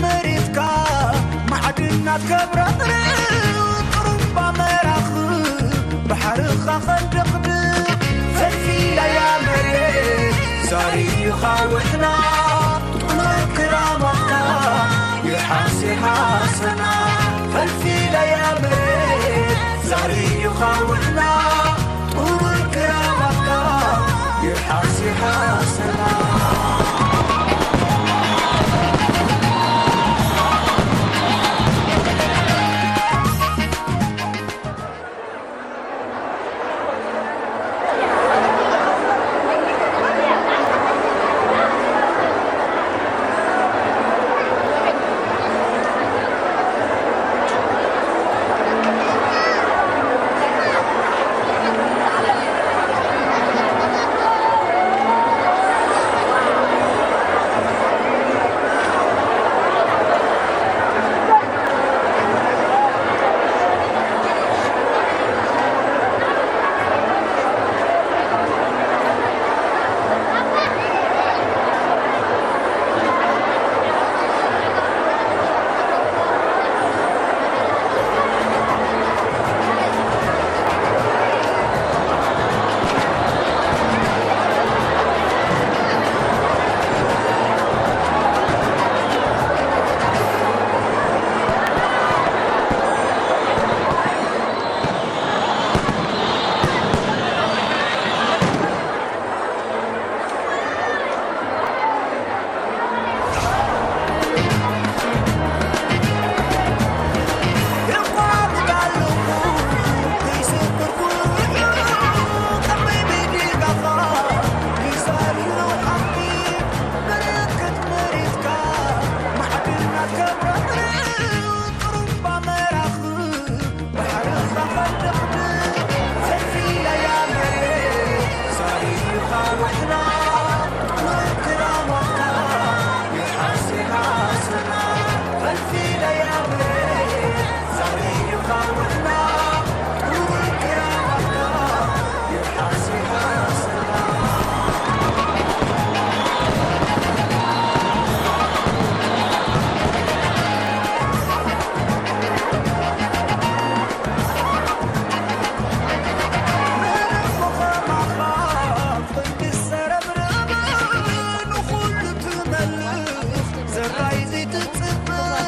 መሬትካ ማዕድናት ከብረቕርቕ፣ ጥሩምባ መራኽብ ባሕርኻ ከንደቕድቕ፣ ፈልፊለያ መሬት ዛሪኻ ውሕና፣ ጥሉል ክራማትካ ይሓስ ይሓሰና። ፈልፊለያ መሬት ዛሪኻ ውሕና፣ ጥሉል ክራማትካ ይሓስ ይሓሰና።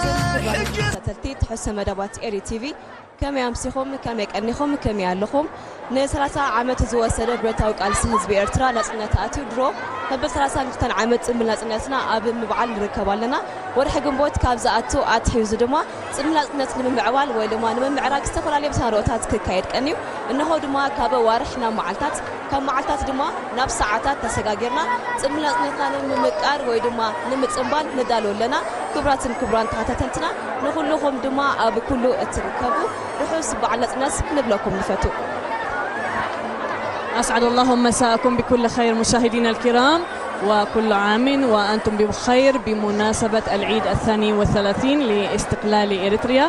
ተኸታተልቲ ትሕዝቶ መደባት ኤሪ ቲቪ፣ ከመይ ኣምሲኹም? ከመይ ቀኒኹም? ከመይ ኣለኹም? ን30 ዓመት ዝወሰደ ብረታዊ ቃልሲ ህዝቢ ኤርትራ ናጽነት ኣትዩ ድሮ መበል ሰላሳን ክልተን ዓመት ጽምብል ናጽነትና ኣብ ምብዓል ንርከብ ኣለና። ወርሒ ግንቦት ካብ ዝኣቱ ኣትሒዙ ድማ ጽምብል ናጽነት ንምምዕባል ወይ ድማ ንምምዕራግ ዝተፈላለዩ መሰናድኦታት ክካየድ ቀንዩ። እንሆ ድማ ካብ ኣዋርሕ ናብ መዓልታት፣ ካብ መዓልታት ድማ ናብ ሰዓታት ተሰጋጊርና ጽምብል ናጽነትና ንምምቃር ወይ ድማ ንምጽንባል ንዳሎ ኣለና። ክቡራትን ክቡራን ተኸታተልትና፣ ንኹልኹም ድማ ኣብ ኩሉ እትርከቡ ርሑስ በዓል ናጽነት ክንብለኩም ንፈቱ። أسعد الله مساءكم بكل خير مشاهدينا الكرام، وكل عام وأنتم بخير بمناسبة العيد الثاني والثلاثين لاستقلال إريتريا.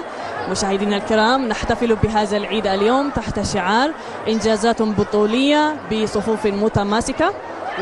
مشاهدينا الكرام، نحتفل بهذا العيد اليوم تحت شعار إنجازات بطولية بصفوف متماسكة،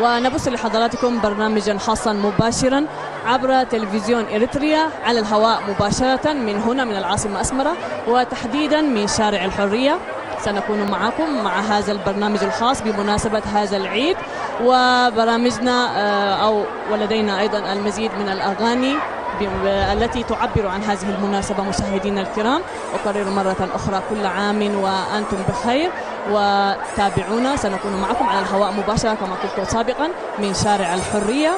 ونبث لحضراتكم برنامجا خاصا مباشرا عبر تلفزيون إريتريا على الهواء مباشرة من هنا من العاصمة أسمرة، وتحديدا من شارع الحرية. سنكون معكم مع هذا البرنامج الخاص بمناسبة هذا العيد وبرامجنا، آه، أو ولدينا أيضا المزيد من الأغاني ب-، التي تعبر عن هذه المناسبة. مشاهدينا الكرام، أكرر مرة أخرى كل عام وأنتم بخير، وتابعونا، سنكون معكم على الهواء مباشرة كما قلت سابقا من شارع الحرية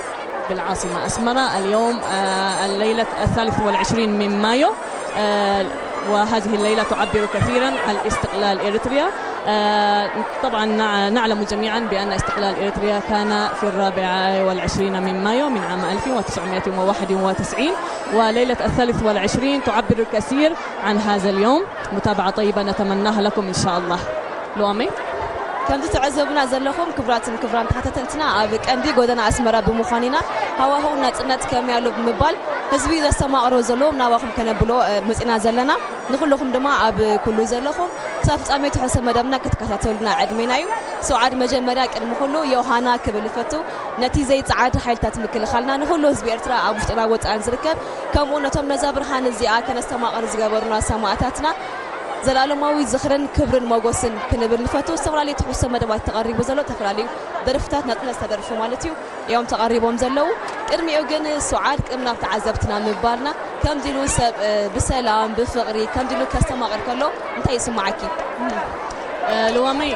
بالعاصمة أسمرة. اليوم، آه، الليلة الثالث والعشرين من مايو، آه، وهذه الليلة تعبر كثيرا عن استقلال إريتريا. آه، طبعا نع-، نعلم جميعا بأن استقلال إريتريا كان في الرابع والعشرين من مايو من عام ألف وتسعمائة وواحد وتسعين، وليلة الثالث والعشرين تعبر الكثير عن هذا اليوم. متابعة طيبة نتمناها لكم إن شاء الله. لوامي؟ ከምዚ ትዕዘቡና ዘለኹም ክቡራትን ክቡራን ተኸታተልትና፣ ኣብ ቀንዲ ጎደና ኣስመራ ብምዃን ኢና። ሃዋህው ናጽነት ከመይ ኣሎ ብምባል ህዝቢ ዘስተማቕሮ ዘለዎም ናባኹም ከነብሎ፣ እ፣ መጺና ዘለና። ንኹልኹም ድማ ኣብ ኩሉ ዘለኹም ክሳብ ፍጻሜ ትሕዝቶ መደብና ክትከታተሉና ዕድሜና እዩ። ስውዓድ፣ መጀመርያ ቅድሚ ኩሉ ዮሃና ክብል እፈቱ፣ ነቲ ዘይጸዓድ ሓይልታት ምክልኻልና፣ ንኹሉ ህዝቢ ኤርትራ ኣብ ውሽጥና ወጻእን ዝርከብ፣ ከምኡ ነቶም ነዛ ብርሃን እዚኣ ከነስተማቕር ዝገበሩና ሰማእታትና ዘለኣለማዊ ዝኽርን ክብርን ሞጎስን ክንብል ንፈቱ። ዝተፈላለዩ ትሕዝቶ መደባት ተቐሪቡ ዘሎ፣ ዝተፈላለዩ ደርፍታት ናጽነት ዝተደርፉ ማለት እዩ እዮም ተቐሪቦም ዘለዉ። ቅድሚኡ ግን ስውዓድ ቅድም ናብ ተዓዘብትና ምባልና፣ ከምዚ ኢሉ ሰብ ብሰላም ብፍቕሪ ከምዚ ኢሉ ከስተማቕር ከሎ እንታይ ይስምዓኪ? ልዋመይ፣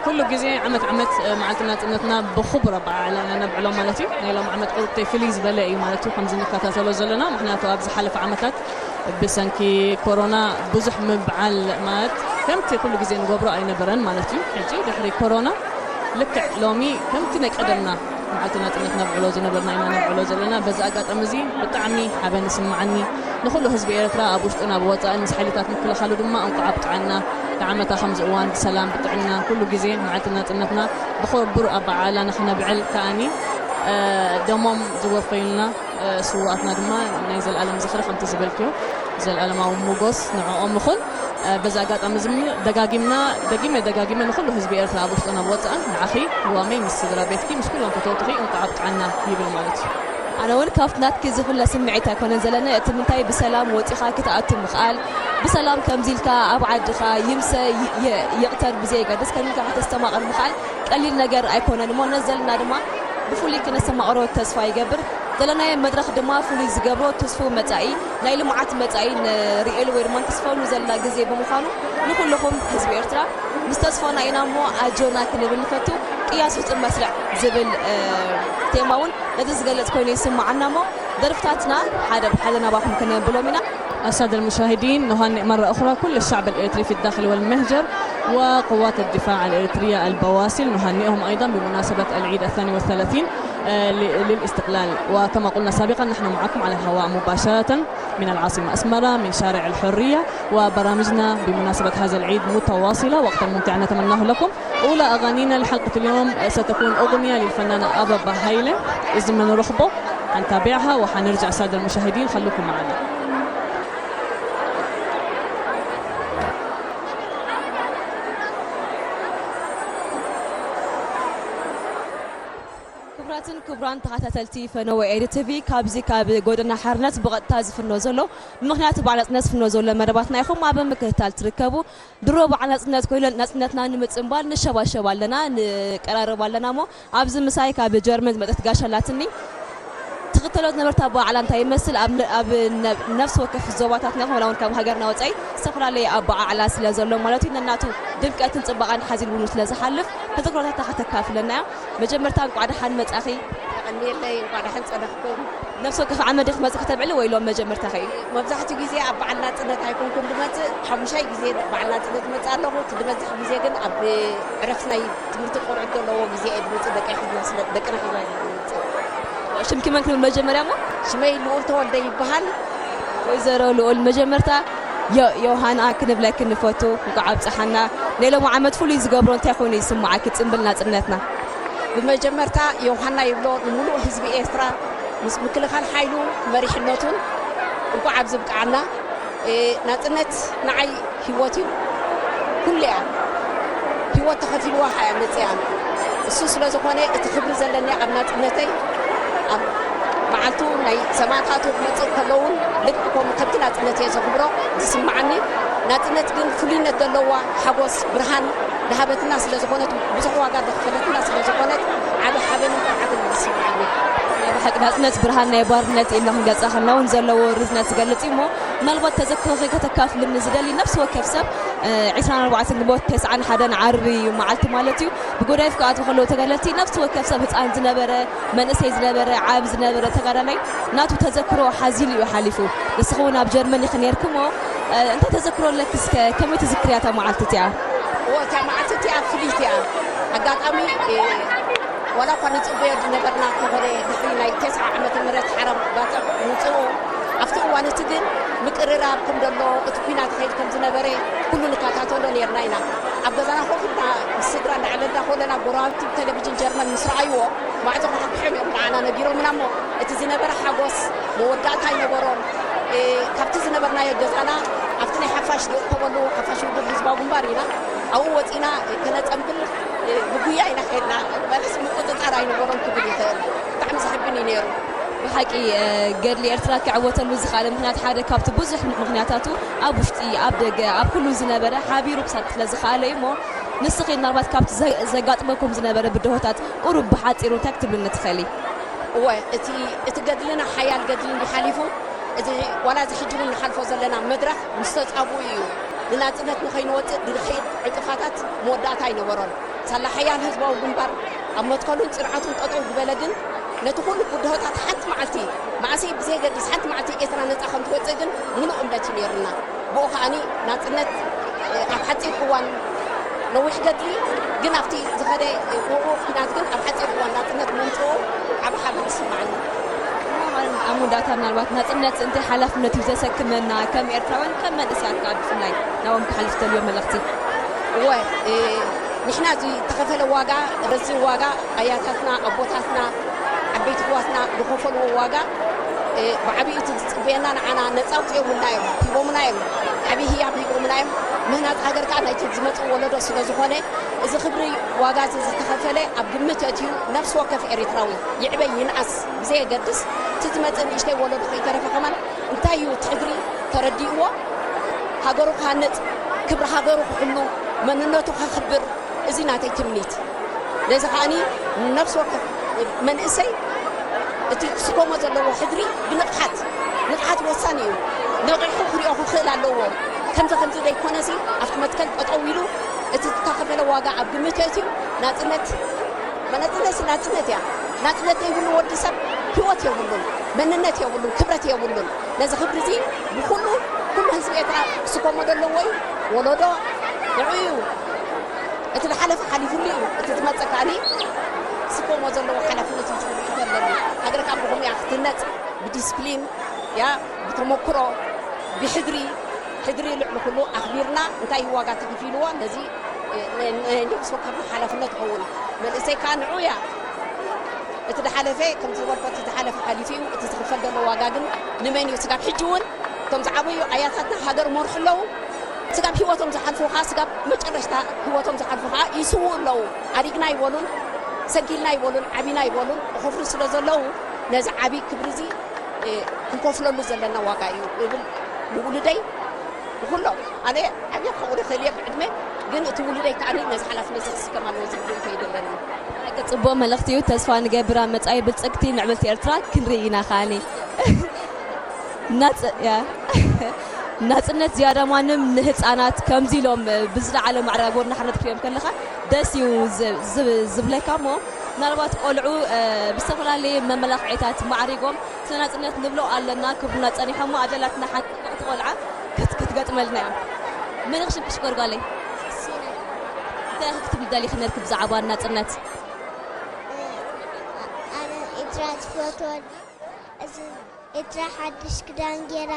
ኩሉ ግዜ ዓመት ዓመት መዓልቲ ናጽነትና ብኽቡር ኣበዓዕላ ኢና ነብዕሎ ማለት እዩ። ናይ ሎም ዓመት ቁርብተይ ፍልይ ዝበለ እዩ ማለት እዩ፣ ከምዚ ንከታተሎ ዘለና። ምክንያቱ ኣብ ዝሓለፈ ዓመታት ብሰንኪ ኮሮና ብዙሕ ምብዓል ማለት ከምቲ ኩሉ ግዜ ንገብሮ ኣይነበረን ማለት እዩ። ሕጂ ድሕሪ ኮሮና ልክዕ ሎሚ ከምቲ ናይ ቀደምና መዓልቲ ናጽነት ነብዕሎ ዝነበርና ኢና ነብዕሎ ዘለና። በዚ ኣጋጣሚ እዚ ብጣዕሚ ሓበን ይስምዓኒ። ንኹሉ ህዝቢ ኤርትራ ኣብ ውሽጥን ኣብ ወጻእን ምስ ሓይልታት ምክልኻሉ ድማ እንቋዕ ኣብቅዓና። ንዓመታ ከምዚ እዋን ብሰላም ብጥዕና ኩሉ ግዜ መዓልቲ ናጽነትና ብኽቡር ኣበዓዕላ ንኽነብዕል ከኣኒ ደሞም ዝወፈዩልና ስውኣትና ድማ ናይ ዘለኣለም ዝኽሪ ከምቲ ዝበልክዮ ዘለኣለማዊ ሞጎስ ንዕኦም ይኹን። በዚ ኣጋጣሚ እዚ ደጋጊምና ደጊመ ደጋጊመ ንኹሉ ህዝቢ ኤርትራ ኣብ ውሽጥን ኣብ ወፃእን ንዓኺ ልዋመይ ምስ ስድራ ቤትኪ ምስ ኩሎም ፈተውትኺ እንኳዕ ኣብቅዓና ይብል ማለት እዩ። ኣነ እውን ካብቲ ናትኪ ዝፍለ ስምዒት ኣይኮነን ዘለኒ። እቲ ምንታይ ብሰላም ወፂኻ ክትኣቱ ምኽኣል፣ ብሰላም ከምዚ ኢልካ ኣብ ዓድኻ ይምሰ ይ- ይ- ይቕተር ብዘየገድስ ከምዚ ኢልካ ከተስተማቕር ምኽኣል ቀሊል ነገር ኣይኮነን እሞ ነዚ ዘለና ድማ ብፍሉይ ክነስተማቕሮ ተስፋ ይገብር። ዘለናዮ መድረኽ ድማ ፍሉይ ዝገብሮ ትስፉው መጻኢ ናይ ልምዓት መጻኢ ንርእየሉ ወይ ድማ ንተስፈሉ ዘለና ግዜ ብምዃኑ ንኹልኹም ህዝቢ ኤርትራ ምስ ተስፋና ኢና እሞ ኣጆና ክንብል ንፈቱ። ቅያስ ፍጹም መስርዕ ዝብል ቴማ እውን ነዚ ዝገልጽ ኮይኑ ይስምዓና እሞ ደርፍታትና ሓደ ብሓደ ናባኹም ክነብሎም ኢና። السادة المشاهدين، نهنئ مرة أخرى كل الشعب الإريتري في الداخل والمهجر وقوات الدفاع الإريترية البواسل، نهنئهم أيضا بمناسبة العيد الثاني والثلاثين، آه، ل- للاستقلال. وكما قلنا سابقا، نحن معكم على الهواء مباشرة من العاصمة أسمرة، من شارع الحرية، وبرامجنا بمناسبة هذا العيد متواصلة وقتا ممتعا نتمناه لكم. أولى أغانينا لحلقة اليوم ستكون أغنية للفنانة أبا بهايلة، إذن من رحبه. حنتابعها وحنرجع، سادة المشاهدين، خلوكم معنا. ክቡራትን ክቡራን ተኸታተልቲ ፈነወ ኤሪ ቲቪ፣ ካብዚ ካብ ጎደና ሓርነት ብቐጥታ ዝፍኖ ዘሎ፣ ብምኽንያት በዓል ናጽነት ዝፍኖ ዘሎ መደባትና ኢኹም ኣብ ምክትታል ትርከቡ። ድሮ በዓል ናጽነት ኮይኑ ናጽነትና ንምጽንባል ንሸባሸብ ኣለና፣ ንቀራረብ ኣለና እሞ ኣብዚ ምሳይ ካብ ጀርመን ዝመጸት ጋሻ ኣላትኒ። ትኽተሎ ዝነበርታ ኣበዓዕላ እንታይ ይመስል? ኣብ ነ- ኣብ ነ- ነፍሲ ወከፍ ዞባታትና ይኹን ዋላ እውን ካብ ሃገርና ወጻኢ ዝተፈላለየ ኣበዓዕላ ስለ ዘሎ ማለት እዩ። ነናቱ ድምቀትን ጽባቐን ሓዚሉ እውን ስለ ዝሓልፍ ተዘክሮታታ ከተካፍለና እያ። መጀመርታ እንቋዕ ደሓን መጻኺ። የቐንየለይ፣ እንቋዕ ደሓን ጸነሕኩም። ነፍሲ ወከፍ ዓመት ዲኺ ክትመጺ ከተብዕሊ ወይ ሎም መጀመርታኺ እዩ? መብዛሕትኡ ግዜ ኣብ በዓል ናጽነት ኣይኮንኩን ዝመጽእ፣ ሓሙሻይ ግዜ በዓል ናጽነት እመጽእ ኣለኹ። እቲ ዝበዝሕ ግዜ ግን ኣብ ዕረፍቲ ናይ ትምህርቲ ቆልዑት ዘለዎ ግዜ እየ ዝመጽእ፣ ደቀይ ሒዘ ስለ- ደቅና ሒዘ እየ ዝመጽእ። ሽምኪ መን ክንብል መጀመርያ እሞ? ሽመይ ልኡል ተወልደ ይበሃል። ወይዘሮ ልኡል፣ መጀመርታ ዮ- ዮሃና ክንብለኪ ንፈቱ፣ እንቋዕ ኣብጽሓና። ናይ ሎሚ ዓመት ፍሉይ ዝገብሮ እንታይ ኮይኑ ይስምዓኪ ጽምብል ናጽነትና? ብመጀመርታ ዮሃና ይብሎ ንምሉእ ህዝቢ ኤርትራ ምስ ምክልኻል ሓይሉ መሪሕነቱን እንቋዕ ኣብዚ ብቅዓና። እ፣ ናጽነት ንዓይ ህይወት እዩ። ኩሉ እያ ህይወት ተኸፊልዋ እያ መጽያ። እሱ ስለ ዝኾነ እቲ ክብሪ ዘለኒ ኣብ ናጽነተይ ኣብ መዓልቱ ናይ ሰማእታቱ ክመጽእ ከለውን ልክዕ ከምኡ ከምቲ ናጽነት እየ ዘኽብሮ ዝስምዓኒ። ናጽነት ግን ፍሉይነት ዘለዋ ሓጎስ ብርሃን ዝሃበትና ስለ ዝኾነት ብዙሕ ዋጋ ዘኽፈለትና ስለ ዝኾነት ዓቢ ሓበንን ኩርዓትን እዩ ዝስምዓኒ። ናይ ብሓቂ ናጽነት ብርሃን ናይ ባርነት ኢልና ክንገልጻ ከለና እውን ዘለዎ ርዝነት ዝገልጽ እዩ እሞ ምናልባት ተዘክሮኺ ከተካፍልኒ ዝደሊ ነፍሲ ወከፍ ሰብ ዒስራን ኣርባዕተን ግንቦት ተስዓን ሓደን ዓርቢ እዩ መዓልቲ ማለት እዩ። ብጎዳይፍ ክኣትዉ ከለዉ ተጋደልቲ ነፍሲ ወከፍ ሰብ ህፃን ዝነበረ መንእሰይ ዝነበረ ዓብ ዝነበረ ተጋዳላይ ናቱ ተዘክሮ ሓዚሉ እዩ ሓሊፉ። ንስኺ እውን ኣብ ጀርመን ኢኺ ነይርኪ እሞ እንታይ ተዘክሮ ኣለኪ እስከ ከመይ ትዝክርያ እታ መዓልቲ እቲኣ? እዎ እታ መዓልቲ እቲኣ ፍልይቲ እያ። ኣጋጣሚ ዋላ እኳ ንፅበዮ ዝነበርና እንተኾነ ድሕሪ ናይ ተስዓ ዓመተ ምህረት ሓራ ባፅዕ ምፅኡ ኣብቲ እዋን እቲ ግን ምቅርራብ ከም ዘሎ እቲ ኲናት ይኸይድ ከም ዝነበረ ኩሉ ንከታተሎ ነይርና ኢና። ኣብ ገዛና ኮፍ ኢልና ምስ ስድራ እንዳዕለልና ከለና ጎረባብቲ ብቴሌቪዥን ጀርመን ምስ ረኣይዎ ማዕጾ ክሓኩሖም እዮም ንዓና ነጊሮምና እሞ እቲ ዝነበረ ሓጎስ መወዳእታ ኣይነበሮን። ካብቲ ዝነበርናዮ ገዛና ኣብቲ ናይ ሓፋሽ ዝእከበሉ ሓፋሽ ውድብ ህዝባዊ ግንባር ኢና ኣብኡ ወፂና ከነፀንብል ብጉያ ኢና ከድና። ማለት ምቁፅፃር ኣይነበሮም ክብል ይኽእል። ብጣዕሚ ዘሕብን እዩ ነይሩ። ብሓቂ ገድሊ ኤርትራ ክዕወተሉ ዝኸኣለ ምኽንያት ሓደ ካብቲ ብዙሕ ምኽንያታቱ ኣብ ውሽጢ ኣብ ደገ ኣብ ኩሉ ዝነበረ ሓቢሩ ክሳብ ስለ ዝኸኣለ እዩ እሞ ንስኺ ምናልባት ካብቲ ዘጋጥመኩም ዝነበረ ብድሆታት ቁሩብ ብሓፂሩ እንታይ ክትብልኒ ትኽእሊ? እወ እቲ ገድልና ሓያል ገድሊ እንዲ ሓሊፉ እዚ ዋላ እዚ ሕጂ እውን ንሓልፎ ዘለና መድረኽ ምስ ተፃብኡ እዩ ንናፅነት ንኸይንወፅእ ድሕሪት ዕጥፋታት መወዳእታ ኣይነበሮን። ሳላ ሓያል ህዝባዊ ግንባር ኣብ መትከሉን ፅንዓቱን ጠጠው ዝበለ ግን ነቲ ኩሉ ብድሆታት ሓንቲ መዓልቲ መዓስ ብዘየገድስ ሓንቲ መዓልቲ ኤርትራ ነፃ ከም ትወፅእ ግን ሙሉእ እምነት እዩ ነይሩና። ብኡ ከዓኒ ናፅነት ኣብ ሓፂር እዋን ነዊሕ ገድሊ ግን ኣብቲ ዝኸደ ውዕው ኩናት ግን ኣብ ሓፂር እዋን ናፅነት ምምፅኡ ዓብ ሓበን ይስማዓኒ። ኣብ መወዳእታ ምናልባት ናፅነት እንታይ ሓላፍነት እዩ ዘሰክመና ከም ኤርትራውያን ከም መንእሰያት ከዓ ብፍላይ ናብኦም ክሓልፍ ተልዮ መልእኽቲ? እወ ንሕና እዚ ዝተኸፈለ ዋጋ ረዚን ዋጋ ኣያታትና ኣቦታትና ዓበይቲ ኣሕዋትና ዝኸፈልዎ ዋጋ ብዓብዩ እቲ ዝፅበየና ንዓና ነፃ ኣውፂኦምልና እዮም ሂቦምና እዮም ዓብዪ ህያብ ሂቦምና እዮም። ምህናፅ ሃገር ከዓ ናይቲ ዝመፅእ ወለዶ ስለ ዝኾነ እዚ ክብሪ ዋጋ እዚ ዝተኸፈለ ኣብ ግምት ኣእትዩ ነፍሲ ወከፍ ኤሪትራዊ ይዕበይ ይንኣስ ብዘየገድስ እቲ ዝመፅእ ንእሽተይ ወለዶ ከይተረፈ ከማን እንታይ እዩ እቲ ሕድሪ ተረዲእዎ ሃገሩ ክሃንፅ ክብሪ ሃገሩ ክሕሉ መንነቱ ከኽብር እዚ ናተይ ትምኒት ነዚ ከዓኒ ነፍሲ ወከፍ መንእሰይ እቲ ክስከሞ ዘለዎ ሕድሪ ብንቕሓት ንቕሓት ወሳኒ እዩ ነቒሑ ክሪኦ ክኽእል ኣለዎ ከምዚ ከምዚ ዘይኮነሲ ኣብቲ መትከል ጠጠው ኢሉ እቲ ዝተኸፈለ ዋጋ ኣብ ግምት የእትዩ ናፅነት መነፅነት ናፅነት እያ ናፅነት ዘይብሉ ወዲ ሰብ ህይወት የብሉን መንነት የብሉን ክብረት የብሉን ነዚ ክብሪ እዚ ብኩሉ ኩሉ ህዝቢ ኤርትራ ክስከሞ ዘለዎ እዩ ወለዶ ንዑ እዩ እቲ ዝሓለፈ ሓሊፉሉ እዩ እቲ ዝመፀ ከዓኒ ክስከሞ ዘለዎ ሓላፍነት እዩ ዝግብእ ኣለኒ ሃገር ካብ ብኹም እያ ክትነፅ ብዲስፕሊን ያ ብተመክሮ ብሕድሪ ሕድሪ ልዕሊ ኩሉ ኣኽቢርና እንታይ ዋጋ ተኸፊልዎ ነዚ ነብሲ ወከፍና ሓላፍነት ይኸውን መንእሰይ ከዓ ንዑ እያ እቲ ዝሓለፈ ከምቲ ዝበልኮ እቲ ዝሓለፈ ሓሊፉ እዩ እቲ ዝኽፈል ዘሎ ዋጋ ግን ንመን እዩ ስጋብ ሕጂ እውን እቶም ዝዓበዩ ኣያታትና ሃገር መርሑ ኣለዉ ስጋብ ህይወቶም ዝሓልፉ ከዓ ስጋብ መጨረሽታ ህይወቶም ዝሓልፉ ከዓ ይስውኡ ኣለዉ ኣዲግና ይበሉን ሰንኪልና ይበሉን ዓቢና ይበሉን ይኸፍሉ ስለ ዘለዉ ነዚ ዓብዪ ክብሪ እዚ ክንከፍለሉ ዘለና ዋጋ እዩ እብል ንውሉደይ ንኩሎም ኣነ ዓብየ ክኸውን ይኽእል እየ ብዕድመ ግን እቲ ውሉደይ ከዓ ነዚ ሓላፍነት እዚ ክስከም ኣለዎ ዝብል ርእይቶ እዩ ዘለኒ። ሓቂ ጽቡቕ መልእኽቲ እዩ። ተስፋ ንገብር ኣብ መጻኢ ብልጽግቲ ምዕብልቲ ኤርትራ ክንርኢ ኢና ከኣኒ። ናጽ ያ ናጽነት ዝያዳ ማንም ንህጻናት ከምዚ ኢሎም ብዝለዓለ ማዕረ ኣብ ጎድኒ ሓርነት ክትሪኦም ከለኻ ደስ እዩ ዝብለካ እሞ ምናልባት ቆልዑ ብዝተፈላለየ መመላኽዒታት ማዕሪጎም ስለ ናጽነት ንብሎ ኣለና ክብሉና ጸኒሖም እሞ ኣብዘላትና ሓንቲ ጽብቕቲ ቆልዓ ክትገጥመልና እያ። መን ኢኺ ሽምኪ ሽኮር ጓለይ? እንታይ ኢኺ ክትብሊ ደሊኺ ነርኪ ብዛዕባ ናጽነት? ኣነ ኤርትራ ትፈትወኒ። እዚ ኤርትራ ሓድሽ ክዳን ጌራ፣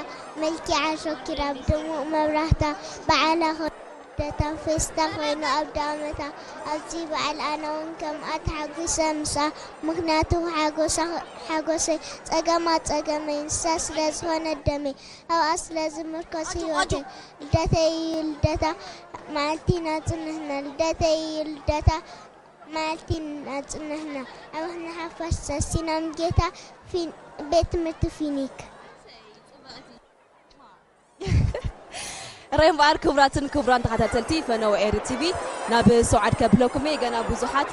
መልኪዓ ሸኪራ፣ ብድሙቕ መብራህታ፣ በዓላ ኮይኑ ልደታ፣ ፌስታ ኮይኑ ኣውደኣመታ፣ ኣብዚ በዓል ኣነ እውን ከምኣ ተሓጒሰ ምስኣ፣ ምኽንያቱ ሓጎሳ ሓጎሰይ፣ ጸገማ ጸገመይ፣ ንሳ ስለ ዝኾነት ደመይ፣ ኣብኣ ስለ ዝምርኮስ ህይወተይ፣ ልደተይ እዩ ልደታ፣ መዓልቲ ናጽነትና፣ ልደተይ እዩ ልደታ፣ መዓልቲ ናጽነትና፣ ኣባኽና ሓፋሽ ሰሲና፣ ምጌታ፣ ቤት ትምህርቲ ፊኒክ። ራይ እምበኣር ክቡራትን ክቡራን ተኸታተልቲ ፈነወ ኤሪ ቲቪ ናብ ሰውዓድ ከብለኩም እየ ገና ብዙሓት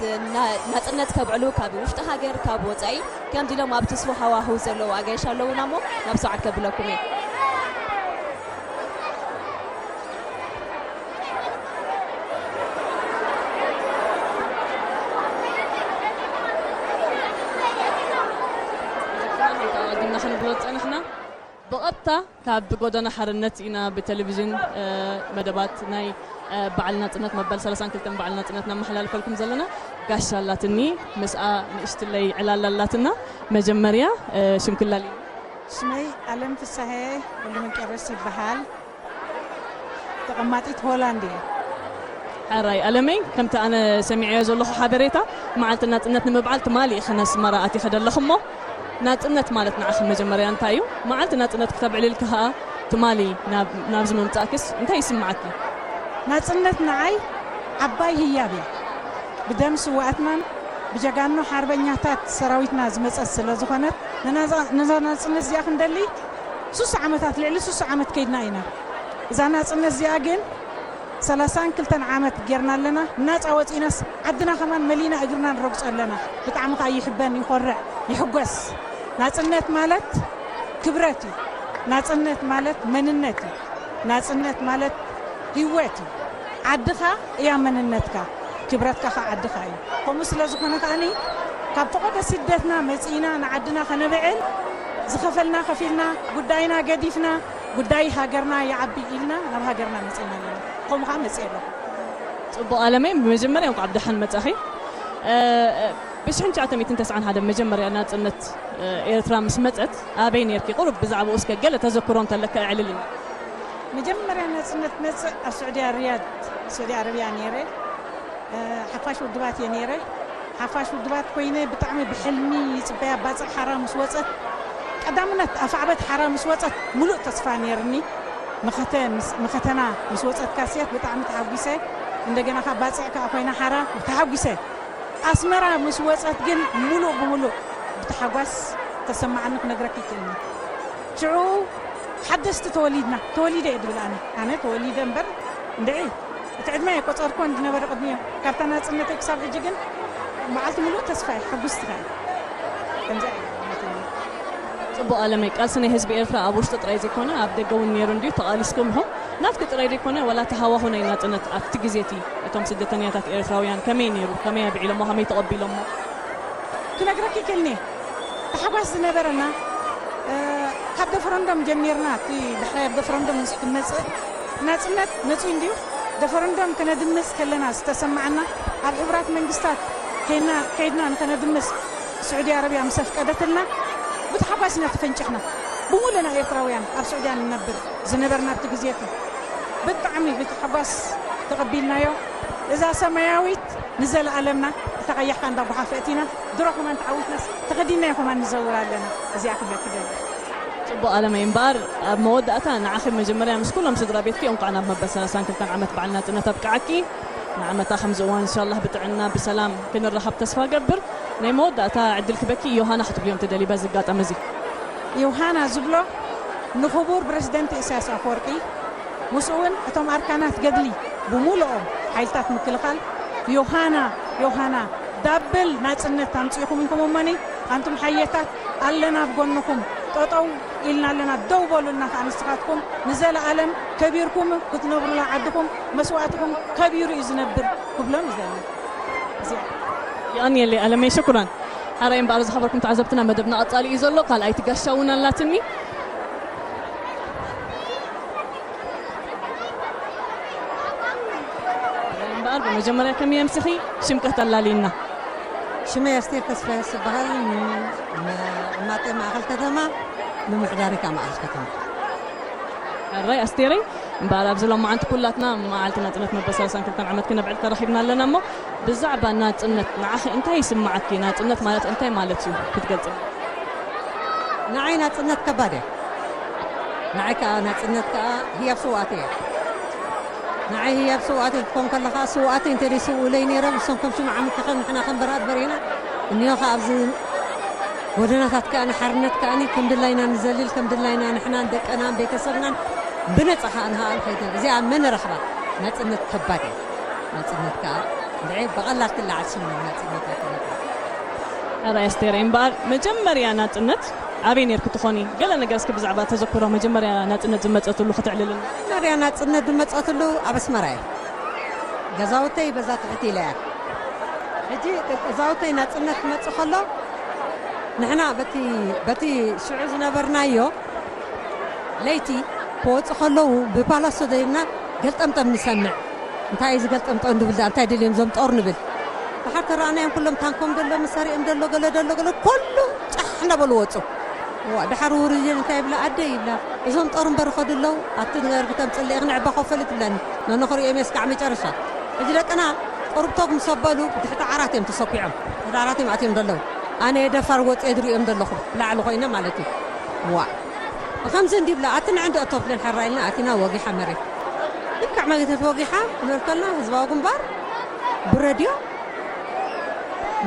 ናጽነት ከብዕሉ ካብ ውሽጢ ሃገር ካብ ወፃኢ ከምዚ ኢሎም ኣብ ትስፎ ሃዋህው ዘለዉ ኣጋይሽ ኣለዉና እሞ ናብ ሰውዓድ ከብለኩም እየ ና ክንብሎ ዝፀንሕና ብቐጥታ ካብ ጎደና ሓርነት ኢና ብቴሌቪዥን መደባት ናይ በዓል ናፅነት መበል ሰላሳን ክልተን በዓል ናፅነት ነመሓላልፈልኩም ዘለና ጋሻ ኣላትኒ ምስኣ ንእሽትለይ ዕላል ኣላትና መጀመርያ ሽምክላል ሽመይ ኣለም ፍሳሀ ወልደመንቀርዮስ ይበሃል ተቐማጢት ሆላንድ እየ ሕራይ ኣለመይ ከምቲ ኣነ ሰሚዐዮ ዘለኹ ሓበሬታ መዓልቲ ናፅነት ንምብዓል ትማሊ ኢኸ ነስመራ ኣቲኸ ደለኹ እሞ ናፅነት ማለት ንዓኺ መጀመርያ እንታይ እዩ መዓልቲ ናፅነት ክተብዕልልኪ ኸዓ ትማሊ ናብ- ናብዚ ምምጻእክስ እንታይ ይስምዓኪ? ናጽነት ንዓይ ዓባይ ህያብ እያ። ብደም ስውኣትናን ብጀጋኑ ሓርበኛታት ሰራዊትና ዝመጸት ስለ ዝኾነት፣ ነናዛ- ነዛ ናጽነት እዚኣ ክንደሊ ሱሳ ዓመታት፣ ልዕሊ ሱሳ ዓመት ከይድና ኢና። እዛ ናጽነት እዚኣ ግን ሰላሳን ክልተን ዓመት ጌርና ኣለና። ናጻ ወጺእናስ ዓድና ከማን መሊና እግርና ንረግጾ ኣለና። ብጣዕሚ ከኣ ይሕበን፣ ይኾርዕ፣ ይሕጎስ። ናጽነት ማለት ክብረት እዩ። ናጽነት ማለት መንነት እዩ። ናጽነት ማለት ህይወት እዩ። ዓድኻ እያ መንነትካ፣ ክብረትካ ኸዓ ዓድኻ እዩ። ከምኡ ስለ ዝኾነ ከኣኒ ካብ ፈቐዶ ስደትና መጺእና ንዓድና ከነብዕል ዝኸፈልና ከፊልና፣ ጉዳይና ገዲፍና፣ ጉዳይ ሃገርና ይዓቢ ኢልና ናብ ሃገርና መጺእና ኣለና። ከምኡ ኸዓ መጺእ ኣለኹ። ጽቡቕ ኣለመይ፣ ብመጀመርያ እንቋዕ ብደሓን መጻኺ። እ፣ እ፣ ብ ሽሕን ትሽዓተ ሚእትን ተስዓን ሓደን መጀመርያ ናጽነት፣ እ፣ ኤርትራ ምስ መጸት ኣበይ ኔርኪ? ቁሩብ ብዛዕባኡ እስከ ገለ ተዘክሮ እንተለካ ኣዕልልኒ። መጀመርያ ናጽነት መጽእ ኣብ ስዑዲ ሪያድ፣ ስዑዲ ዓረብያ ነይረ። እ፣ ሓፋሽ ውድባት እየ ነይረ። ሓፋሽ ውድባት ኮይነ ብጣዕሚ ብሕልሚ ይጽበያ። ባጽዕ ሓራ ምስ ወጸት፣ ቀዳምነት ኣፋዕበት ሓራ ምስ ወጸት፣ ሙሉእ ተስፋ ነይርኒ። መኸተ ምስ- መኸተና ምስ ወጸት ካስየት ብጣዕሚ ተሓጒሰ። እንደገና ካብ ባጽዕ ከኣ ኮይና ሓራ ተሓጒሰ። ኣስመራ ምስ ወጸት ግን ሙሉእ ብሙሉእ ብታሓጓስ ተሰማዓኒ ክነግረኪ ይክእልኒ። ሽዑ ሓደስቲ ተወሊድና፣ ተወሊደ እየ ድብል ኣነ። ኣነ ተወሊደ እምበር እንድዒ እቲ ዕድመ ኣይቆጸርኩን ዝነበረ ቅድሚኡ። ካብታ ናጽነተይ ክሳብ ሕጂ ግን መዓልቲ ሙሉእ ተስፋ እየ፣ ሕጉስቲ ከኣ። ከምዚ እየ ማለት እዩ። ጽቡቕ ኣለመይ፣ ቃልሲ ናይ ህዝቢ ኤርትራ ኣብ ውሽጢ ጥራይ ዘይኮነ ኣብ ደገ እውን ነይሩ እንድዩ፣ ተቓሊስኩም ኢኹም። ናትኪ ጥራይ ዘይኮነ ዋላ እቲ ሃዋሁ ናይ ናጽነት ኣብቲ ግዜ እቲ እቶም ስደተኛታት ኤርትራውያን ከመይ ነይሩ? ከመይ ኣብዒሎሞ? ከመይ ተቐቢሎሞ? ክነግረኪ ክእልኒ ታሕጓስ ዝነበረና፣ እ፣ ካብ ደፈረንዶም ጀሚርና፣ እቲ ዳሕራይ ኣብ ደፈረንዶም ምስ ክንመጽእ፣ ናጽነት መጺኡ እንድዩ። ደፈረንዶም ከነድምጽ ከለና ዝተሰማዓና፣ ኣብ ሕቡራት መንግስታት ከይና- ከይድና ንኸነድምጽ ስዑዲ ኣረብያ ምስ ኣፍቀደትልና፣ ብታሕጓስ ኢና ተፈንጭሕና። ብምሉእና ኤርትራውያን ኣብ ስዑድያ ንነብር ዝነበርና ኣብቲ ግዜ እቲ ብጣዕሚ ብታሕጓስ ተቐቢልናዮ። እዛ ሰማያዊት ንዘለኣለምና፣ እታ ቀያሕ ከኣ እንዳ ጓሓፈ እቲና፣ ድሮ ከማን ተዓዊትናስ ተኸዲንናዮ ከማን ንዘውር ኣለና። እዚኣ ክብለኪ ደሊ። ጽቡቕ ኣለመይ፣ እምበኣር ኣብ መወዳእታ ንዓኺ መጀመርያ ምስ ኩሎም ስድራ ቤትኪ እንቋዕ ናብ መበል ሰላሳን ክልተን ዓመት በዓል ናጽነት ኣብቅዓኪ። ንዓመታ ከምዚ እዋን እንሻላህ ብጥዕና ብሰላም ክንራኸብ ተስፋ ገብር። ናይ መወዳእታ ዕድል ክበኪ ዮሃና ክትብልዮም ትደሊ በዚ ኣጋጣሚ እዚ። ዮሃና ዝብሎ ንኽቡር ፕረዚደንት ኢሳያስ ኣፈወርቂ፣ ምስኡ እውን እቶም ኣርካናት ገድሊ ብምሉኦም ሓይልታት ምክልኻል፣ ዮሃና፣ ዮሃና፣ ዳብል ናጽነት ኣምጺእኹም ኢኹም እሞኒ፣ ኣንቱም ሓየታት ኣለና ኣብ ጎንኹም፣ ጠጠው ኢልና ኣለና፣ ደው በሉልና ከኣ ንስኻትኩም ንዘለኣለም ከቢርኩም ክትነብሩላ ዓድኹም፣ መስዋእትኹም ከቢሩ እዩ ዝነብር ክብሎም ይደሊ። እዚኣ። የቐንየለይ ኣለመይ፣ ሽኩራን። ሓራይ እምበኣር ዝኸበርኩም ተዓዘብትና መደብና ቀጻሊ እዩ ዘሎ፣ ካልኣይቲ ጋሻ እውን ኣላትኒ። እምበኣር ብመጀመርያ ከመይ ኣምሲኺ ሽምከ ተላልይና? ሽመይ ኣስቴር ተስፋየስ ይበሃል። ም- ም- ዕማጤ ማእኸል ከተማ፣ ምምሕዳር ከኣ ማእኸል ከተማ። ሕራይ ኣስቴረይ፣ እምበኣር ኣብዚ ሎማዓንቲ ኩላትና መዓልቲ ናጽነት መበል ሰላሳን ክልተን ዓመት ክነብዕል ተራኺብና ኣለና እሞ፣ ብዛዕባ ናጽነት ንዓኺ እንታይ ይስምዓኪ? ናጽነት ማለት እንታይ ማለት እዩ ክትገልጽ? ንዓይ ናጽነት ከባድ እያ። ንዓይ ከኣ ናጽነት ከኣ ህያብ ስውኣት እያ። ንዓይ ህያብ ስውኣት ክትኮን ከለኻ ስውኣት እንተደይ ስውእለይ ነይሮም እሶም ከም ሽምዓ ምክኸን ንሕና ከም በራድ በሪና እኒሆ ከኣ ኣብዚ ጎደናታት ከኣ ንሓርነት ከኣ ከም ድላይና ንዘልል ከም ድላይና ንሕናን ደቀናን ቤተሰብናን ብነጻ ከኣ ንኸኣ ንኸይድ እዚኣ መን ረኽባ? ናጽነት ከባድ እያ። ናጽነት ከኣ እንድዒ ብቐላል ትለዓል ስም ናጽነት ኣይኮነትን። ሕራይ ኣስቴር እምበኣር መጀመርያ ናጽነት ኣበይ ነርኪ ትኾኒ? ገለ ነገር እስኪ ብዛዕባ ተዘክሮ መጀመርያ ናጽነት ዝመጸትሉ ከተዕልልና። መጀመርያ ናጽነት ዝመጸትሉ ኣብ ኣስመራ እየ። ገዛውተይ በዛ ትሕቲ ኢለ እያ። ሕጂ ገዛውተይ ናጽነት ክመጽእ ከሎ ንሕና በቲ በቲ ሽዑ ዝነበርናዮ ለይቲ ክወጹ ከለዉ ብፓላሶ ደይብና ገልጠምጠም ንሰምዕ። እንታይ እዩ ዝገልጠምጠም ንብል ደኣ እንታይ ደልዮም እዞም ጦር ንብል። ድሓር ተረኣናዮም ኩሎም ታንኮም ደሎ መሳሪኦም ደሎ ገለ ደሎ ገለ ኩሉ ጫሕ እናበሉ ወጹ። ዋ ድሓር ውርጅን እንታይ ይብላ ኣደይ ይብላ እዞም ጦር እምበር ይኸዱ ኣለዉ ኣቲ ንገር ክተምፅለይ ክንዕባ ኮፈል ትብለኒ። ነንኽሪኦም እየ እስካዕ መጨረሻ። ሕጂ ደቅና ቁርብቶግ ምስ ኣበሉ ብትሕቲ ዓራት እዮም ተሰኪዖም። ትሕቲ ዓራት እዮም ኣትዮም ዘለዉ። ኣነ ደፋር ወፅየ ዝሪኦም ዘለኹ ብላዕሊ ኮይነ ማለት እዩ። ዋ ከምዚ እንዲብላ ኣቲ ንዕንዲ እቶ ብለን ሕራ ኢልና ኣቲና ወጊሓ መሬት። ልክዕ መሬት ወጊሓ ክብል ከሎ ህዝባዊ ግንባር ብረድዮ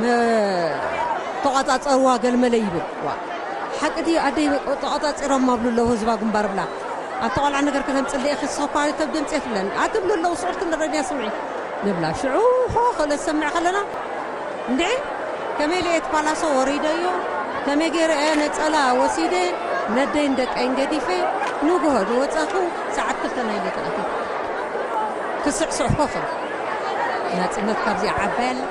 መ-፣ ተቋጻጸርዋ ገልመለ ይብል። ዋ፣ ሓቂ ድዩ ኣደይ? ተቋጻጺሮም ኣብሉ ኣለዉ ህዝባዊ ግንባር ብላ። ኣቲ ቆልዓ ነገር ከተምጽእ ኢኺ፣ ንስኺ እኳ ተብ ድምጺ የትብለን። ኣቲ ብሉ ኣለዉ ስዑርቲ ንረድያ ስምዒ ንብላ። ሽዑ ሆ ክለ ዝሰምዕ ከለና እንድዒ ከመይ ኢለ እየ እቲ ፓላሶ ወሪደዮ፣ ከመይ ገይረ እየ ነጸላ ወሲደ ነደይን ደቀይን ገዲፈ ንግሆ ዝወጻኹ ሰዓት ክልተ ናይ ለይቲ ኣትየ። ክስዕስዕ ኮፍ ኢለ። ናጽነት ካብዚኣ ዓባይ ኣላ፣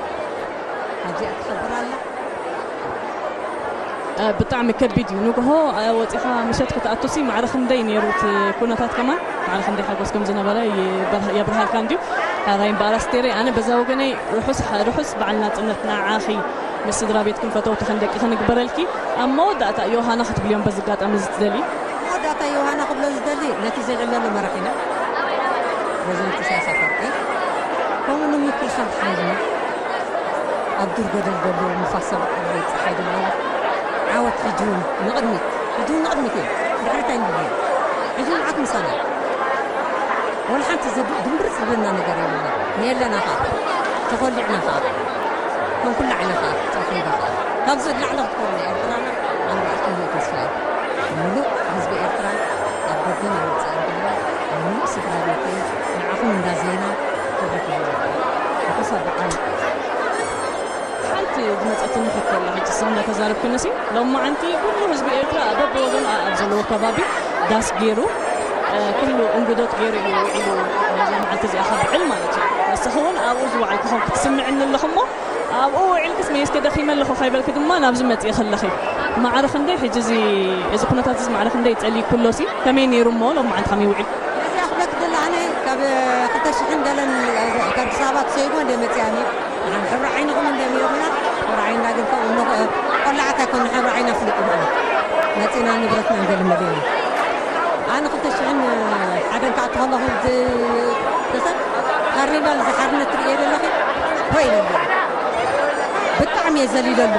ካብዚኣ ትኸብር ኣላ። እ፣ ብጣዕሚ ከቢድ እዩ። ንግሆ፣ እ፣ ወጺኻ ምሸት ክትኣቱሲ ማዕረ ክንደይ ነይሩ እቲ ኩነታት ከማን? ማዕረ ክንደይ ሓጎስ ከም ዝነበረ ይበርህ-፣ የብርሃልካ እንድዩ። ሕራይ እምበኣር ኣስቴረይ፣ ኣነ በዛ ወገነይ ርሑስ፣ ርሑስ በዓል ናጽነት ንዓኺ ምስ ስድራ ቤትክን ፈተውትኽን ደቅኽን ይግበረልኪ። ኣብ መወዳእታ ዮሃና ክትብልዮም በዚ ኣጋጣሚ እዚ ትደልዪ? መወዳእታ ዮሃና ክብሎ ዝደሊ ነቲ ዘልዕለሉ መራሒና ፕረዚደንት ኢሳያስ ኣፈወርቂ፣ ከምኡ ንምክልኻል ሓይልና፣ ኣብ ዱር ገደል ዘለዉ ንፋስ ኣብ ዓቢ ጸሓይ ዘለዉ ዓወት ሕጂ እውን ንቕድሚት፣ ሕጂ እውን ንቕድሚት እየ። ድሕሪት ኣይንብልን። ሕጂ እውን ንዓኹም ምሳና። ወላ ሓንቲ ዘድ-፣ ድንብር ዝብለና ነገር የብልና። ንየለና ኸኣ። ተኾሊዕና ኸኣ። ከም ኩሉ ዓይና ኸኣ። ጸፍሪና ኸኣ። ካብዚ ንላዕሊ ክትኮኑ ኤርትራና ኣንባዕኩም ተስፋ እየ። ምሉእ ህዝቢ ኤርትራ ኣብ ደገን ኣብ ወጻእን ዘሎ ምሉእ ስድራ ቤተይ ንዓኹም እንዳዘይና ክብረት ይህበኩም። ርሑስ በዓል። ሓንቲ ዝመጸትኒ ሕቶ ኣላ፣ ሕጂ እሳ እንዳተዛረብክንሲ፣ ሎማዓንቲ ኩሉ ህዝቢ ኤርትራ በብወገኑ ኣብ ዘለዎ ከባቢ ዳስ ገይሩ፣ እ፣ ኩሉ እንግዶት ገይሩ እዩ ውዒሉ ነዛ መዓልቲ እዚኣ ከብዕል ማለት እዩ። ንስኺ እውን ኣብኡ ዝወዓልኪ ኮንኪ ትስምዕኒ ኣለኹ እሞ፣ ኣብኡ ውዒልክስ መይስከ ደኺመ ኣለኹ ካይበልኪ ድማ ናብዚ መጺእኺ ኣለኺ። ማዕረ ክንደይ ሕጂ እዚ፣ እዚ ኩነታት እዚ ማዕረ ክንደይ ጸሊእኩ ኣሎሲ፣ ከመይ ነይሩ እሞ ሎማዓንቲ ከመይ ውዒልኩ? ነዚኣ ክብለኪ ደለ ኣነ ካብ ክልተ ሽሕን ገለን ካብ ኣዲስ ኣበባ ተሰይሞ እንደ መጺኣኒ። ንሓን ሕብሪ ዓይንኹም እንደ ሚሮምና፣ ሕብሪ ዓይንና ግን ከምኡ እሞ ቆላዓት ኣይኮንና፣ ሕብሪ ዓይና ፍሉጥ እዩ ማለት። መጺእና ንብረትና እንደ ልመደና። ኣነ ክልተ ሽሕን ሓደን ክኣቱ ከለኹ ዝ-፣ ተሰብ ካርኒቫል እዚ ሓርነት ትርእዮ ዘለኺ? ሆይ ኢለ ነይረ። ብጣዕሚ እየ ዘሊለሉ።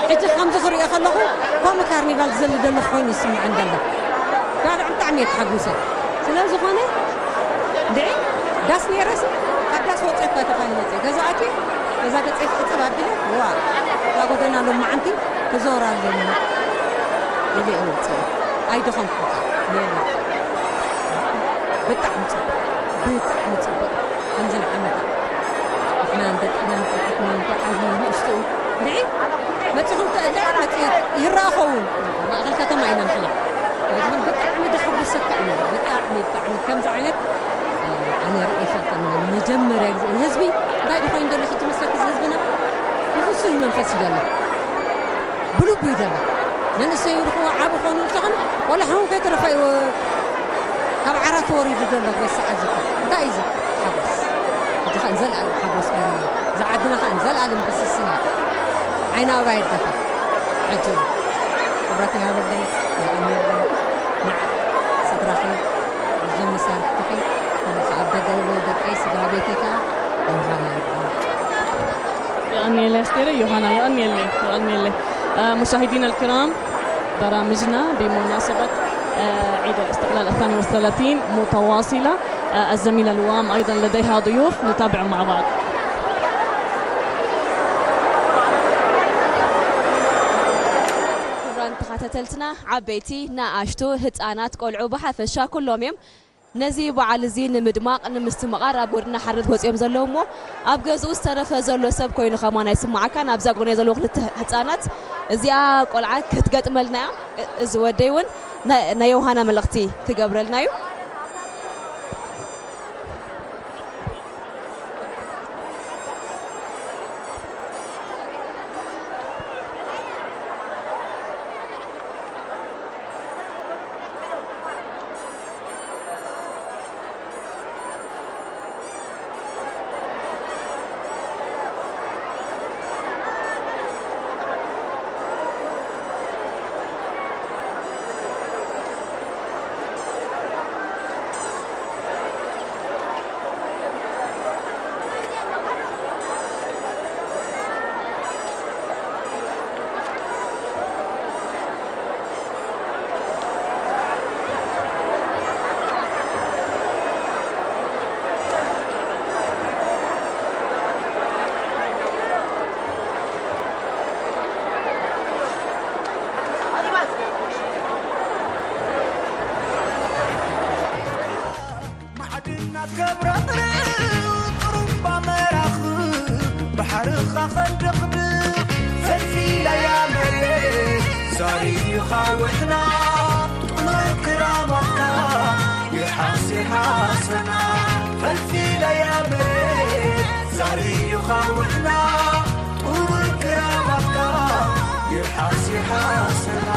ሕጂ ከምዚ ክርእዮ ከለኹ ከምኡ ካርኒቫል ዝዘሊ ዘለኹ ኮይኑ ይስምዐን ዘሎ። ብጣዕሚ ብጣዕሚ እየ ተሓጒሰ። ስለ ዝኾነ እንድዒ ዳስ ነይረሲ ካብ ዳስ ወፂአ እኳ ተፋኒ መፅአ። ገዛ ኣትየ፣ ገዛ ገፀይ ክሕፀብ ኣቢለ፣ ዋ፣ እዛ ጎደና ሎማዓንቲ ክዞር ኣለኒ ኢለ እየ ወፂአ። ኣይደኸምኩ፣ ሌላ። ብጣዕሚ ፅቡቅ፣ ብጣዕሚ ፅቡቅ። ከምዚ ንዓመታ ንሕና ንደቅና ንቆልዓትና ንጎዓዝ ንእሽትኡ እንድዒ መፂኹም ተ-፣ እንድዒ መፂ-፣ ይረኣ ኸውን። ማእኸል ከተማ ኢና ንሕና። እዚ ግን ብጣዕሚ ደሕጉሰካ እዩ። ብጣዕሚ፣ ብጣዕሚ ከምዚ ዓይነት፣ እ፣ ኣነ ርእየ ይፈልጥን። ንመጀመርያ ግዜ ንህዝቢ እንታይ ድኾይኑ ዘሎ ሕጂ መስለኪ፣ እዚ ህዝብና ብፍሱይ መንፈስ እዩ ዘሎ። ብልቡ እዩ ዘሎ። መንእሰይ ይርኽቦ ዓቢ ኾኑ እንተኾነ፣ ወላ ሕሙም ከይተረፈ እዩ ካብ ዓራት ወሪዱ ዘሎ። በዚ ሰዓት እዚ እንታይ እዩ እዚ ሓጎስ? ሕጂ ኸኣ ንዘለኣለም ሓጎስ ገይሩና። እዛ ዓድና ኸኣ ንዘለኣለም ክስስን እያ። ዓይኒ ኣበባ የደኻ። ሕጂ ክብረት ይሃበለይ፣ የቐንየለይ። ንዓ ስድራኺ፣ እዞም መሳርሕትኺ፣ ከምኡ ኸኣ ኣብ ደገ ዘለዉ ደቀይ፣ ስድራ ቤተይ ከኣ ዮሃና ይበሃል። የቐንየለይ ኣስቴረ፣ ዮሃና የቐንየለይ፣ የቐንየለይ። آه، مشاهدينا الكرام، برامجنا بمناسبة، آه، عيد الاستقلال الثاني والثلاثين متواصلة. آه، الزميلة لوام أيضًا لديها ضيوف، نتابع مع بعض. ክቡራን ተኸታተልትና፣ ዓበይቲ፣ ንኣሽቱ፣ ህጻናት፣ ቆልዑ፣ ብሓፈሻ ኩሎም እዮም ነዚ በዓል እዚ ንምድማቕ፣ ንምስትምቓር ኣብ ጎድና ሓርነት ወጺኦም ዘለዉ እሞ፣ ኣብ ገዝኡ ዝተረፈ ዘሎ ሰብ ኮይኑ ከማን ኣይስምዓካን። ኣብዛ ጎነይ ዘለዉ ክልተ ህጻናት፣ እዚኣ ቆልዓ ክትገጥመልና እያ። እ-፣ እዚ ወደይ እውን ናይ፣ ናይ ዮሃና መልእኽቲ ክገብረልና እዩ። ገብረጥርኡ ጥሩምባ መራኽብ ባሕርኻ ኸንደቕድቕ ፈልፊለያ መሬት ዛሪኻ ውሕና ጥሙር ክራማትካ ይሓስ ይሓሰና ፈልፊለያ መሬት ዛሪኻ ውሕና ጥሙር ክራማትካ ይሓስ ይሓሰና።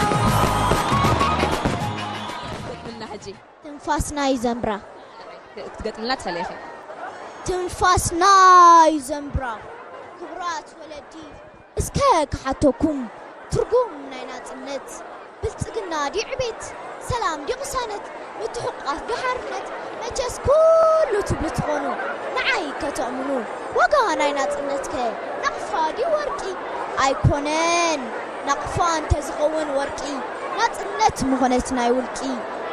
ትንፋስና ይዘምራ። ክትገጥምልና ትኽእሊ ኢኺ። ትንፋስና ይዘምራ። ክቡራት ወለዲ፣ እስከ ክሓተኩም፣ ትርጉም ናይ ናጽነት፣ ብልጽግና ድዩ ዕቤት፣ ሰላም ድዩ ቅሳነት፣ ምትሕቑቓፍ ድዩ ሓርነት፣ መቸስ ኩሉ ትብሉ ትኾኑ፣ ንዓይ ከተእምኑ፣ ዋጋ ናይ ናጽነትከ ናቕፋ ድዩ ወርቂ? ኣይኮነን፣ ናቕፋ እንተዝኸውን ወርቂ፣ ናጽነት ምኾነት ናይ ውልቂ።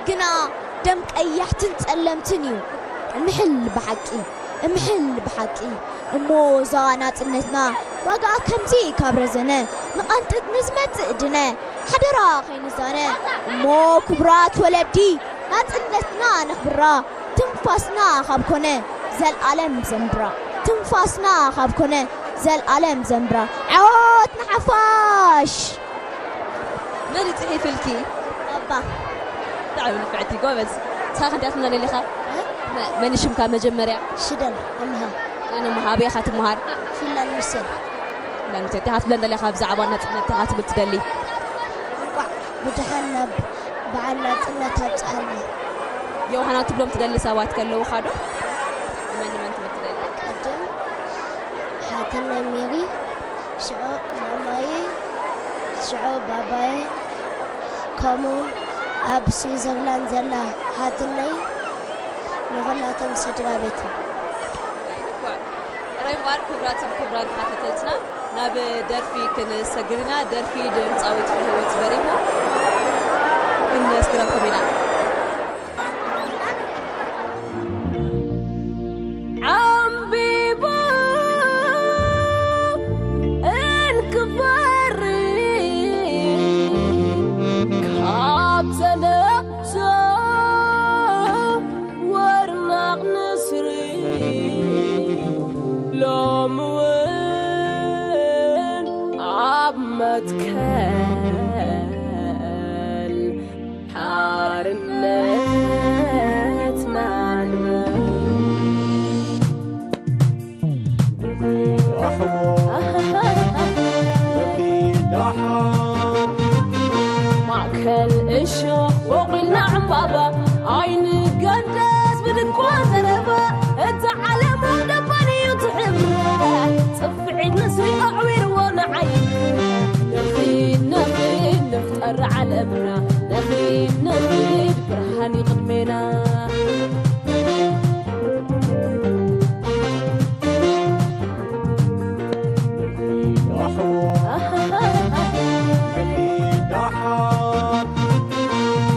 ግና ደም ቀያሕትን ጸለምትን እዩ። እምሕል ብሓቂ፣ እምሕል ብሓቂ። እሞ እዛ ናጽነትና ዋጋኣ ከምዚ ካብ ረዘነ፣ ንቐንጥጥ ንዝመጽእ ድነ፣ ሓደራ ከይንዛነ። እሞ ክቡራት ወለዲ፣ ናጽነትና ነኽብራ፣ ትንፋስና ካብ ኮነ፣ ዘልኣለም ዘንብራ። ትንፋስና ካብ ኮነ፣ ዘልኣለም ዘንብራ። ዓወት ንሓፋሽ! መን እዩ ጽሒፍልኪ? ኣባ። ብጣዕሚ ንፍዕቲ፣ ጎበዝ። ንስኻ ክንታይ ክትብለና ደሊኻ? እ? መ-፣ መን እዩ ሽምካ መጀመርያ? ሽደን ኣምሃ። ሽደን ኣምሃ፣ ኣበይ ኢኻ ትመሃር? ፊንላንድ ሚስዮን። ፊንላንድ ሚስዮን። እንታይ ክትብለና ደሊኻ ብዛዕባ ናጽነት እንታይ ክትብል ትደሊ? እንቋዕ ብደሓን ናብ በዓል ናጽነት ኣብጽሓና። ዮሃና ትብሎም ትደሊ ሰባት ከለዉኻ ዶ? መን መን ትብል ትደሊ? ቅድም ሓትነይ ሜሪ፣ ሽዑ ማማይ፣ ሽዑ ባባይ፣ ከምኡ ኣብ ስዊዘርላንድ ዘላ ሓትነይ፣ ንኹላቶም ስድራ ቤተይ። ራይምባር ክቡራትን ክቡራን ተኸታተልትና፣ ናብ ደርፊ ክንሰግር ኢና። ደርፊ ድምጻዊት ፍሬህይወት በሪሁ ክነስግረኩም ኢና። ዓምቢቡ እንክፈሪ ካብ ተነቕቶ ወርናቕ ንስሪ ሎሚ እውን ኣብ መትከል ሓርነትና ንበር። ማእከል እሾኽ ቦቒልና ዕምባባ ኣይንገደስ ብድንኳን ዘረባ እታ ዓለም ደባን እዩ ትሕብራ ጽፍዒት ንስሪ ኣዕዊርዎ ንዓይ ንኺድ ንኺድ ንፍጠር ዓለምና ንኺድ ንኺድ ብርሃን እዩ ቅድሜና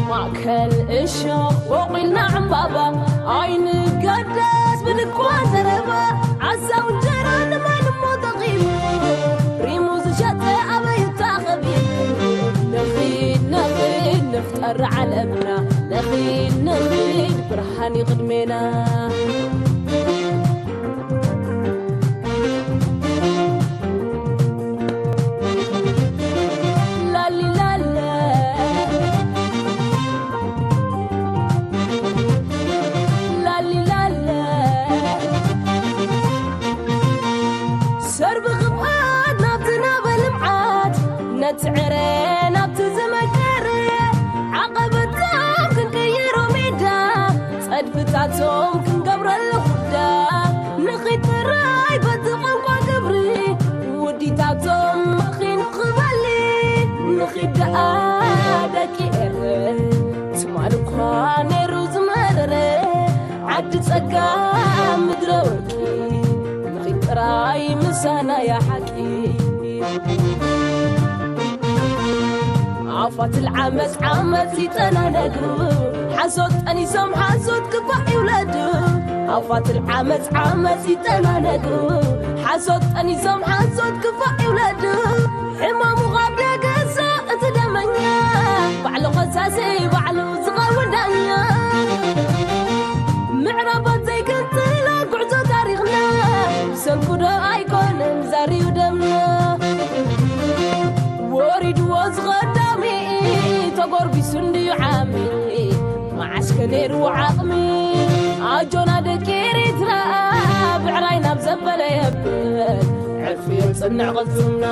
ማእከል እሾኽ ቦቒልና ዕምባባ ኣይንገደስ ብድኳ ዘረባ ዓሳው እንጀራ ንማን እሞ ጠቒሙ ሪሙ ዝሸጠ ኣበይ እታ ኸቢሩ ንኺድ ንኺድ ንፍጠር ዓለምና ንኺድ ንኺድ ብርሃን እዩ ቅድሜና ሰርቢ ክብኣት ናብቲ ናበ ልምዓት ነቲ ዕረ ናብቲ ዝመከረ ዓቐበታት ክንቅይሮ ሜዳ ጸድፍታቶም ክንገብረሉ ኩዳ ንኺድ ጥራይ በቲ ቋንቋ ግብሪ ውዲታቶም ኺንኽበሊ ንኺድ ደኣ ደቂ ኤረ ትማል እኳ ነይሩ ዝመረረ ዓዲ ጸጋ ምድረ ወርቂ ንኺድ ጥራይ ምሳና እያ ሓቂ ኣፋት ዓመጽ ዓመጽ ይጠናነጉ ሓሶት ጠኒሶም ሓሶት ክፋእ ይውለዱ ኣፋት ዓመጽ ዓመጽ ይጠናነጉ ሓሶት ጠኒሶም ሓሶት ክፋእ ይውለዱ ሕማሙ ካብ ደገሶ እቲ ደመኛ ባዕሉ ኸሳሲ ባዕሉ ዝኸውን ዳኛ ምዕራባት ዘይከ ኩዶ ኣይኮነን ዛርዩ ደምና። ወሪድዎ ዝቐዳሚ ተጎርቢሱ እንድዩ ዓሚ። መዓስከ ነይርዎ ዓቕሚ? ኣጆና ደቂ ኤሪትራ፣ ብዕራይ ናብ ዘበለ የብል፣ ዕርፊ የጽንዕ ቅልጽምና።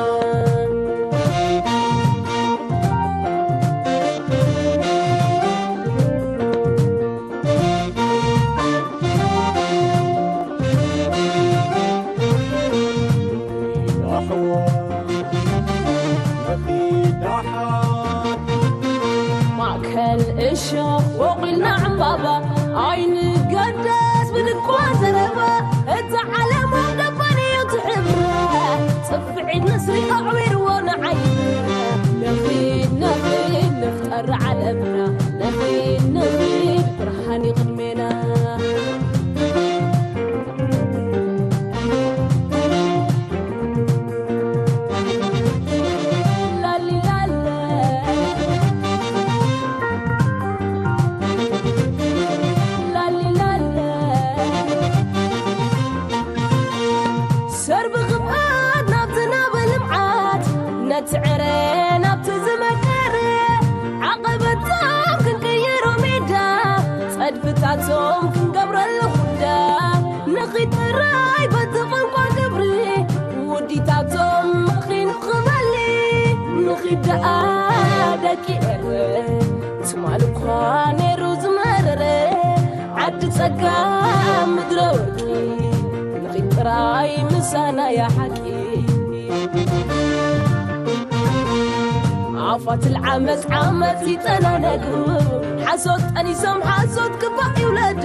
ማእከል እሾኽ ቦቒልና ዕምባባ፣ ኣይንገደስ ብድኳ ዘረባ። እዛ ዓለም ኣብ ደባን እዩ ትሕብረ፣ ጽፍዒት ንስሪ ኣዕዊርዎ ንዓይ። ንኺድ፣ ንኺድ፣ ንፍጠር ዓለምና። ንኺድ፣ ንኺድ፣ ብርሃን እዩ ቅድሜና። ላሊላለ፣ ላሊላለ። ሰርቢ ክብኣት ናብቲ ናብ ልምዓት፣ ነቲ ዕረ ናብቲ ዝመከረ፣ ዓቐበታት ክንቅይሮ ሜዳ፣ ጸድፍታቶም ክንገብረሉ ኩዳ። ንኺድ ጥራይ በቲ ቋንቋ ግብሪ፣ ውዲታቶም መኺኑ ክበሊ። ንኺድ ደኣ ደቂ ኤረ፣ ትማል እኳ ነይሩ ዝመረረ፣ ዓዲ ጸጋ ምድረ ወርቂ፣ ንኺድ ጥራይ ምሳና እያ ሓቂ። ኣፋት ዓመጽ ዓመጽ ይጠናነጉ፣ ሓሶት ጠኒሶም ሓሶት ክፋእ ይውለዱ።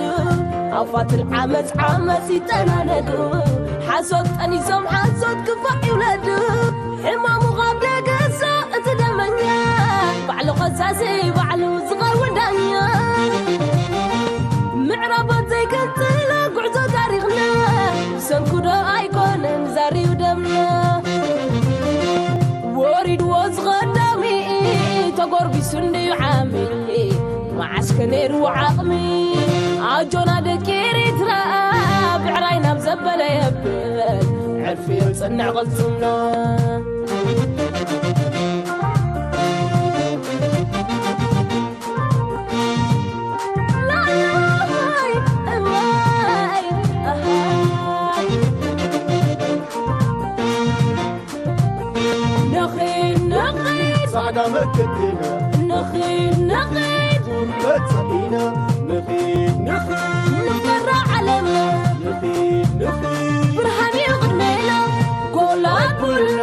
ኣፋት ዓመጽ ዓመጽ ይጠናነጉ፣ ሓሶት ጠኒሶም ሓሶት ክፋእ ይውለዱ። ሕማሙ ካብ ደገሶ እቲ ደመኛ፣ ባዕሉ ከሳሲ ባዕሉ ዝኸውን ዳኛ። ምዕራባት ዘይገንጽሎ ጉዕዞ ታሪኽና፣ ብሰንኩ ዶ ኣይኮነን ዛርዩ ደምና። ወሪድዎ ዝቐዳሚ፣ ተጎርቢሱ እንድዩ ዓሚ። መዓስከ ነይርዎ ዓቕሚ? ኣጆና ደቂ ኤሪትራ፣ ብዕራይ ናብ ዘበለ የብል፣ ዕርፊ የጽንዕ ቅልጽምና። ላላይ፣ እዋይ፣ ኣሃይ። ንኺድ፣ ንኺድ። ጻዕዳ መከተና። ንኺድ፣ ንኺድ። ጉልበት ጸኢና። ንኺድ፣ ንኺድ። ንፈራ ዓለምና። ንኺድ፣ ንኺድ። ብርሃን እዩ ቅድሜና። ጎላ ጎላ።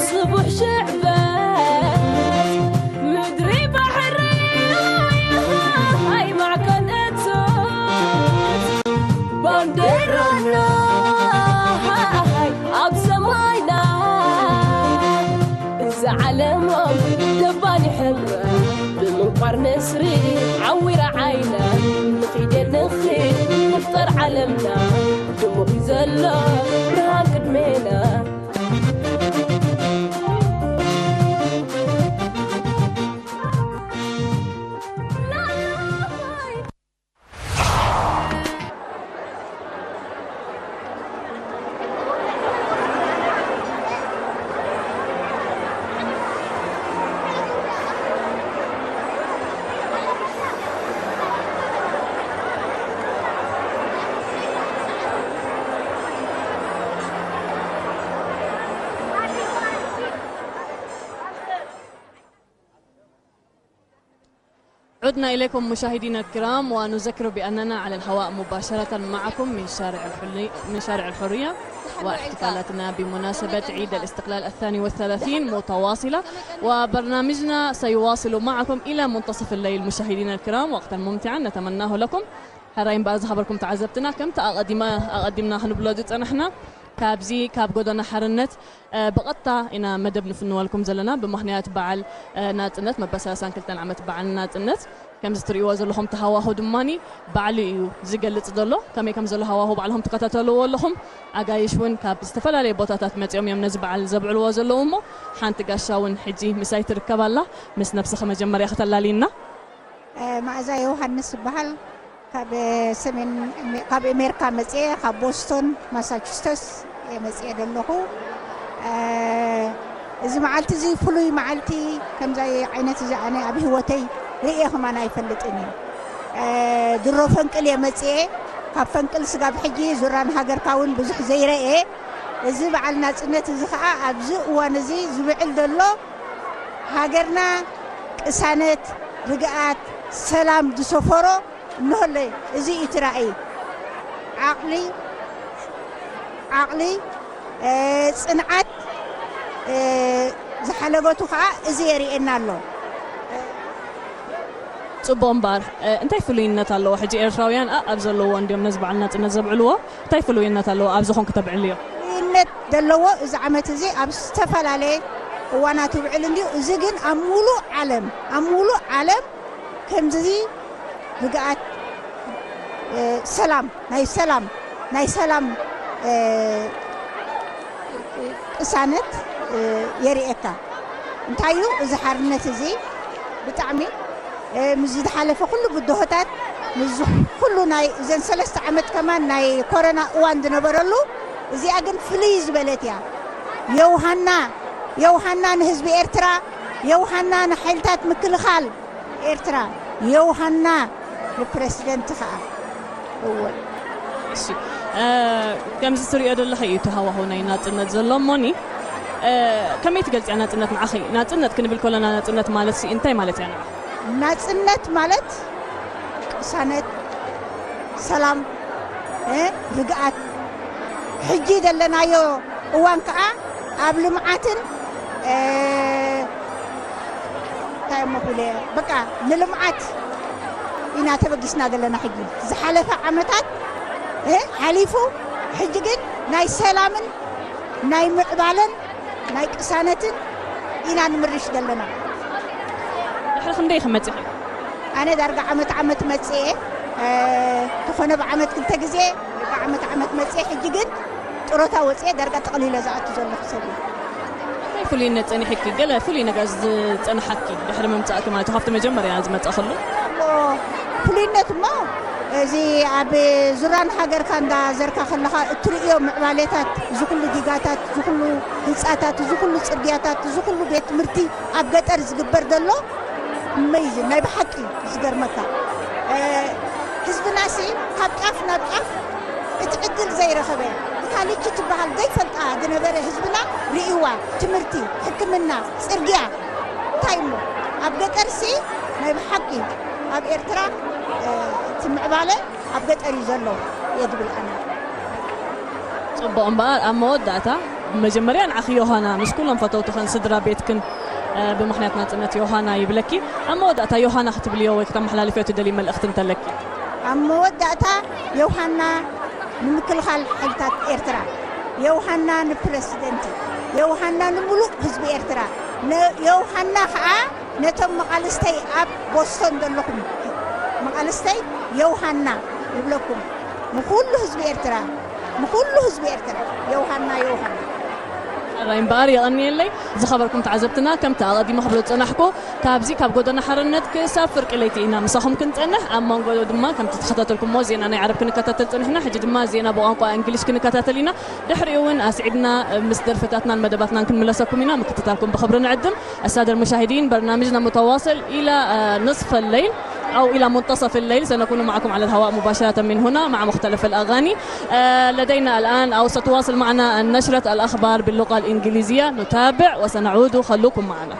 ስቡሕ ሽዕበት። ምድሪ ባሕሪ። ሃይ ማዕከን እቶት። ባንዴራና ኣብ ሰማይና፣ እዛ ዓለሞም ደባኒ ሕብራ፣ ብምንቋር ንስሪ ዓዊራ ዓይና፣ ንኺድ ንኺድ ንፍጠር ዓለምና፣ ድሙቕ እዩ ዘሎ ብርሃን ቅድሜና። عدنا إليكم مشاهدينا الكرام، ونذكر بأننا على الهواء مباشرة معكم من شارع الحلي-، من شارع الحرية، واحتفالاتنا بمناسبة عيد الاستقلال الثاني والثلاثين متواصلة، وبرنامجنا سيواصل معكم إلى منتصف الليل. مشاهدينا الكرام، وقتا ممتعا نتمناه لكم. ሕራይ እምበኣር ዝኸበርኩም ተዓዘብትና፣ ከምቲ ኣቐዲማ-፣ ኣቐዲምና ክንብሎ ዝጸናሕና፣ ካብዚ ካብ ጎደና ሓርነት፣ እ፣ ብቐጥታ ኢና መደብ ንፍንወልኩም ዘለና፣ ብምኽንያት በዓል፣ እ፣ ናጽነት፣ መበል ሰላሳን ክልተን ዓመት በዓል ናጽነት። ከምዚ ትርእይዎ ዘለኹም እቲ ሃዋሁ ድማኒ ባዕሉ እዩ ዝገልጽ ዘሎ። ከመይ ከም ዘሎ ሃዋሁ ባዕልኹም ትከታተልዎ ኣለኹም። ኣጋይሽ እውን ካብ ዝተፈላለየ ቦታታት መጺኦም እዮም ነዚ በዓል ዘብዕልዎ ዘለዉ እሞ፣ ሓንቲ ጋሻ እውን ሕጂ ምሳይ ትርከብ ኣላ። ምስ ነብስኺ መጀመርያ ከተላልይና። እ፣ መኣዛ ዮሃንስ እበሃል። ካብ ሰሜን፣ ካብ ኣሜሪካ መፅየ፣ ካብ ቦስቶን ማሳቹስተስ እየ መፅየ ዘለኹ። እዚ መዓልቲ እዚ ፍሉይ መዓልቲ፣ ከምዚ ዓይነት እዚ ኣነ ኣብ ህይወተይ ርእየ ከማን ኣይፈልጥን እዩ። ድሮ ፈንቅል እየ መፅየ። ካብ ፈንቅል ስጋብ ሕጂ ዙራን ሃገርካ እውን ብዙሕ ዘይረእየ። እዚ በዓል ናፅነት እዚ ከዓ ኣብዚ እዋን እዚ ዝብዕል ዘሎ ሃገርና ቅሳነት፣ ርግኣት፣ ሰላም ዝሰፈሮ እንሆለ። እዚ እዩ እቲ ራእይ። ዓቕሊ ዓቕሊ፣ ጽንዓት ዝሓለገቱ ከዓ እዚ የርእየና ኣሎ። ፅቡቕ እምበኣር እንታይ ፍሉይነት ኣለዎ? ሕጂ ኤርትራውያን ኣብ ዘለውዎ እንዲዮም ነዚ በዓል ናፅነት ዘብዕልዎ። እንታይ ፍሉይነት ኣለዎ ኣብዚ ኾንክ ተብዕልዮ? ፍሉይነት ዘለዎ እዚ ዓመት እዚ ኣብ ዝተፈላለየ እዋናት ይውዕል እንዲዩ። እዚ ግን ኣብ ሙሉእ ዓለም ኣብ ሙሉእ ዓለም ከምዚ ርግኣት፣ ሰላም ናይ ሰላም ናይ ሰላም ቅሳነት የርእየካ። እንታይ እዩ እዚ ሓርነት እዚ? ብጣዕሚ ምስ ዝሓለፈ ኩሉ ብድሆታት፣ ምስ ኩሉ ናይ እዘን ሰለስተ ዓመት ከማን ናይ ኮረና እዋን ዝነበረሉ፣ እዚኣ ግን ፍልይ ዝበለት እያ። የውሃና የውሃና ንህዝቢ ኤርትራ፣ የውሃና ንሓይልታት ምክልኻል ኤርትራ፣ የውሃና ንፕረሲደንት ከኣ። እወ። እሺ፣ ከምዚ ትሪኦ ዘለኺ እዩ እቲ ሃዋህው ናይ ናፅነት ዘሎ እሞኒ፣ ከመይ ትገልፅያ ናፅነት ንዓኺ? ናፅነት ክንብል ከለና ናፅነት ማለት ሲ እንታይ ማለት እያ ንዓኺ? ናፅነት ማለት ቅሳነት፣ ሰላም፣ ርግኣት፣ ሕጂ ዘለናዮ እዋን ከዓ ኣብ ልምዓትን እንታይ እሞ ክብለ፣ በቃ ንልምዓት ኢና ተበጊስና ዘለና። ሕጂ ዝሓለፈ ዓመታት ሓሊፉ፣ ሕጂ ግን ናይ ሰላምን ናይ ምዕባለን ናይ ቅሳነትን ኢና ንምርሽ ዘለና። ድሕሪ ክንደይ ክመፅእ? ኣነ ዳርጋ ዓመት ዓመት መፅእ እየ። ተኾነ ብዓመት ክልተ ግዜ ብዓመት ዓመት መፅእ። ሕጂ ግን ጥሮታ ወፅየ ዳርጋ ጠቕሊለ ዝኣቱ ዘለኹ ሰብ እየ። እንታይ ፍሉይነት ፀኒሕኪ? ገለ ፍሉይ ነገር ዝፀንሓኪ ድሕሪ ምምፃእኪ ማለት እዩ፣ ካብቲ መጀመርያ ዝመፃእክሉ? ፍሉይነት እሞ እዚ ኣብ ዙራን ሃገርካ እንዳ ዘርካ ከለኻ እትርእዮ ምዕባሌታት፣ እዚ ኩሉ ዲጋታት፣ እዚ ኩሉ ህንፃታት፣ እዚ ኩሉ ፅርግያታት፣ እዚ ኩሉ ቤት ትምህርቲ ኣብ ገጠር ዝግበር ዘሎ፣ ኣሜዚን ናይ ብሓቂ ዝገርመካ። ህዝብናሲ ካብ ጫፍ ናብ ጫፍ እቲ ዕድል ዘይረኸበ፣ እታ ልቺ ትበሃል ዘይፈልጣ ዝነበረ ህዝብና ርእይዋ። ትምህርቲ፣ ሕክምና፣ ፅርግያ፣ እንታይ እሞ ኣብ ገጠርሲ ናይ ብሓቂ ኣብ ኤርትራ እቲ ምዕባለ ኣብ ገጠር እዩ ዘሎ እየ ዝብል ኣነ። ፅቡቕ እምበኣር ኣብ መወዳእታ ብመጀመርያ ንዓኺ ዮሃና ምስ ኩሎም ፈተውትኽን ስድራ ቤትክን ብምኽንያት ናፅነት ዮሃና ይብለኪ። ኣብ መወዳእታ ዮሃና ክትብልዮ ወይ ክተመሓላልፍዮ ትደልዪ መልእኽቲ እንተለኪ? ኣብ መወዳእታ ዮሃና ንምክልኻል ሓይልታት ኤርትራ፣ ዮሃና ንፕረሲደንቲ፣ ዮሃና ንምሉእ ህዝቢ ኤርትራ፣ ዮሃና ከዓ ነቶም መቓልስተይ ኣብ ቦስቶን ዘለኹም መቓልስተይ ዮሃና ይብለኩም። ንኹሉ ህዝቢ ኤርትራ፣ ንኹሉ ህዝቢ ኤርትራ ዮሃና ዮሃና። ሕራይ እምበኣር የቐንየለይ። ዝኸበርኩም ተዓዘብትና፣ ከምቲ ኣቐዲመ ክብሎ ዝጸናሕኩ፣ ካብዚ ካብ ጎደና ሓርነት ክሳብ ፍርቂ ለይቲ ኢና ምሳኹም ክንጸንሕ። ኣብ መንጎ ድማ ከምቲ ተኸታተልኩሞ ዜና ናይ ዓረብ ክንከታተል ጸኒሕና፣ ሕጂ ድማ ዜና ብቋንቋ እንግሊሽ ክንከታተል ኢና። ድሕሪኡ እውን ኣስዒብና ምስ ደርፍታትናን መደባትናን ክንምለሰኩም ኢና። ምክትታልኩም ብኽብሪ ንዕድም። السادة المشاهدين، برنامجنا متواصل إلى نصف الليل أو إلى منتصف الليل، سنكون معكم على الهواء مباشرة من هنا مع مختلف الأغاني. لدينا الآن أو ستواصل معنا نشرة الأخبار باللغة الإنجليزية، نتابع وسنعود، خلوكم معنا.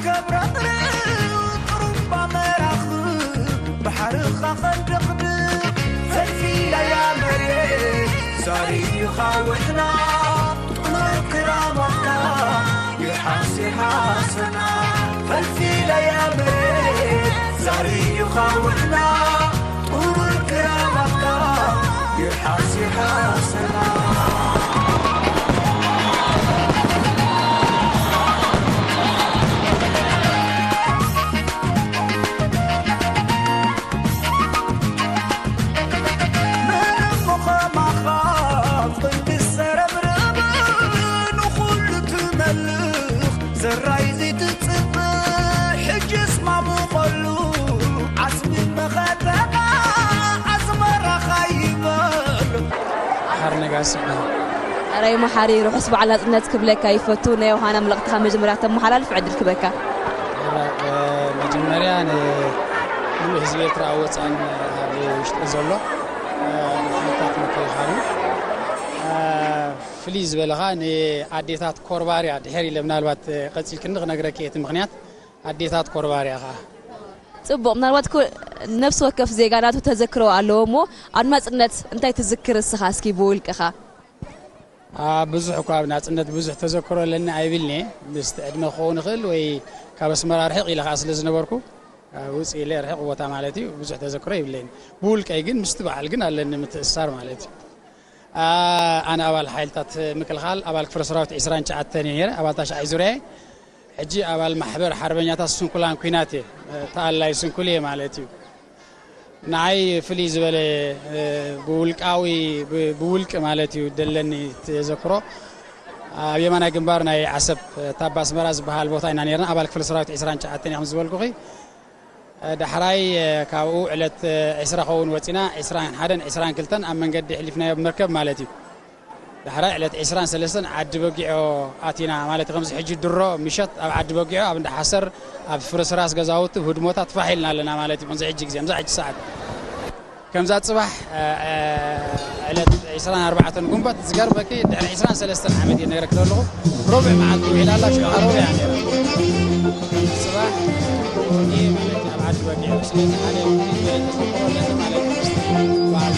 ከብረቕርቕ ጥሩምባ መራኽብ ባሕርኻ ኸንድቕድቕ ፈልፊለያ መሬት ዛሪኻ ውሕና ጥሉል ክራማትካ ይሓስ ይሓሰና ፈልፊለያ መሬት ዛሪኻ ውሕና ጥሉል ክራማትካ ይሓስ ይሓሰና ኣራይ መሓሪ ርሑስ በዓል ናጽነት ክብለካ ይፈቱ። ናይ ዮሃና መልእኽትኻ መጀመርያ ተመሓላልፍ ዕድል ክበካ። መጀመርያ ንሙሉእ ህዝቢ ኤርትራ ኣብ ወጻን ኣብ ውሽጢ ዘሎ ሓይልታት ምክልኻሉ ፍልይ ዝበለ ኸኣ ንኣዴታት ኮርባርያ ድሕር ኢለ ምናልባት ቀጺልክኒ ክነግረኪ እቲ ምኽንያት ኣዴታት ኮርባርያ ኸኣ ጽቡቕ ምናልባት ነፍሲ ወከፍ ዜጋ ናቱ ተዘክሮ ኣለዎ እሞ ኣብ ናጽነት እንታይ ትዝክር እስኻ እስኪ ብውልቅኻ ብዙሕ እኳ ኣብ ናጽነት ብዙሕ ተዘክሮ ኣለኒ ኣይብልኒ ምስቲ ዕድመ ክኸውን ይኽእል ወይ ካብ ኣስመራ ርሕቕ ኢለ ከዓ ስለ ዝነበርኩ ውፅእ ኢለ ርሕቕ ቦታ ማለት እዩ ብዙሕ ተዘክሮ ይብለኒ ብውልቀይ ግን ምስቲ በዓል ግን ኣለኒ ምትእስሳር ማለት እዩ ኣነ ኣባል ሓይልታት ምክልኻል ኣባል ክፍለ ሰራዊት ዕስራን ትሽዓተን እየ ነይረ ኣባል ታሽዓይ ዙርያ ሕጂ ኣባል ማሕበር ሓርበኛታት ስንኩላን ኲናት እየ ተኣላይ ስንኩል እየ ማለት እዩ ንዓይ ፍልይ ዝበለ ብውልቃዊ ብውልቂ ማለት እዩ ደለኒ ተዘክሮ ኣብ የማናይ ግንባር ናይ ዓሰብ ታባ ኣስመራ ዝበሃል ቦታ ኢና ነርና ኣባል ክፍለ ሰራዊት ዕስራን ትሽዓተን እየ ከም ዝበልኩኺ ዳሕራይ ካብኡ ዕለት ዕስራ ኸውን ወፂና ዕስራን ሓደን ዕስራን ክልተን ኣብ መንገዲ ሕሊፍናዮ ብመርከብ ማለት እዩ ዳሕራይ ዕለት ዕስራን ሰለስተን ዓዲ በጊዖ ኣቲና ማለት ከምዚ ሕጂ ድሮ ምሸት ኣብ ዓዲ በጊዖ ኣብ እንዳሓሰር ኣብ ፍርስራስ ገዛውቲ ህድሞታት ፋሕ ኢልና ኣለና ማለት እዩ ከምዚ ሕጂ ግዜ ምዛ ሕጂ ሰዓት ከምዛ ጽባሕ ዕለት ዕስራን ኣርባዕተን ጉንበት ዝገርመኪ ድሕሪ ዕስራን ሰለስተን ዓመት እየ ነግረኪ ዘለኹ ሮብዕ መዓልቲ ውዒላ ኣላ ሽዑ ሮብዕ እያ ነይራ ጽባሕ እየ ማለት ኣብ ዓዲ በጊዖ ስለዚ ሓደ ተዘክሮ ኣለኒ ማለት እዩ በዓል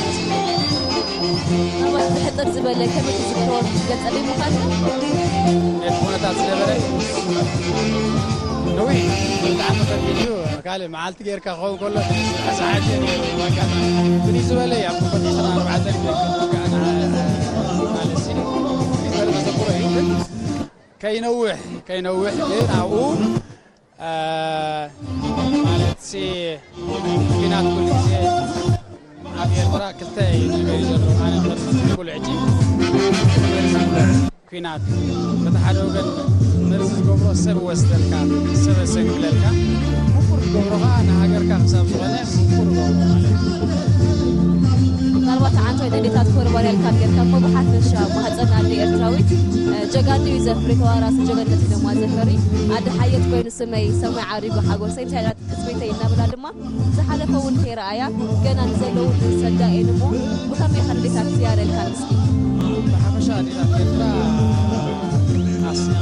ምናልባት ብሕጥር ዝበለ ከመይ ትዝክሮ ክትገልጸለይ ምኻልካ? ነቲ ኩነታት ዝነበረ ነዊሕ ብጣዕሚ ከቢድ እዩ ካልእ መዓልቲ ጌርካ ክኸውን ከሎ ዝሓሸ ነይሩ ኣጋጣሚ ፍልይ ዝበለ እዩ ኣብ ክልተ ሽሕን ኣርባዕተን ማለት ሲ ዝበለ መዘክሮ እዩ ግን ከይነውሕ ከይነውሕ ግን ኣብኡ ማለት ሲ ኪናት ኩሉ ግዜ ኣብ ኤርትራ ክልተ እዩ ነገር እዩ ዘሎ ኣነ ክብል ሕጂ ኩናት በቲ ሓደ ወገን መርዚ ዝገብሮ ሰብ ወስደልካ ሰብ ኣሰንግለልካ ምቁር ዝገብሮ ከዓ ንሃገርካ ክሳብ ዝኾነ ምቁር ገብሮ ማለት እዩ ምናልባት ዓንቶ ደሌታት ኮርባርያልካ ጌርካ እሞ ብሓፈሻ ማህፀን ኣደ ኤርትራዊት ጀጋኑ እዩ ዘፍሪ ተዋራሲ ጀገነት ኢሎማ ዘፈሪ ኣደ ሓየት ኮይኑ ስመይ ሰማይ ዓሪጉ ሓጎሰይ እንታይ ትጽቢተይ እናበላ ድማ ዝሓለፈ እውን ከይረኣያ ገና ንዘለዉ ዝሰዳ እየን እሞ ብኸመይ ኢኻ ኣዴታት ዝያረልካ ንስኪ? ብሓፈሻ ኣዴታት ኤርትራ ኣስና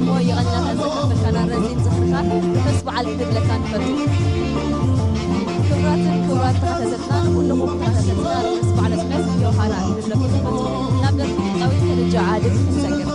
እሞ የቐንና ከዘከርካና ረዚን ዝኽርኻ ርሑስ በዓል ክንብለካ ንፈቱ። ክቡራትን ክቡራት ተኸታተልትና ንኹልኹም ተኸታተልትና ርሑስ በዓል ኣጽናት ዮሃና ክንብለኩም ንፈቱ። ናብ ደርፊ ድምጻዊት ከድጃ ዓድል ክንሰግር።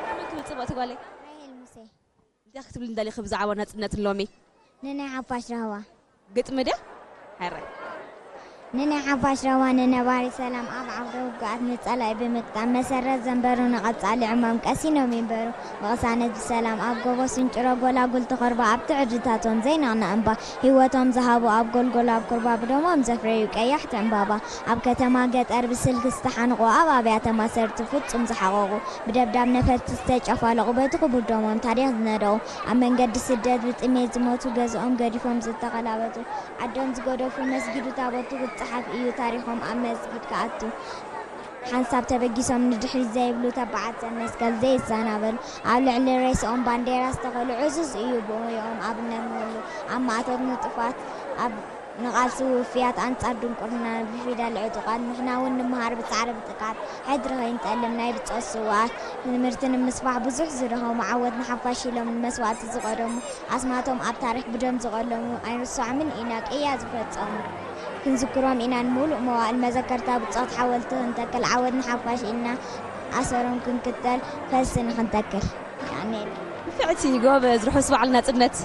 ከመይ ትብል ጽብቕቲ ጓለይ? ራሄል ሙሴ። እንታይ ክትብሊ እንደሊኺ ብዛዕባ ናጽነት ሎሚ? ንናይ ሓፋሽ ራህዋ። ግጥሚ ድያ? ሕራይ። ንናይ ሓፋሽ ራህዋ ንነባሪ ሰላም ኣብ ዓውደ ውግኣት ንጸላኢ ብምግጣም መሰረት ዘንበሩ ንቐጻሊ ዕማም ቀሲኖም ይንበሩ። ብቕሳነት ብሰላም ኣብ ጎቦ ስንጭሮ ጎላጉል ተኸርባ ኣብቲ ዕድታቶም ዘይነቕነቕ እምባ ህይወቶም ዝሃቡ ኣብ ጎልጎል ኣብ ኩርባ ብደሞም ዘፍረዩ ቀያሕቲ ዕምባባ ኣብ ከተማ ገጠር ብስልኪ ዝተሓንቑ ኣብ ኣብያተ ማሰርቱ ፍጹም ዝሓቐቑ ብደብዳብ ነፈርቲ ዝተጨፋለቑ በቲ ክቡር ደሞም ታሪኽ ዝነደቑ ኣብ መንገዲ ስደት ብጥሜት ዝሞቱ ገዝኦም ገዲፎም ዝተኸላበቱ ዓዶም ዝገደፉ መስጊዱ ታቦቱ ክጸሓፍ እዩ ታሪኾም ኣብ መስጊድ ክኣቱ ሓንሳብ ተበጊሶም ንድሕሪት ዘይብሉ ተባዓት ዘመስቀል ዘይሰናበሉ ኣብ ልዕሊ ሬስኦም ባንዴራ ዝተኸሉ ዕዙዝ እዩ ብኦም ኣብነት ንኹሉ ኣብ ማእቶት ንጡፋት ኣብ ንቓልሲ ውፍያት ኣንጻር ድንቁርና ብፊደል ዕጡቓት፣ ንሕና እውን ንምሃር ብጻዕሪ ብጥቃት፣ ሕድሪ ከይንጠልም ናይ ብጾት ስውኣት፣ ትምህርቲ ንምስፋሕ ብዙሕ ዝደኸሙ፣ ዓወት ንሓፋሽ ኢሎም ንመስዋእቲ ዝቐደሙ፣ ኣስማቶም ኣብ ታሪኽ ብደም ዝቐለሙ፣ ኣይንርሶዖምን ኢና ቅያ ዝፈጸሙ። ክንዝክሮም ኢና ንምሉእ መዋእል፣ መዘከርታ ብጾት ሓወልቲ ክንተክል፣ ዓወት ንሓፋሽ ኢልና ኣሰሮም ክንክተል፣ ፈልሲ ንኽንተክል። ኣሜን። ንፍዕቲ ጎበዝ፣ ርሑስ በዓል ናጽነት።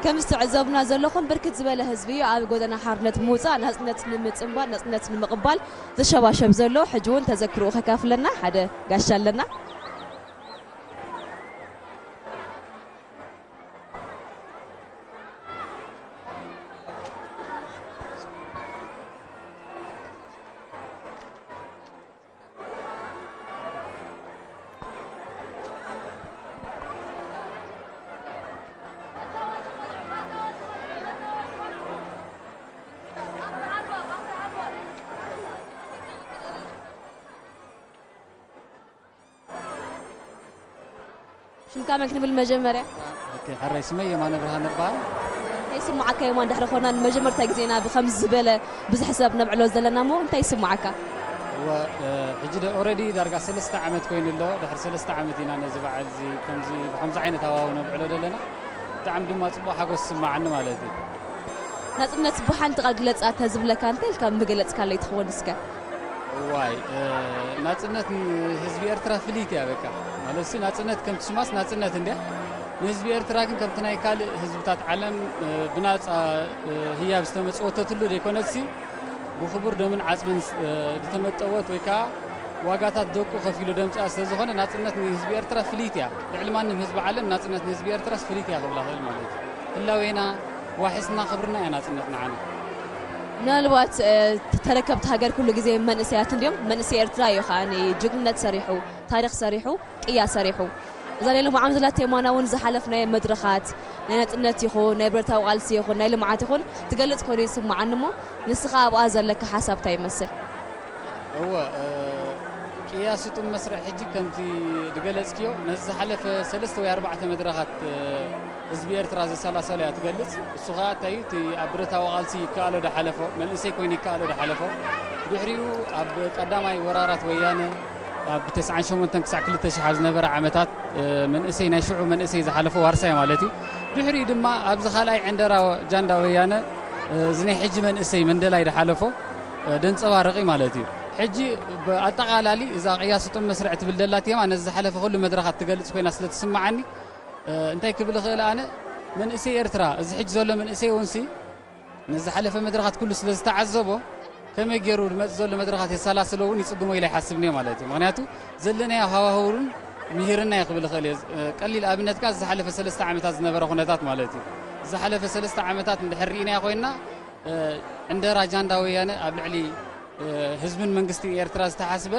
ከም ዝተዕዘብና ዘለኹም ብርክት ዝበለ ህዝቢ እዩ ኣብ ጎደና ሓርነት ምውጻእ ናጽነት ንምጽንባል፣ ናጽነት ንምቕባል ዝሸባሸብ ዘሎ። ሕጂ እውን ተዘክሮኡ ከካፍለና ሓደ ጋሻ ኣለና። ሽምካ መን ክንብል መጀመርያ? ኦኬ፣ ሕራይ ስመይ የማነ ብርሃነ እበሃል። እንታይ ይስምዓካ የማን? ድሕሪ ኮና ንመጀመርታ ግዜና ብከምዚ ዝበለ ብዙሕ ሰብ ነብዕሎ ዘለና እሞ እንታይ ይስምዓካ? እወ፣ እ፣ ሕጂ ደ-፣ ኦልሬዲ ዳርጋ ሰለስተ ዓመት ኮይኑ ኣሎ። ድሕሪ ሰለስተ ዓመት ኢና ነዚ በዓል እዚ ከምዚ፣ ብከምዚ ዓይነት ሃዋሁ ነብዕሎ ዘለና። ብጣዕሚ ድማ ጽቡቕ ሓጎስ ይስምዓኒ ማለት እዩ። ናጽነት ብሓንቲ ቃል ግለጻ ተዝብለካ እንታይ ኢልካ ምገለጽካለይ ትኸውን እስከ? እዋይ፣ እ፣ ናጽነት ንህዝቢ ኤርትራ ፍልይቲ እያ በቃ። ማለትሲ ናጽነት ከምቲ ስማስ ናጽነት እንድያ። ንህዝቢ ኤርትራ ግን ከምቲ ናይ ካልእ ህዝብታት ዓለም፣ እ፣ ብናጻ፣ እ፣ ህያብ ዝተመጸወተትሉ ዘይኮነትሲ ብኽቡር ደምን ዓጽምን፣ እ፣ ዝተመጠወት ወይ ከኣ ዋጋታት ደቁ ከፊሉ ደምጽኣ ስለ ዝኾነ ናጽነት ንህዝቢ ኤርትራ ፍልይቲ እያ። ልዕሊ ማንም ህዝቢ ዓለም ናጽነት ንህዝቢ ኤርትራስ ፍልይቲ እያ ክብላ እኽእል ማለት እዩ። ህላዌና፣ ዋሕስና፣ ክብርና እያ ናጽነት ንዓና። ምናልባት፣ እ፣ ተረከብቲ ሃገር ኩሉ ግዜ መንእሰያት እንድዮም። መንእሰይ ኤርትራ እዩ ከኣ ጅግንነት ሰሪሑ፣ ታሪኽ ሰሪሑ፣ ቅያ ሰሪሑ። እዛ ናይ ሎማዓንቲ ዘላ ቴማና እውን ዝሓለፍናዮ መድረኻት፣ ናይ ናጽነት ይኹን፣ ናይ ብረታዊ ቃልሲ ይኹን፣ ናይ ልምዓት ይኹን፣ ትገልጽ ኮይኑ ይስምዓኒ እሞ፣ ንስኻ ኣብኣ ዘለካ ሓሳብ እንታይ ይመስል? እወ፣ እ፣ ቅያ ስጡም መስርዕ ሕጂ ከምቲ ዝገለጽክዮ፣ ነዚ ዝሓለፈ ሰለስተ ወይ ኣርባዕተ መድረኻት፣ እ፣ ህዝቢ ኤርትራ ዘሰላሰሎ እያ ትገልጽ። እሱ ኸኣ እንታይ እዩ? እቲ ኣብ ብረታዊ ቃልሲ ይከኣሎ ዝሓለፎ፣ መንእሰይ ኮይኑ ይከኣሎ ዝሓለፎ፣ ድሕሪኡ ኣብ ቀዳማይ ወራራት ወያነ፣ ኣብ ተስዓን ሸሞንተን ክሳዕ ክልተ ሽሕ ኣብ ዝነበረ ዓመታት፣ እ፣ መንእሰይ፣ ናይ ሽዑ መንእሰይ ዝሓለፎ ዋርሳይ ማለት እዩ። ድሕሪኡ ድማ ኣብዚ ካልኣይ ዕንደራ ጃንዳ ወያነ፣ እ፣ እዚ ናይ ሕጂ መንእሰይ መንደላይ ዝሓለፎ፣ እ፣ ደንጸባርቕ እዩ ማለት እዩ። ሕጂ ብኣጠቓላሊ እዛ ቅያ ስጡም መስርዕ ትብል ዘላ ቴማ ነዚ ዝሓለፈ ኩሉ መድረኻት ትገልጽ ኮይና ስለ ትስምዓኒ፣ እ፣ እንታይ ክብል እኽእል ኣነ፣ መንእሰይ ኤርትራ፣ እዚ ሕጂ ዘሎ መንእሰይ እውንሲ ነዚ ዝሓለፈ መድረኻት ኩሉ ስለ ዝተዓዘቦ፣ ከመይ ገይሩ ዝመጽእ ዘሎ መድረኻት የሰላስሎ እውን ይጽግሞ ኢለ ይሓስብ እየ ማለት እዩ። ምኽንያቱ ዘለናዮ ሃዋህውን ምሂርና እየ ክብል እኽእል እየ። እ፣ ቀሊል ኣብነት ከኣ ዝሓለፈ ሰለስተ ዓመታት ዝነበረ ኩነታት ማለት እዩ። ዝሓለፈ ሰለስተ ዓመታት እንድሕር ርኢናዮ ኮይንና፣ እ፣ ዕንደራ ጃንዳ ወያነ ኣብ ልዕሊ፣ እ፣ ህዝብን መንግስትን ኤርትራ ዝተሓስበ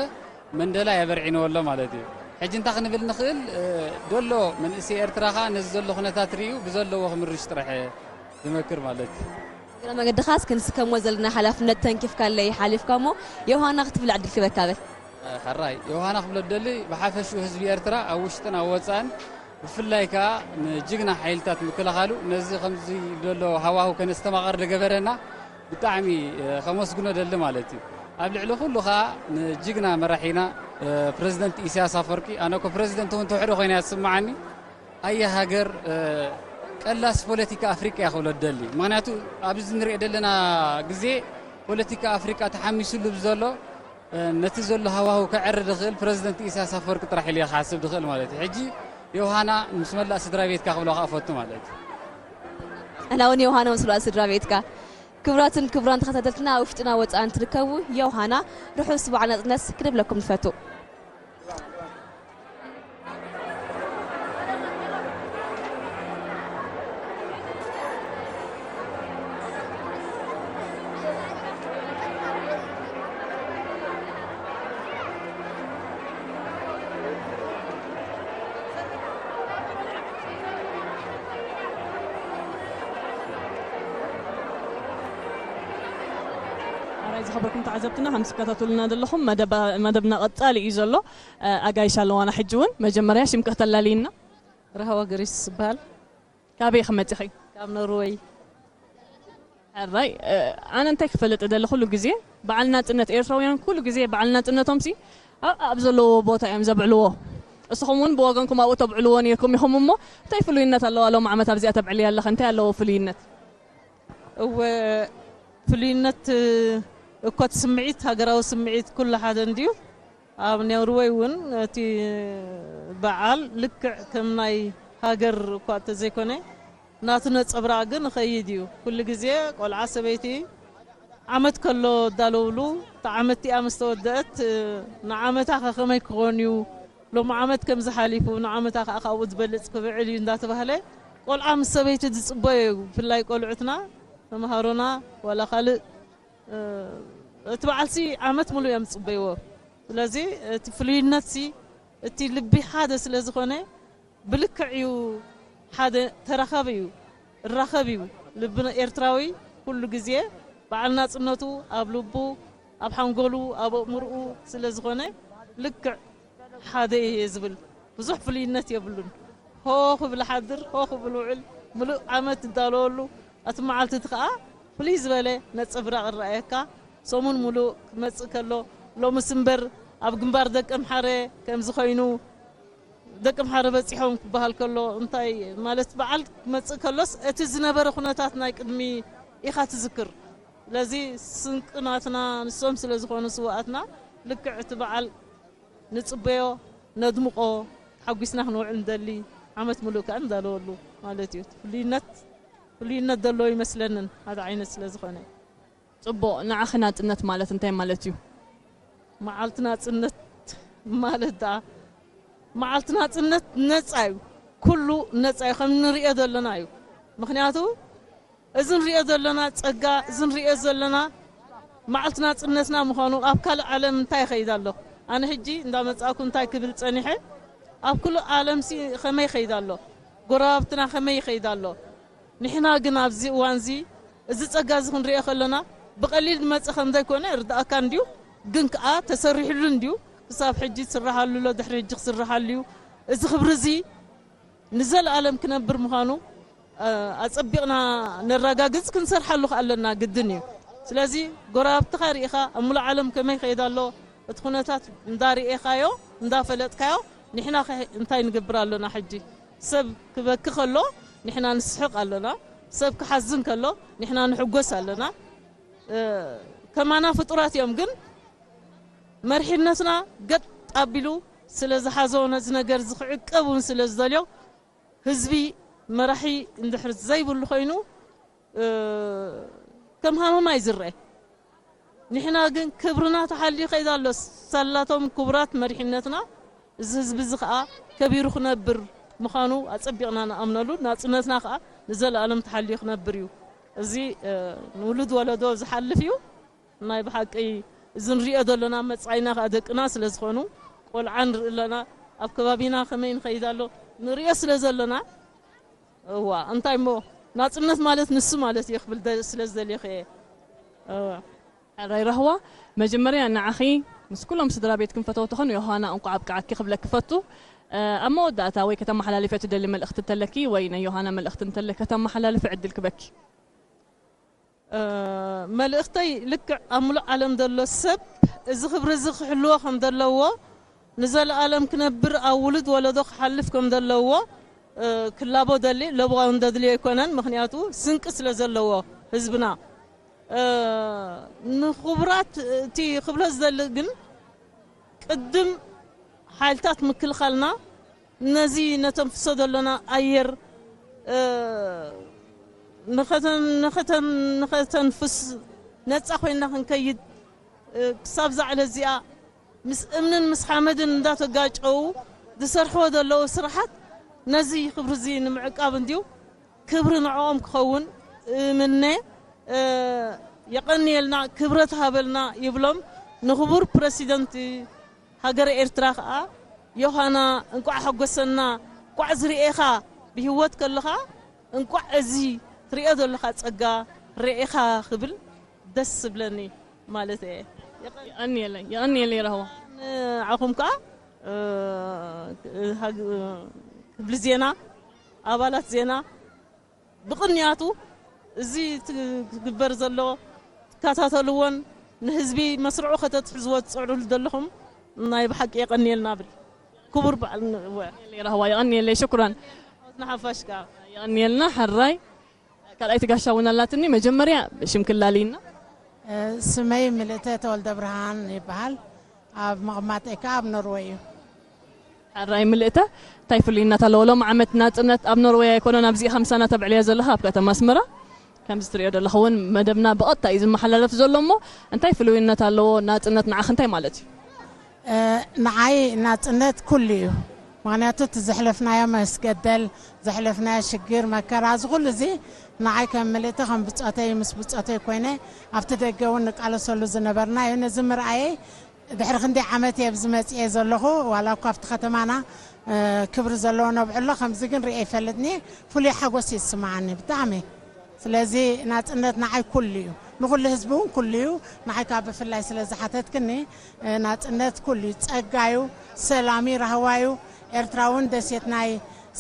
መንደላይ ኣበርዒንዎ ኣሎ ማለት እዩ። ሕጂ እንታይ ክንብል ንኽእል፣ እ፣ ደሎ መንእሰይ ኤርትራ ኸኣ ነዚ ዘሎ ኩነታት ርእዩ ብዘለዎ ክምርሽ ጥራሕ እየ ዝመክር ማለት እዩ። እግረ መገድኻ እስኪ ንስከሞ ዘለና ሓላፍነት ተንኪፍካለይ ሓሊፍካ እሞ ዮሃና ክትብል ዕድል ክበካ በል። እ፣ ሕራይ ዮሃና ክብሎ ደሊ ብሓፈሽኡ ህዝቢ ኤርትራ ኣብ ውሽጥን ኣብ ወጻእን ብፍላይ ከኣ ንጅግና ሓይልታት ምክልኻሉ ነዚ ከምዚ ዘሎ ሃዋሁ ከነስተማቐር ዝገበረና ብጣዕሚ፣ እ፣ ከመስግኖ ደሊ ማለት እዩ። ኣብ ልዕሊ ኩሉ ከኣ ንጅግና መራሒና፣ እ፣ ፕረዚደንት ኢሳያስ ኣፈወርቂ፣ ኣነ እኮ ፕረዚደንት እውን ትውሕዶ ኮይና እያ ትስምዓኒ። ኣየ ሃገር፣ እ፣ ቀላስ ፖለቲካ ኣፍሪቃ እያ ክብሎ ደሊ። ምኽንያቱ ኣብዚ ንሪኦ ዘለና ግዜ ፖለቲካ ኣፍሪቃ ተሓሚሱሉ ብዘሎ፣ እ፣ ነቲ ዘሎ ሃዋሁ ከዕሪ ዝኽእል ፕረዚደንት ኢሳያስ ኣፈወርቂ ጥራሕ ኢለ እየ ክሓስብ ዝኽእል ማለት እዩ። ሕጂ ዮሃና ምስ መላእ ስድራ ቤትካ ክብለካ እፈቱ ማለት እዩ። ኣና እውን ዮሃና ምስ መላእ ስድራ ቤትካ። ክቡራትን ክቡራን ተኸታተልትና፣ ኣብ ውሽጥና ወጻእን ትርከቡ ዮሃና፣ ርሑስ በዓል ናጽነት ክንብለኩም ንፈቱ። ኣራይ ዝኸበርኩም ተዓዘብትና፣ ከም ትከታተሉና ዘለኹም መደባ-፣ መደብና ቀጻሊ እዩ ዘሎ። እ፣ ኣጋይሽ ኣለዋና ሕጂ እውን። መጀመርያ ሽምኪ ክተላልይና? ራህዋ ግሪስ ይበሃል። ካበይ ኢኺ መጺኺ? ካብ ኖርወይ። ሕራይ ኣነ እንታይ ክፈልጥ ደለ፣ ኩሉ ግዜ በዓል ናጽነት ኤርትራውያን ኩሉ ግዜ በዓል ናጽነቶም ሲ ኣብ ዘለዎ ቦታ እዮም ዘብዕልዎ። እስኹም እውን ብወገንኩም ኣብኡ ተብዕልዎ ነይርኩም ኢኹም እሞ እንታይ ፍሉይነት ኣለዋ ሎም ዓመት ኣብዚኣ ተብዕልያ ኣለኸ? እንታይ ኣለዎ ፍሉይነት? እወ ፍሉይነት እኮ እቲ ስምዒት ሃገራዊ ስምዒት ኩሉ ሓደ እንድዩ። ኣብ ኖርወይ እውን እቲ በዓል ልክዕ ከም ናይ ሃገር እኳ እንተዘይኮነ ናቱ ነፀብራቕ ግን ይኸይድ እዩ። ኩሉ ግዜ ቆልዓ ሰበይቲ ዓመት ከሎ እዳለውሉ እታ ዓመት እቲኣ ምስ ተወደአት ንዓመታ ከ ከመይ ክኾን እዩ ሎም ዓመት ከምዚ ሓሊፉ ንዓመታ ከዓ ካብኡ ዝበልፅ ክብዕል እዩ እንዳተባህለ ቆልዓ ምስ ሰበይቲ ዝፅበዮ እዩ። ብፍላይ ቆልዑትና ተምሃሮና ዋላ ካልእ እቲ በዓልሲ ዓመት ሙሉእ እዮም ዝፅበይዎ። ስለዚ እቲ ፍሉይነትሲ እቲ ልቢ ሓደ ስለ ዝኾነ ብልክዕ እዩ ሓደ ተራኻቢ እዩ እራኸብ እዩ። ልቢ ኤርትራዊ ኩሉ ግዜ በዓል ናጽነቱ ኣብ ልቡ ኣብ ሓንጎሉ ኣብ ኣእምርኡ ስለ ዝኾነ ልክዕ ሓደ እየ ዝብል። ብዙሕ ፍልይነት የብሉን። ሆ ክብል ሓድር ሆ ክብል ውዕል ምሉእ ዓመት ትዳለወሉ። እቲ መዓልቲ እቲ ከኣ ፍልይ ዝበለ ነጸብራቕ ይረኣየካ። ሰሙን ምሉእ ክመጽእ ከሎ ሎምስ እምበር ኣብ ግንባር ደቂ ኣምሓረ ከምዚ ኮይኑ ደቂ ኣምሓረ በጺሖም ክበሃል ከሎ እንታይ ማለት በዓል ክመጽእ ከሎስ እቲ ዝነበረ ኩነታት ናይ ቅድሚ ኢኻ ትዝክር። ስለዚ ስንቂ ናትና ንሶም ስለ ዝኾኑ ስውኣትና ልክዕ እቲ በዓል ንጽበዮ ነድምቆ ሓጒስና ክንውዕል ንደሊ ዓመት ሙሉእ ከኣ ንዳለወሉ ማለት እዩ። ፍሉይነት ፍሉይነት ዘለዎ ይመስለንን ሓደ ዓይነት ስለ ዝኾነ። ጽቡቕ ንዓኺ ናጽነት ማለት እንታይ ማለት እዩ? መዓልቲ ናጽነት ማለት ደኣ መዓልቲ ናጽነት ነጻ እዩ። ኩሉ ነጻ እዩ ከም ንሪኦ ዘለና እዩ። ምኽንያቱ እዚ ንሪኦ ዘለና ጸጋ እዚ ንሪኦ ዘለና መዓልቲ ናጽነትና ምዃኑ ኣብ ካልእ ዓለም እንታይ ይኸይድ ኣሎ? ኣነ ሕጂ እንዳመጻእኩ እንታይ ክብል ጸኒሐ ኣብ ኩሉ ዓለምሲ ከመይ ይኸይድ ኣሎ? ጎረባብትና ከመይ ይኸይድ ኣሎ? ንሕና ግን ኣብዚ እዋንዚ እዚ ጸጋ እዚ ክንሪኦ ከለና ብቐሊል ዝመጽእ ከም ዘይኮነ ይርድኣካ እንድዩ። ግን ከኣ ተሰሪሕሉ እንድዩ። ክሳብ ሕጂ ዝስራሓሉ ኣሎ፣ ድሕሪ ሕጂ ክስራሓሉ እዩ። እዚ ክብሪ እዚ ንዘለኣለም ክነብር ምዃኑ ኣጸቢቕና ነራጋግጽ ክንሰርሓሉ ከ ኣለና ግድን እዩ። ስለዚ ጎረባብትኻ ርኢኻ ኣብ ሙሉእ ዓለም ከመይ ይኸይድ ኣሎ እቲ ኩነታት እንዳርኤኻዮ እንዳፈለጥካዮ ንሕና ከ እንታይ ንገብር ኣሎና ሕጂ? ሰብ ክበኪ ከሎ ንሕና ንስሕቕ ኣሎና፣ ሰብ ክሓዝን ከሎ ንሕና ንሕጎስ ኣሎና። ከማና ፍጡራት እዮም ግን መሪሕነትና ገጥ ኣቢሉ ስለ ዝሓዞ ነዚ ነገር እዚ ክዕቀብ እውን ስለ ዝደልዮ ህዝቢ መራሒ እንድሕር ዘይብሉ ኮይኑ ከም ሃመማ እዩ ዝረአ። ንሕና ግን ክብርና ተሓልዩ ከይዱ ኣሎ። ሳላቶም ክቡራት መሪሕነትና እዚ ህዝቢ እዚ ከዓ ከቢሩ ክነብር ምዃኑ ኣፀቢቕና ንኣምነሉ። ናፅነትና ከዓ ንዘለኣለም ተሓልዩ ክነብር እዩ። እዚ ንውሉድ ወለዶ ዝሓልፍ እዩ። ናይ ብሓቂ እዚ ንሪኦ ዘለና መፃኢና ከዓ ደቅና ስለ ዝኾኑ ቆልዓ ንርኢ ኣለና። ኣብ ከባቢና ከመይ ንኸይድ ኣሎ ንሪኦ ስለ ዘለና እዋ እንታይ እሞ ናፅነት ማለት ንሱ ማለት እየ ክብል ስለ ዝደልየኸ እየ። ሕራይ ራህዋ መጀመርያ ንዓኺ ምስ ኩሎም ስድራ ቤትክን ፈተውትኽን ዮሃና እንቋዕ ኣብቅዓኪ ክብለኪ ፈቱ። ኣብ መወዳእታ ወይ ከተመሓላልፍዮ ትደሊ መልእኽቲ እንተለኪ ወይ ናይ ዮሃና መልእኽቲ እንተለ ከተመሓላልፊ ዕድል ክበኪ። መልእኽተይ ልክዕ ኣብ ሙሉእ ዓለም ዘሎ ሰብ እዚ ክብሪ እዚ ክሕልዎ ከም ዘለዎ ንዘለኣለም ክነብር ኣብ ውሉድ ወለዶ ክሓልፍ ከም ዘለዎ ክላቦ ደሊ ለቦ እንደድልዮ ኣይኮነን። ምኽንያቱ ስንቂ ስለ ዘለዎ ህዝብና ንኽቡራት እቲ ክብሎ ዝደሊ ግን ቅድም ሓይልታት ምክልኻልና ነዚ ነተንፍሶ ዘለና ኣየር ንኸተንፍስ ነፃ ኮይና ክንከይድ ክሳብ ዛዕለ እዚኣ ምስ እምንን ምስ ሓመድን እንዳተጋጨው ዝሰርሕዎ ዘለዉ ስራሓት ነዚ ክብሪ እዚ ንምዕቃብ እንድዩ ክብሪ ንዕኦም ክኸውን እምነ የቐንየልና ክብረት ሃበልና ይብሎም ንክቡር ፕረሲደንት ሃገረ ኤርትራ ከኣ ዮሃና እንቋዕ ሓጎሰና እንቋዕ ዝርኤኻ ብህይወት ከለኻ እንቋዕ እዚ ትሪኦ ዘለኻ ጸጋ ርኤኻ ክብል ደስ ዝብለኒ ማለት እየ። የቐንየለይ የቐንየለይ ረህዋ። ንዓኹም ከኣ ክፍሊ ዜና ኣባላት ዜና ብቕንያቱ እዚ ትግበር ዘሎ ትከታተልዎን ንህዝቢ መስርዑ ከተትሕዝዎ ትፅዕሩሉ ዘለኹም ናይ ብሓቂ የቐንየልና ብል ክቡር በዓል ንወ ራህዋ። የቐንየለይ። ሽኩራን። ንሓፋሽ ከዓ የቐንየልና። ሕራይ ካልኣይቲ ጋሻ እውን ኣላትኒ። መጀመርያ ሽም ክላልይና። ስመይ ምልእተ ተወልደ ብርሃን ይበሃል። ኣብ መቐማጠይ ከዓ ኣብ ኖርወይ እዩ። ሕራይ ምልእተ፣ እንታይ ፍሉይነት ኣለዎ? ሎም ዓመት ናጽነት ኣብ ኖርወይ ኣይኮነን፣ ኣብዚ ኸምሳና ተብዕልያ ዘለኻ ኣብ ከተማ ኣስመራ። ከምዚ ትሪኦ ዘለኻ እውን መደብና ብቐጥታ እዩ ዝመሓላለፍ ዘሎ እሞ እንታይ ፍሉይነት ኣለዎ? ናጽነት ንዓኽ እንታይ ማለት እዩ? ንዓይ ናጽነት ኩሉ እዩ። ምኽንያቱ እቲ ዘሕለፍናዮ መስገደል፣ ዘሕለፍናዮ ሽግር መከራ፣ እዚ ኩሉ እዚ ንዓይ ከም ምልእቲ ከም ብጾተይ ምስ ብጾተይ ኮይነ ኣብቲ ደገ እውን ንቃለሰሉ ዝነበርና እዩ። ነዚ ምርኣየይ ድሕሪ ክንደይ ዓመት እየ ኣብዚ መጽኤ ዘለኹ። ዋላ እኳ ኣብቲ ከተማና ክብሪ ዘለዎ ነብዕሎ፣ ከምዚ ግን ርኤ ይፈልጥኒ። ፍሉይ ሓጎስ እዩ ዝስምዓኒ ብጣዕሚ። ስለዚ ናጽነት ንዓይ ኩሉ እዩ፣ ንኹሉ ህዝቢ እውን ኩሉ እዩ። ንዓይ ካብ ብፍላይ ስለ ዝሓተትክኒ፣ ናጽነት ኩሉ እዩ፣ ጸጋ እዩ፣ ሰላም እዩ፣ ራህዋ እዩ። ኤርትራ እውን ደሴት ናይ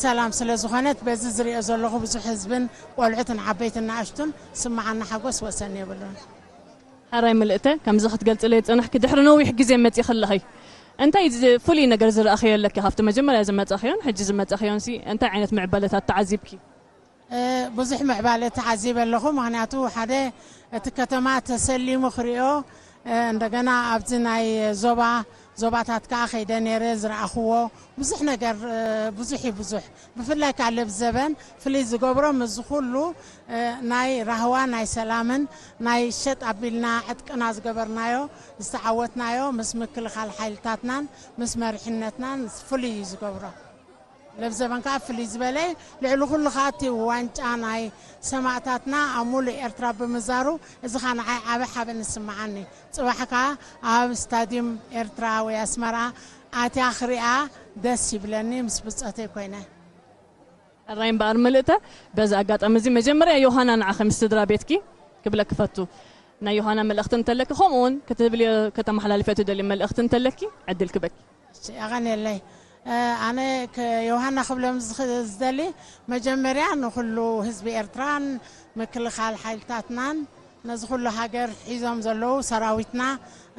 ሰላም ስለ ዝኾነት፣ በዚ ዝሪኦ ዘለኹ ብዙሕ ህዝብን ቆልዑትን ዓበይትን ንኣሽቱን ስምዓኒ ሓጎስ ወሰን የብሉን። ሕራይ ምልእተ፣ ከምዚ ክትገልጽለይ ዝጸናሕኪ ድሕሪ ነዊሕ ግዜ መጺኺ ኣለኺ። እንታይ ዝ-፣ ፍሉይ ነገር ዝረኣኽዮ ኣለኪ? ካብቲ መጀመርያ ዝመጻኽዮን ሕጂ ዝመጻኽዮንሲ እንታይ ዓይነት ምዕባለታት ተዓዚብኪ? ብዙሕ ምዕባለ ተዓዚበ ኣለኹ። ምኽንያቱ ሓደ እቲ ከተማ ተሰሊሙ ክሪኦ፣ እንደገና ኣብዚ ናይ ዞባ ዞባታት ከዓ ከይደ ነይረ ዝረኣኽዎ ብዙሕ ነገር፣ ብዙሕ እዩ ብዙሕ። ብፍላይ ከዓ ለብዘበን ፍልይ ዝገብሮ ምስዚ ኩሉ ናይ ራህዋ ናይ ሰላምን ናይ ሸጥ ኣቢልና ዕጥቅና ዝገበርናዮ ዝተዓወትናዮ ምስ ምክልኻል ሓይልታትናን ምስ መሪሕነትናን ፍሉይ እዩ ዝገብሮ። ለብዘበን ከዓ ፍልይ ዝበለ ልዕሊ ኩሉ ከዓ እቲ ዋንጫ ናይ ሰማእታትና ኣብ ሙሉእ ኤርትራ ብምዛሩ እዚ ከዓ ንዓይ ዓቢ ሓበን ይስምዓኒ። ጽባሕ ከዓ ኣብ ስታድዩም ኤርትራ ወይ ኣስመራ ኣትያ ክሪኣ ደስ ይብለኒ ምስ ብጾተይ ኮይነ። ሕራይ እምበኣር ምልእተ፣ በዚ ኣጋጣሚ እዚ መጀመርያ ዮሃና ንዓኺ ምስ ስድራ ቤትኪ ክብለኪ ፈቱ። ናይ ዮሃና መልእኽቲ እንተለኪ፣ ከምኡ እውን ክትብልዮ ከተመሓላልፍዮ ትደልዮ መልእኽቲ እንተለኪ ዕድል ክበኪ። እሺ፣ የቐንየለይ። ኣነ ከ-፣ ዮሃና ክብሎም ዝኽ-፣ ዝደሊ መጀመርያ ንኹሉ ህዝቢ ኤርትራን ምክልኻል ሓይልታትናን ነዚ ኩሉ ሃገር ሒዞም ዘለዉ ሰራዊትና፣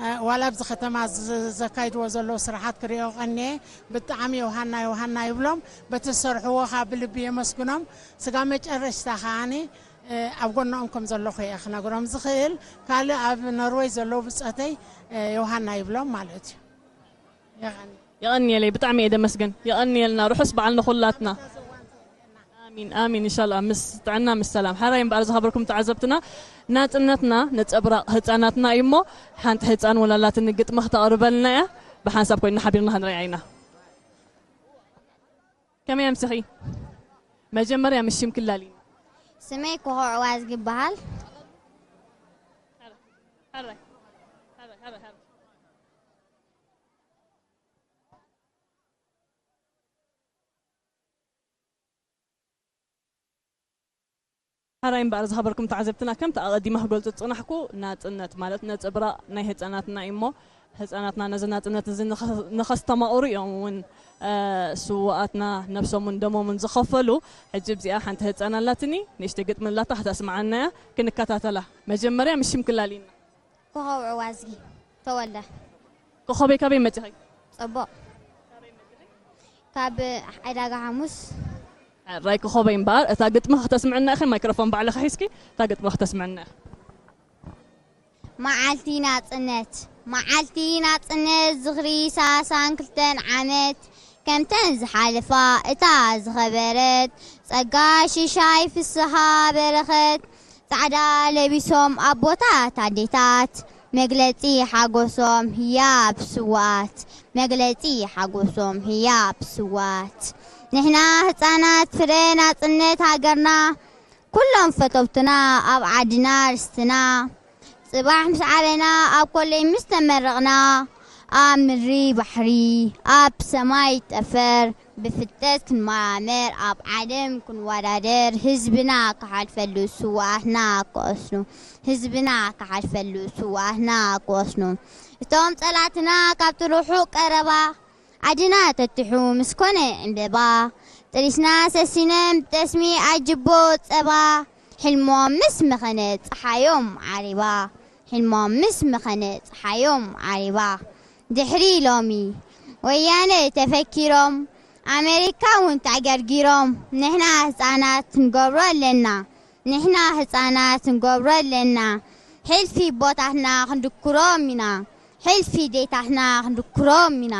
እ፣ ዋላ ኣብዚ ከተማ ዝ-፣ ዘካይድዎ ዘለዉ ስራሓት ክሪኦ ቀንየ ብጣዕሚ ዮሃና ዮሃና ይብሎም። በቲ ዝሰርሕዎ ኸኣ ብልቢ የመስግኖም። ስጋ መጨረሽታ ከኣኒ፣ እ፣ ኣብ ጎኖኦም ከም ዘለኹ እየ ክነግሮም ዝኽእል። ካልእ ኣብ ኖርወይ ዘለዉ ብጾተይ፣ እ፣ ዮሃና ይብሎም ማለት እዩ። የቐኒ። የቐንየለይ፣ ብጣዕሚ እየ ደመስግን። የቐንየልና፣ ርሑስ በዓል ንኹላትና። ኣሚን፣ ኣሚን፣ ኢንሻላህ፣ ምስ ጥዕና፣ ምስ ሰላም። ሕራይ እምበኣር ዝኸበርኩም ተዓዘብትና፣ ናጽነትና ነጸብራቕ ህጻናትና እዩ እሞ፣ ሓንቲ ህጻን እውን ኣላትኒ ግጥሚ ክተቕርበልና እያ። ብሓንሳብ ኮይንና ሓቢርና ክንሪኣ ኢና። ከመይ ኣምሲኺ? መጀመርያ ምስ ሽምኪ ኣላልይና። ስመይ ኮኾብ ዕዋዝጊ ይበሃል። ሕራይ፣ ሕራይ፣ ሕራይ፣ ሕራይ። ሕራይ እምበኣር ዝኸበርኩም ተዓዘብትና፣ ከምቲ ኣቐዲመ ክገልጾ ዝጸናሕኩ፣ ናጽነት ማለት ነጸብራቕ ናይ ህጻናትና እዩ እሞ፣ ህጻናትና ነዚ ናጽነት እዚ ንኸ-፣ ንኸስተማቕሩ እዮም እውን፣ እ፣ ስዉኣትና ነብሶምን ደሞምን ዝኸፈሉ። ሕጂ ኣብዚኣ ሓንቲ ህጻን ኣላትኒ፣ ንእሽተይ ግጥሚ ኣላታ፣ ክተስምዓና እያ፣ ክንከታተላ። መጀመርያ ምስ ሽምኪ ኣላልይና። ኮኾብ ዕዋዝጊ ተወልደ። ኮኾበይ፣ ካበይ መጺኺ? ጽቡቕ። ካብ ዕዳጋ ሓሙስ። ሕራይ ኮኾበይ እምበኣር፣ እታ ግጥሚ ክተስምዕና ኢኺ፣ ማይክሮፎን ባዕልኺ ሒዝኪ፣ እታ ግጥሚ ክተስምዕና ኢኺ። መዓልቲ ናጽነት፣ መዓልቲ ናጽነት ዝኽሪ ሰላሳን ክልተን ዓመት፣ ከምተን ዝሓለፋ እታ ዝኸበረት፣ ጸጋ ሽሻይ ፍስሃ በረኸት፣ ጻዕዳ ለቢሶም ኣቦታት ኣዴታት፣ መግለጺ ሓጎሶም ህያብ ስውኣት፣ መግለጺ ሓጎሶም ህያብ ስውኣት። ንሕና ህጻናት ፍረ ናጽነት ሃገርና፣ ኩሎም ፈተውትና ኣብ ዓድና ርስትና፣ ጽባሕ ምስ ዓረና ኣብ ኮሌጅ ምስ ተመረቕና፣ ኣብ ምድሪ ባሕሪ፣ ኣብ ሰማይ ጠፈር፣ ብፍልጠት ክንመራመር፣ ኣብ ዓለም ክንወዳደር፣ ህዝብና ክሓልፈሉ ስውኣትና ክቐስኑ፣ ህዝብና ክሓልፈሉ ስውኣትና ክቐስኑ። እቶም ጸላእትና ካብቲ ርሑቕ ቀረባ፣ ዓድና ተቲሑ ምስ ኮነ ዕምበባ፣ ጥሪስና ሰሲነን ብጠስሚ ኣጅቦ ጸባ፣ ሕልሞም ምስ መኸነ ጸሓዮም ዓሪባ፣ ሕልሞም ምስ መኸነ ጸሓዮም ዓሪባ። ድሕሪ ሎሚ ወያነ ተፈኪሮም፣ ኣሜሪካ እውን ተዕገርጊሮም፣ ንሕና ህጻናት ንገብሮ ኣለና፣ ንሕና ህጻናት ንገብሮ ኣለና። ሕልፊ ቦታትና ክንድክሮም ኢና፣ ሕልፊ ዴታትና ክንድክሮም ኢና።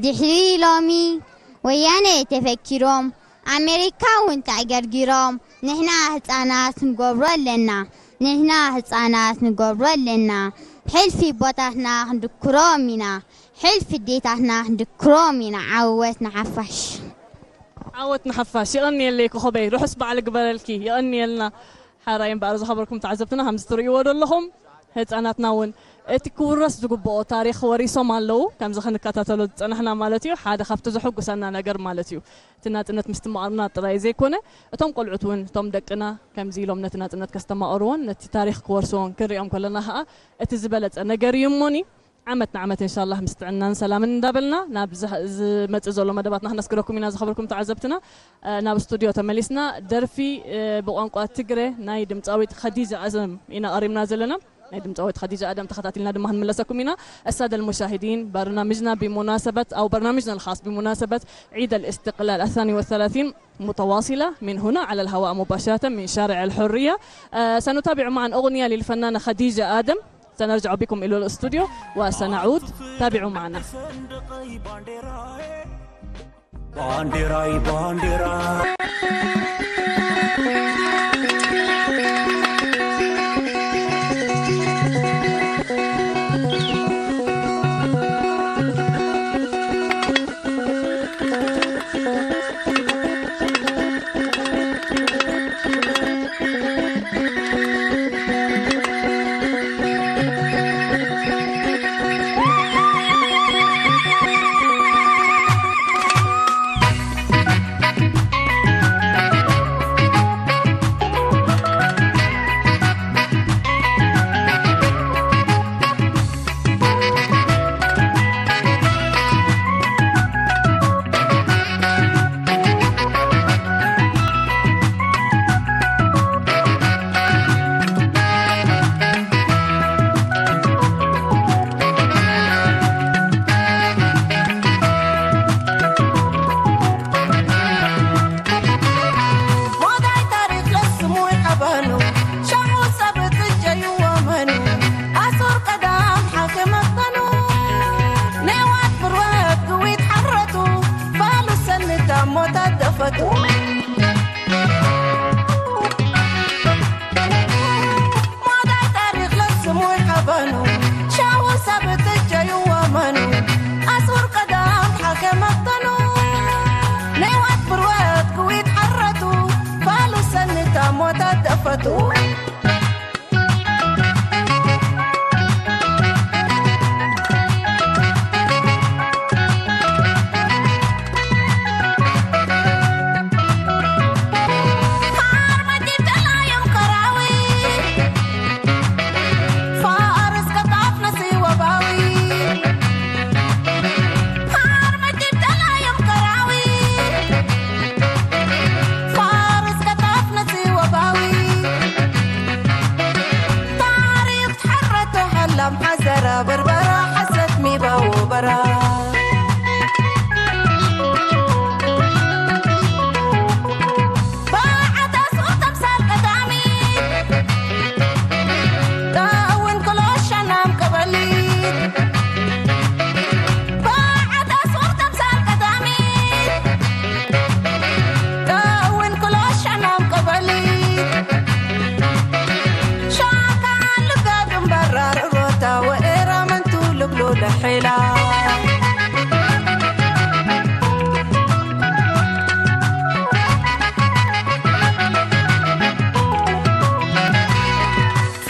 ድሕሪ ሎሚ ወያነ ተፈኪሮም፣ ኣሜሪካ እውን ተዕገርጊሮም፣ ንሕና ህጻናት ንገብሮ ኣለና፣ ንሕና ህጻናት ንገብሮ ኣለና። ሕልፊ ቦታትና ክንድክሮም ኢና፣ ሕልፊ ዴታትና ክንድክሮም ኢና። ዓወት ንሓፋሽ። ዓወት ንሓፋሽ። የቐንየለይ ኮኾበይ፣ ርሑስ በዓል ግበረልኪ። የቐንየልና። ሓራይ እምበኣር ዝኸበርኩም ተዓዘብትና ከምዚ ትርእይዎ ዘለኹም ህፃናትና እውን እቲ ክውረስ ዝግብኦ ታሪኽ ወሪሶም ኣለዉ። ከምዚ ክንከታተሎ ዝፀናሕና ማለት እዩ። ሓደ ካብቲ ዘሐጉሰና ነገር ማለት እዩ። እቲ ናፅነት ምስትምቓርና ጥራይ ዘይኮነ እቶም ቆልዑት እውን እቶም ደቅና ከምዚ ኢሎም ነቲ ናፅነት ከስተማቕርዎን ነቲ ታሪኽ ክወርስዎን ክንሪኦም ከለና ከዓ እቲ ዝበለፀ ነገር እዩ እሞኒ ዓመት ንዓመት እንሻላህ ምስ ጥዕናን ሰላምን እንዳበልና ናብ ዝመፅእ ዘሎ መደባትና ክነስግረኩም ኢና። ዝኸበርኩም ተዓዘብትና ናብ ስቱድዮ ተመሊስና ደርፊ ብቋንቋ ትግረ ናይ ድምፃዊት ኸዲጃ ኣደም ኢና ቀሪብና ዘለና። ናይ ድምፃዊት ኸዲጃ ኣደም ተኸታቲልና ድማ ክንምለሰኩም ኢና። السادة المشاهدين، برنامجنا بمناسبة أو برنامجنا الخاص بمناسبة عيد الاستقلال الثاني والثلاثين متواصلة من هنا على الهواء مباشرة من شارع الحرية. آه، سنتابع معا أغنية للفنانة خديجة آدم. سنرجع بكم إلى الاستوديو وسنعود. تابعوا معنا. بانديراي، بانديراي.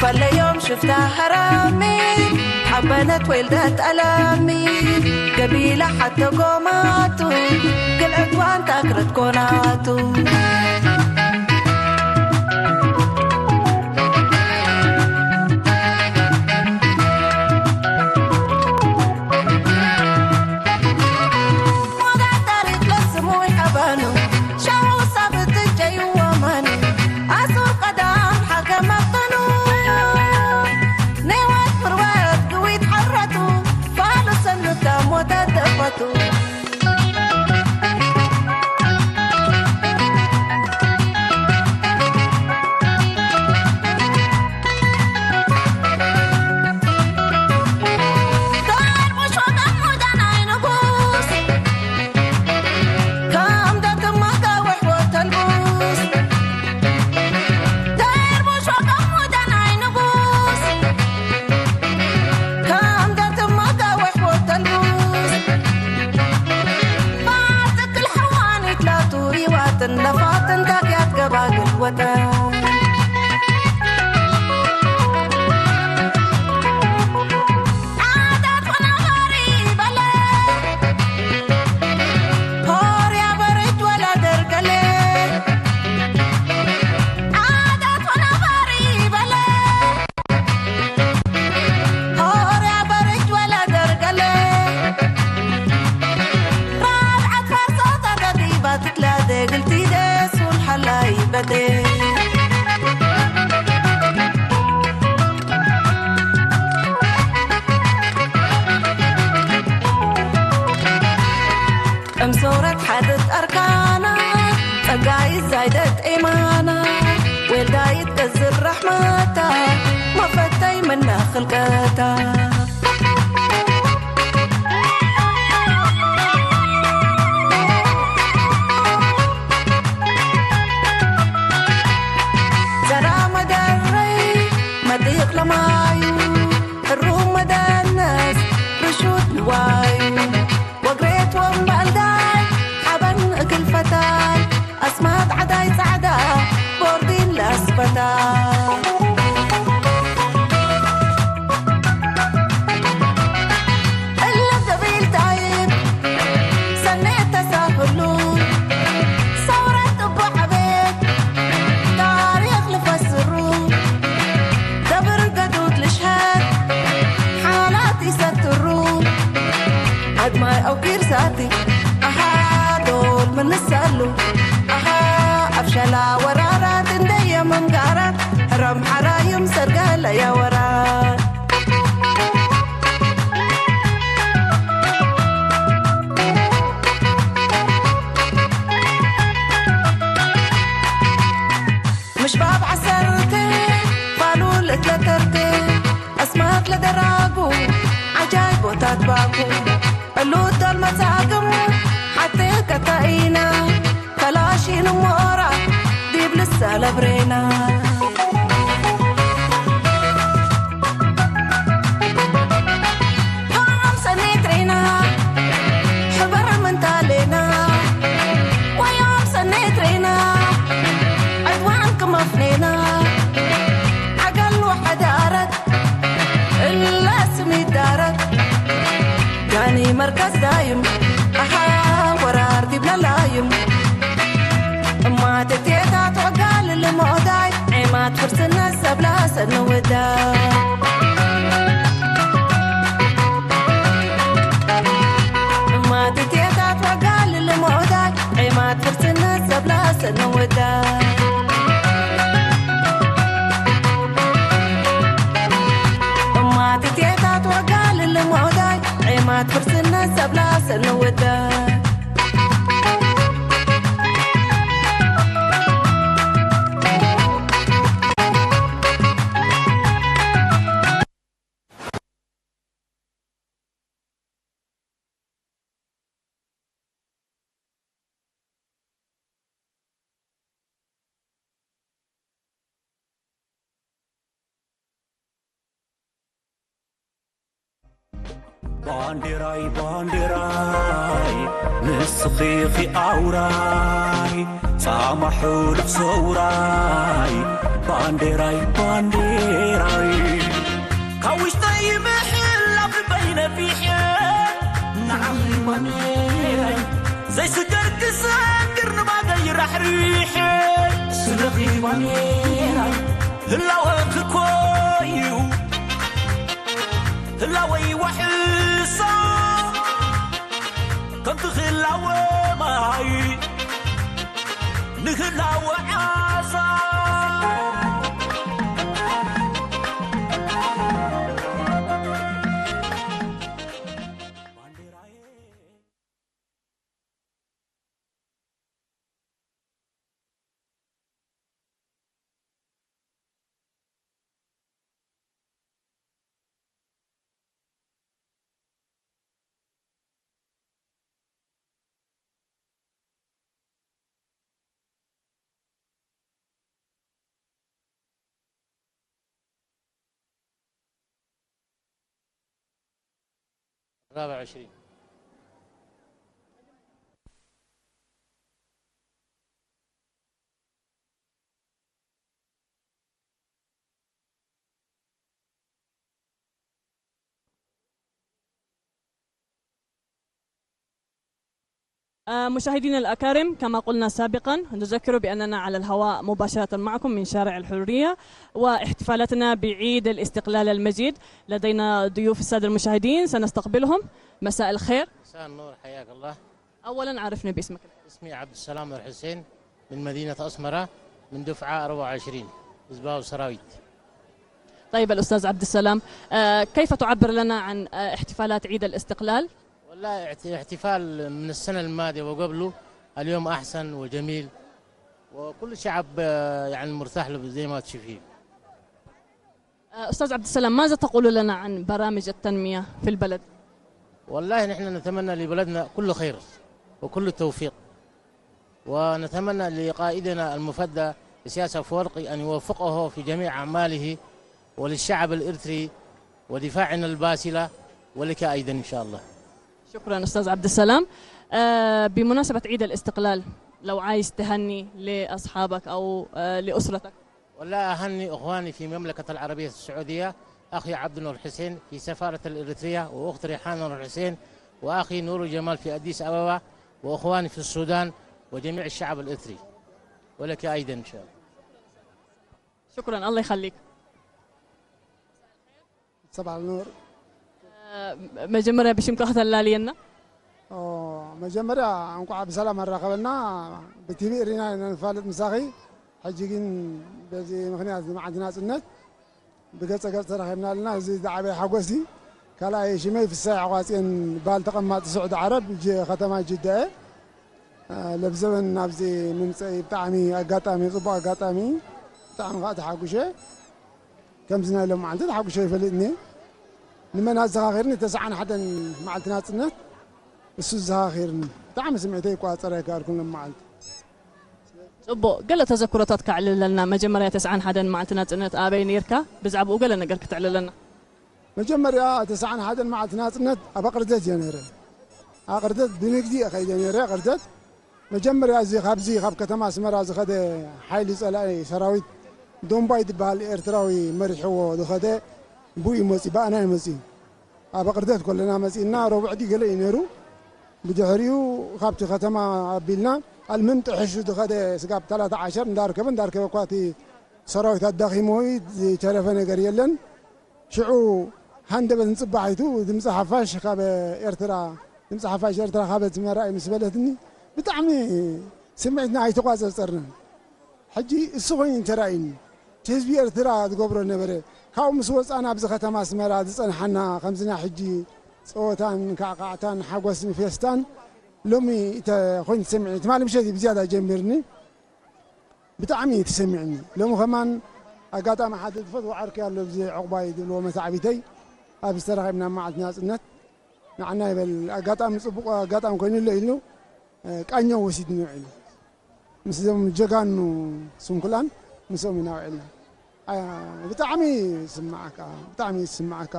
ፈለዮም ሽፍታ ሃራሚ ሓበነት ወይልደት ኣላሚ ገቢላ ሓቶ ጎማቱ ግልዕት ዋንታ ክረት ኮናቱ። ደባግል ወጠን ዓዳት ወናባሪ በለ ሆርያ በርጅ ወላ ደርገለ ዓዳት ወናባሪ በለ ሆርያ በርጅ ወላ ደርገለ ራብዓት ፋርሶታ ደዲባ ትክላ ደግልቲ ደሱን ሓላይ በደ እምሶረት ሓድት ኣርካና ጸጋይት ዛይደት ኤማና ዌልዳይት ገዝር ራሕመታ መፈተይ መና ኽልቀታ ዘራ መገረይ መዲቕ ለማዩ ሕሩም መደነስ ርሹት ንዋዩ ወግሬት ወንባልዳይ ሓበን እግል ፈታይ ኣስማት ዓዳይ ጻዕዳ ቦርዲን ላስፈታ እለ ደቢል ዳይብ ሰኔት ተሳህሉ ሰውረት እቦ ዓቤት ታሪኽ ልፈስሩ ደብር ገዱድ ልሽሀር ሓላት ይሰትሩ ኣድማይ ኣውኪር ሳቲ ኣሃ ዶል ምንሳሉ ኣሃ ኣብ ሸላ ወራራት እንደየ መንጋራት ሕረም ሓራይም ሰርገለያ ወራት ምሽባብ ዓሰርተ ፋሉል እትለተርተ ኣስማት ለደራጉ ዓጃይ ቦታት ባኩ ዕሉት ዶል መጻግም ሓቴ ከታኢና ከላሺን ሞራ ዲብ ልሳ ለብሬና ዮም ሰኔት ሬና ሕበር ምንታሌና ወዮም ሰኔት ሬና ዕድዋን ክመፍኔና ዓገል ወሐዳረት እለ ስሚት ዳረት ዳኒ መርከዝ ዳይም ኣሃ ወራር ዲብለላይም እማትቴታት ወጋል ልሞዳይ ዒማት ፍርስነት ሰብላ ሰንውዳይ እማትቴታት ወጋል ልሞዳይ ዒማት ፍርስነት ሰብላ ሰንውዳይ እማትቴታት ወጋል ልሞዳይ ዒማት ፍርስነት ሰብላ ሰንውዳይ ባንዴራይ ባንዴራይ ንስኺ ኺ ኣውራይ ጻማ ሕሉፍ ሰውራይ ባንዴራይ ባንዴራይ ካብ ውሽጠይ ምሕላፍ ልበይ ነፊሐ ንዓኺ ባንዴራይ ዘይስገር ክሰግር ንባገይ ራሕሪሐ ስለኺ ባንዴራይ ህላወ ክኮዩ ህላወይ ዋሕሶ ከምቲ ህላወ ማይ ንህላወ ዓሳ الرابع وعشرين. آه، مشاهدينا الأكارم، كما قلنا سابقا، نذكر بأننا على الهواء مباشرة معكم من شارع الحرية، واحتفالاتنا بعيد الاستقلال المجيد. لدينا ضيوف، السادة المشاهدين سنستقبلهم. مساء الخير. مساء النور، حياك الله. أولا عرفني باسمك. اسمي عبد السلام نور حسين، من مدينة أسمرة، من دفعة أربعة وعشرين، زباو سراويت. طيب الأستاذ عبد السلام، آه، كيف تعبر لنا عن، آه، احتفالات عيد الاستقلال؟ والله احت-، احتفال من السنة الماضية وقبله، اليوم أحسن وجميل، وكل شعب، آه، يعني مرتاح له زي ما تشوفيه. آه، أستاذ عبد السلام، ماذا تقول لنا عن برامج التنمية في البلد؟ والله نحن نتمنى لبلدنا كل خير وكل التوفيق، ونتمنى لقائدنا المفدى إسياس أفورقي أن يوفقه في جميع أعماله، وللشعب الإرتري ودفاعنا الباسلة، ولك أيضا إن شاء الله. شكرا أستاذ عبد السلام. آه، بمناسبة عيد الاستقلال، لو عايز تهني لأصحابك أو، آه، لأسرتك. والله أهني إخواني في مملكة العربية السعودية، أخي عبد النور حسين في سفارة الإريتريا، وأخت ريحان نور حسين، وأخي نور جمال في أديس أبابا، وإخواني في السودان، وجميع الشعب الإريتري، ولك أيضا إن شاء الله. شكرا، الله يخليك. صباح النور. آه، መጀመርያ ብሽምካ ከተላልየና? ኦ፣ መጀመርያ እንኳዕ ብሰላም ኣራኸበና። ብቲቪ ሪና ኢና ንፋለጥ ምሳኺ። ሕጂ ግን በዚ ምኽንያት እዚ መዓልቲ ናጽነት ብገጸ ገጽ ተራኺብና ኣለና። እዚ ዝዓበየ ሓጎስ እዩ። ካልኣይ ሽመይ ፍሳይ ዓቋጽዮን በዓል ተቐማጢ ስዑዲ ዓረብ፣ ጅ-፣ ከተማ ጅዳ እየ። አ፣ ለብዘበን ናብዚ ምምጸኢ ብጣዕሚ ኣጋጣሚ፣ ጽቡቕ ኣጋጣሚ፣ ብጣዕሚ ከኣ ተሓጉሸ። ከምዚ ናይ ሎም መዓልቲ ተሓጉሸ ይፈልጥኒ። ንመን ኣዘኻኺርኒ? ተስዓን ሓደን መዓልቲ ናጽነት፣ እሱ ዘኻኺርኒ። ብጣዕሚ ስምዒተይ ይቋጸር ኣይከኣልኩን ሎም መዓልቲ። ጽቡቕ፣ ገለ ተዘክሮታት ከዕልለልና። መጀመርያ ተስዓን ሓደን መዓልቲ ናጽነት ኣበይ ነይርካ? ብዛዕባኡ ገለ ነገር ክትዕልለና። መጀመርያ ተስዓን ሓደን መዓልቲ ናጽነት ኣብ ኣቕርደት እየ ነይረ። ኣቕርደት ብንግዲ እየ ከይደ ነይረ። ኣቕርደት መጀመርያ እዚ ካብዚ ካብ ከተማ ኣስመራ ዝኸደ ሓይሊ ጸላኢ ሰራዊት ዶምባይ ዝበሃል ኤርትራዊ መሪሕዎ ዝኸደ ብኡ እዩ መጺኡ፣ ብኣና እዩ መጺኡ። ኣብ ኣቕርደት ከለና መጺእና፣ ረቡዕ ድዩ ገለ እዩ ነይሩ። ብድሕሪኡ ካብቲ ከተማ ኣቢልና ኣልምም ጥሕሹ ዝኸደ ስጋብ ታላታ ዓሸር እንዳርከበ እንዳርከበ እኳ እቲ ሰራዊት ኣዳኺሞ እዩ፣ ዝተረፈ ነገር የለን። ሽዑ ሃንደበት ንጽባሒቱ ድምጺ ሓፋሽ ካብ ኤርትራ፣ ድምጺ ሓፋሽ ኤርትራ ካብ ኣስመራ እዩ ምስ በለትኒ፣ ብጣዕሚ ስምዒትና ኣይተቋጸጸርናን። ሕጂ እሱ ኮይኑ እንተራእዩኒ፣ እቲ ህዝቢ ኤርትራ ዝገብሮ ነበረ፣ ካብኡ ምስ ወጻና ኣብዚ ከተማ ኣስመራ ዝጸንሓና፣ ከምዚ ናይ ሕጂ ጸወታን ካዕካዕታን ሓጎስን ፌስታን ሎሚ እተ-፣ ኮይኑ ተሰሚዑ። ትማሊ ምሸት እዩ ብዝያዳ ጀሚርኒ። ብጣዕሚ እዩ ተሰሚዕኒ። ሎሚ ከማን ኣጋጣሚ ሓደ ዝፈትዎ ዓርከይ ኣሎ፣ ኣብዚ ዕቑባይ ዝብልዎ መሳዕቢተይ፣ ኣብዚ ተራኺብና መዓልቲ ናጽነት ንዓና ይበል። ኣጋጣሚ ጽቡቕ ኣጋጣሚ ኮይኑሎ ኢሉ፣ እ፣ ቃኘው ወሲድኒ ውዒሉ። ምስዞም ጀጋኑ ስንኩላን ምስኦም ኢና ውዒልና። ኣ፣ ብጣዕሚ ይስምዓካ፣ ብጣዕሚ ይስምዓካ።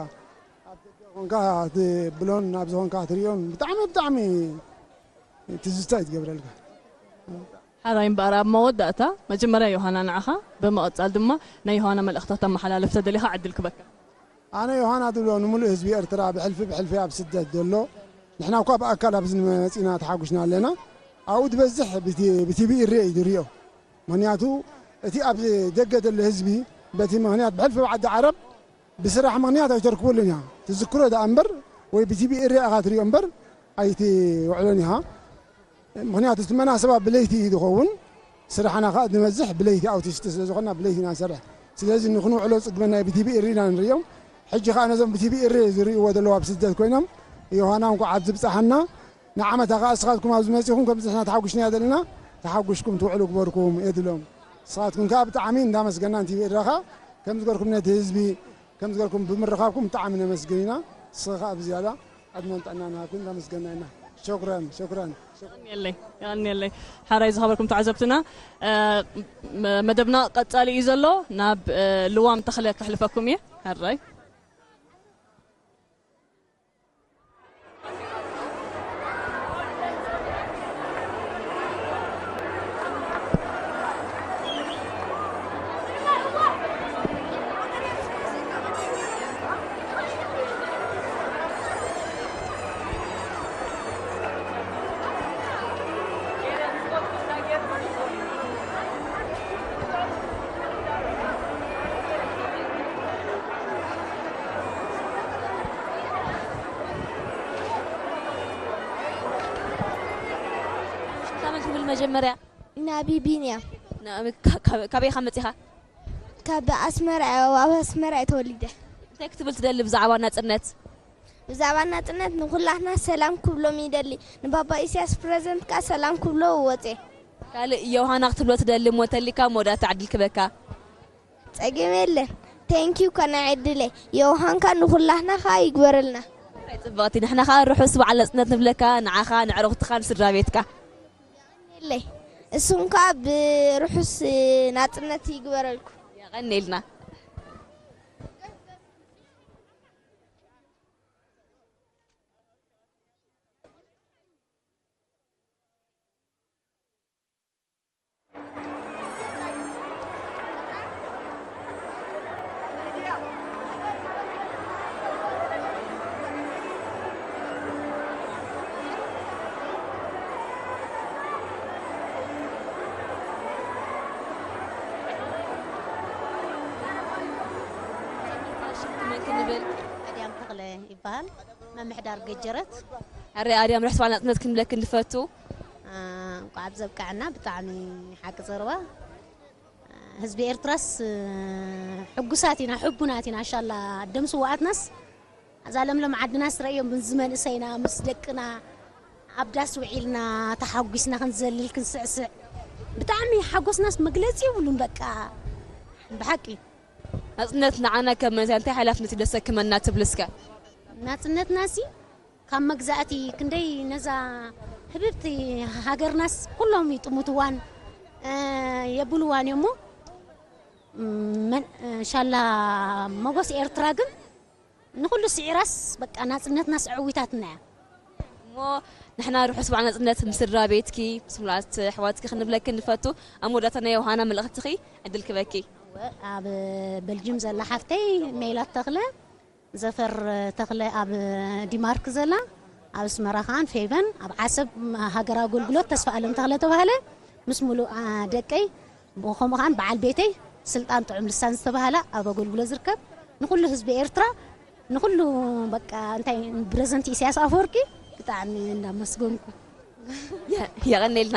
ኣብ ደገ ኾንካ ትብሎን ኣብዚ ኾንካ ትሪኦን ብጣዕሚ፣ ብጣዕሚ ትዝታ እዩ ትገብረልካ። ሓራይ እምበኣር ኣብ መወዳእታ መጀመርያ ዮሃና ንዓኻ፣ ብምቕጻል ድማ ናይ ዮሃና መልእኽታት ተመሓላልፍ ተደሊኻ ዕድል ክበካ። ኣነ ዮሃና ዝብሎ ንምሉእ ህዝቢ ኤርትራ ብሕልፊ ብሕልፊ ኣብ ስደት ዘሎ፣ ንሕና እኳ ብኣካል ኣብዚ መጺና ተሓጒስና ኣለና። ኣብኡ ዝበዝሕ ብቲ-፣ ብቲቪ እሬ እዩ ዝሪኦ። ምኽንያቱ እቲ ኣብ ደገ ዘሎ ህዝቢ በቲ ምኽንያት ብሕልፊ ኣብ ዓዲ ዓረብ ብስራሕ ምኽንያት ኣይተርክበሉን ኢኻ። ትዝክሮ ደኣ እምበር ወይ ብቲቪ እሬ ኢኻ ትሪኦ እምበር ኣይትውዕሎን ኢኻ። ምኽንያቱ እቲ መናስባ ብለይቲ እዩ ዝኸውን፣ ስራሕና ኸኣ ዝበዝሕ ብለይቲ ኣውቲስት ስለ ዝኾንና ብለይቲ ኢና ንሰርሕ። ስለዚ ንኽንውዕሎ ጽግመና እዩ፣ ብቲቪ እሪ ኢና ንርእዮም። ሕጂ ኸኣ ነዞም ብቲቪ እሪ ዝርእይዎ ዘለዉ ኣብ ስደት ኮይኖም፣ ዮሃና እንኳዕ ኣብዚ ብጻሓና፣ ንዓመታ ኸኣ እስኻትኩም ኣብዚ መጺኹም ከምዚ ንሕና ተሓጒስናዮ ዘለና፣ ተሓጒስኩም ትውዕሉ ግበርኩም እየ ዝብሎም። ንስኻትኩም ከኣ ብጣዕሚ እንዳመስገና ንቲቪ እራ ኸኣ ከም ዝገርኩም ነቲ ህዝቢ ከም ዝገርኩም ብምርኻብኩም ብጣዕሚ ነመስግን ኢና። ንስኻ ኸኣ ብዝያዳ ዕድመን ጥዕናን ይሃብኩም፣ እናመስገና ኢና። ሸኩራን፣ ሸኩራን። የቐንየለይ፣ የቐንየለይ። ሓራይ ዝኸበርኩም ተዓዘብትና፣ እ፣ መ-፣ መደብና ቀጻሊ እዩ ዘሎ። ናብ፣ እ፣ ልዋም ተኽለ ከሕልፈኩም እየ። ሕራይ። መጀመርያ ናቢ ቢንያም። ና- ካ- ካብ- ካበይ ኢኻ መጺኻ? ካብ ኣስመራ፣ ኣብ ኣስመራ እየ ተወሊደ። እንታይ ክትብል ትደሊ ብዛዕባ ናጽነት? ብዛዕባ ናጽነት ንኹላትና ሰላም ክብሎም ይደሊ። ንባባ ኢሳያስ ፕረዚደንት ከኣ ሰላም ክብሎ ወጼ። ካልእ ዮሃና ክትብሎ ትደሊ እሞ እንተሊካ መወዳእታ ዕድል ክበካ። ጸገም የለን። ቴንኪዩ ከ ናይ ዕድለይ። ዮሃንካ ንኹላትና ከኣ ይግበረልና። ኣይ ጽብቕቲ፣ ንሕና ከኣ ርሑስ በዓል ናጽነት ንብለካ፣ ንዓኻ፣ ንዕሩኽትኻን ስድራ ቤትካ። የለይ። እሱም ከኣ ብርሑስ ናጽነት ይግበረልኩ። የቐንየልና። ሽም ክመን ክንብል? ኣድያም ተኽለ ይበሃል። መምሕዳር ገጀረት። ኣረ ኣድያም፣ ርሑስ በዓል ናጽነት ክንብለኪ ንፈቱ። እንቋዕ ኣብ ዘብቃዕና። ብጣዕሚ ሓቂ ዘረባ። ህዝቢ ኤርትራስ ሕጉሳት ኢና፣ ሕቡናት ኢና። ሻላ ደም ስውኣትናስ ኣዛ ለምለም ዓድናስ ረእዮም፣ ምስ መንእሰይና ምስ ደቅና ኣብ ዳስ ውዒልና ተሓጒስና ክንዘልል ክንስዕስዕ ብጣዕሚ ሓጎስናስ መግለጺ የብሉን። በቃ ብሓቂ ናጽነት ንዓና ከም መንእሰያት እንታይ ሓላፍነት እዩ ደሰክመና ትብሊ እስከ? ናጽነትናሲ ካብ መግዛእቲ ክንደይ ነዛ ህብብቲ ሃገርናስ ኩሎም ይጥምትዋን የብልዋን እዮሞ። ሻላ መጎስ ኤርትራ ግን ንኹሉ ስዒራስ በቃ ናጽነትናስ ኣዕዊታትና እያ። እሞ ንሕና ርሑስ በዓል ናጽነት ምስ ስድራ ቤትኪ ምስ ምሉኣት ኣሕዋትኪ ክንብለኪ ንፈቱ። ኣብ መወዳእታ ናይ ዮሃና መልእኽትኺ ዕድል ክበኪ። ኣብ በልጅም ዘላ ሓፍተይ ሜላት ተኽለ፣ ዘፈር ተኽለ ኣብ ዲማርክ ዘላ፣ ኣብ ኣስመራ ከዓን ፌቨን፣ ኣብ ዓሰብ ሃገራዊ ኣገልግሎት ተስፋ ኣለም ተኽለ ተባህለ ምስ ሙሉእ ደቀይ፣ ከምኡ ከዓን በዓል ቤተይ ስልጣን ጥዑም ልሳን ዝተባህላ ኣብ ኣገልግሎት ዝርከብ፣ ንኹሉ ህዝቢ ኤርትራ፣ ንኹሉ በቃ እንታይ ፕረዚደንት ኢሳያስ ኣፈወርቂ ብጣዕሚ እንዳመስገንኩ። የቐኔልና።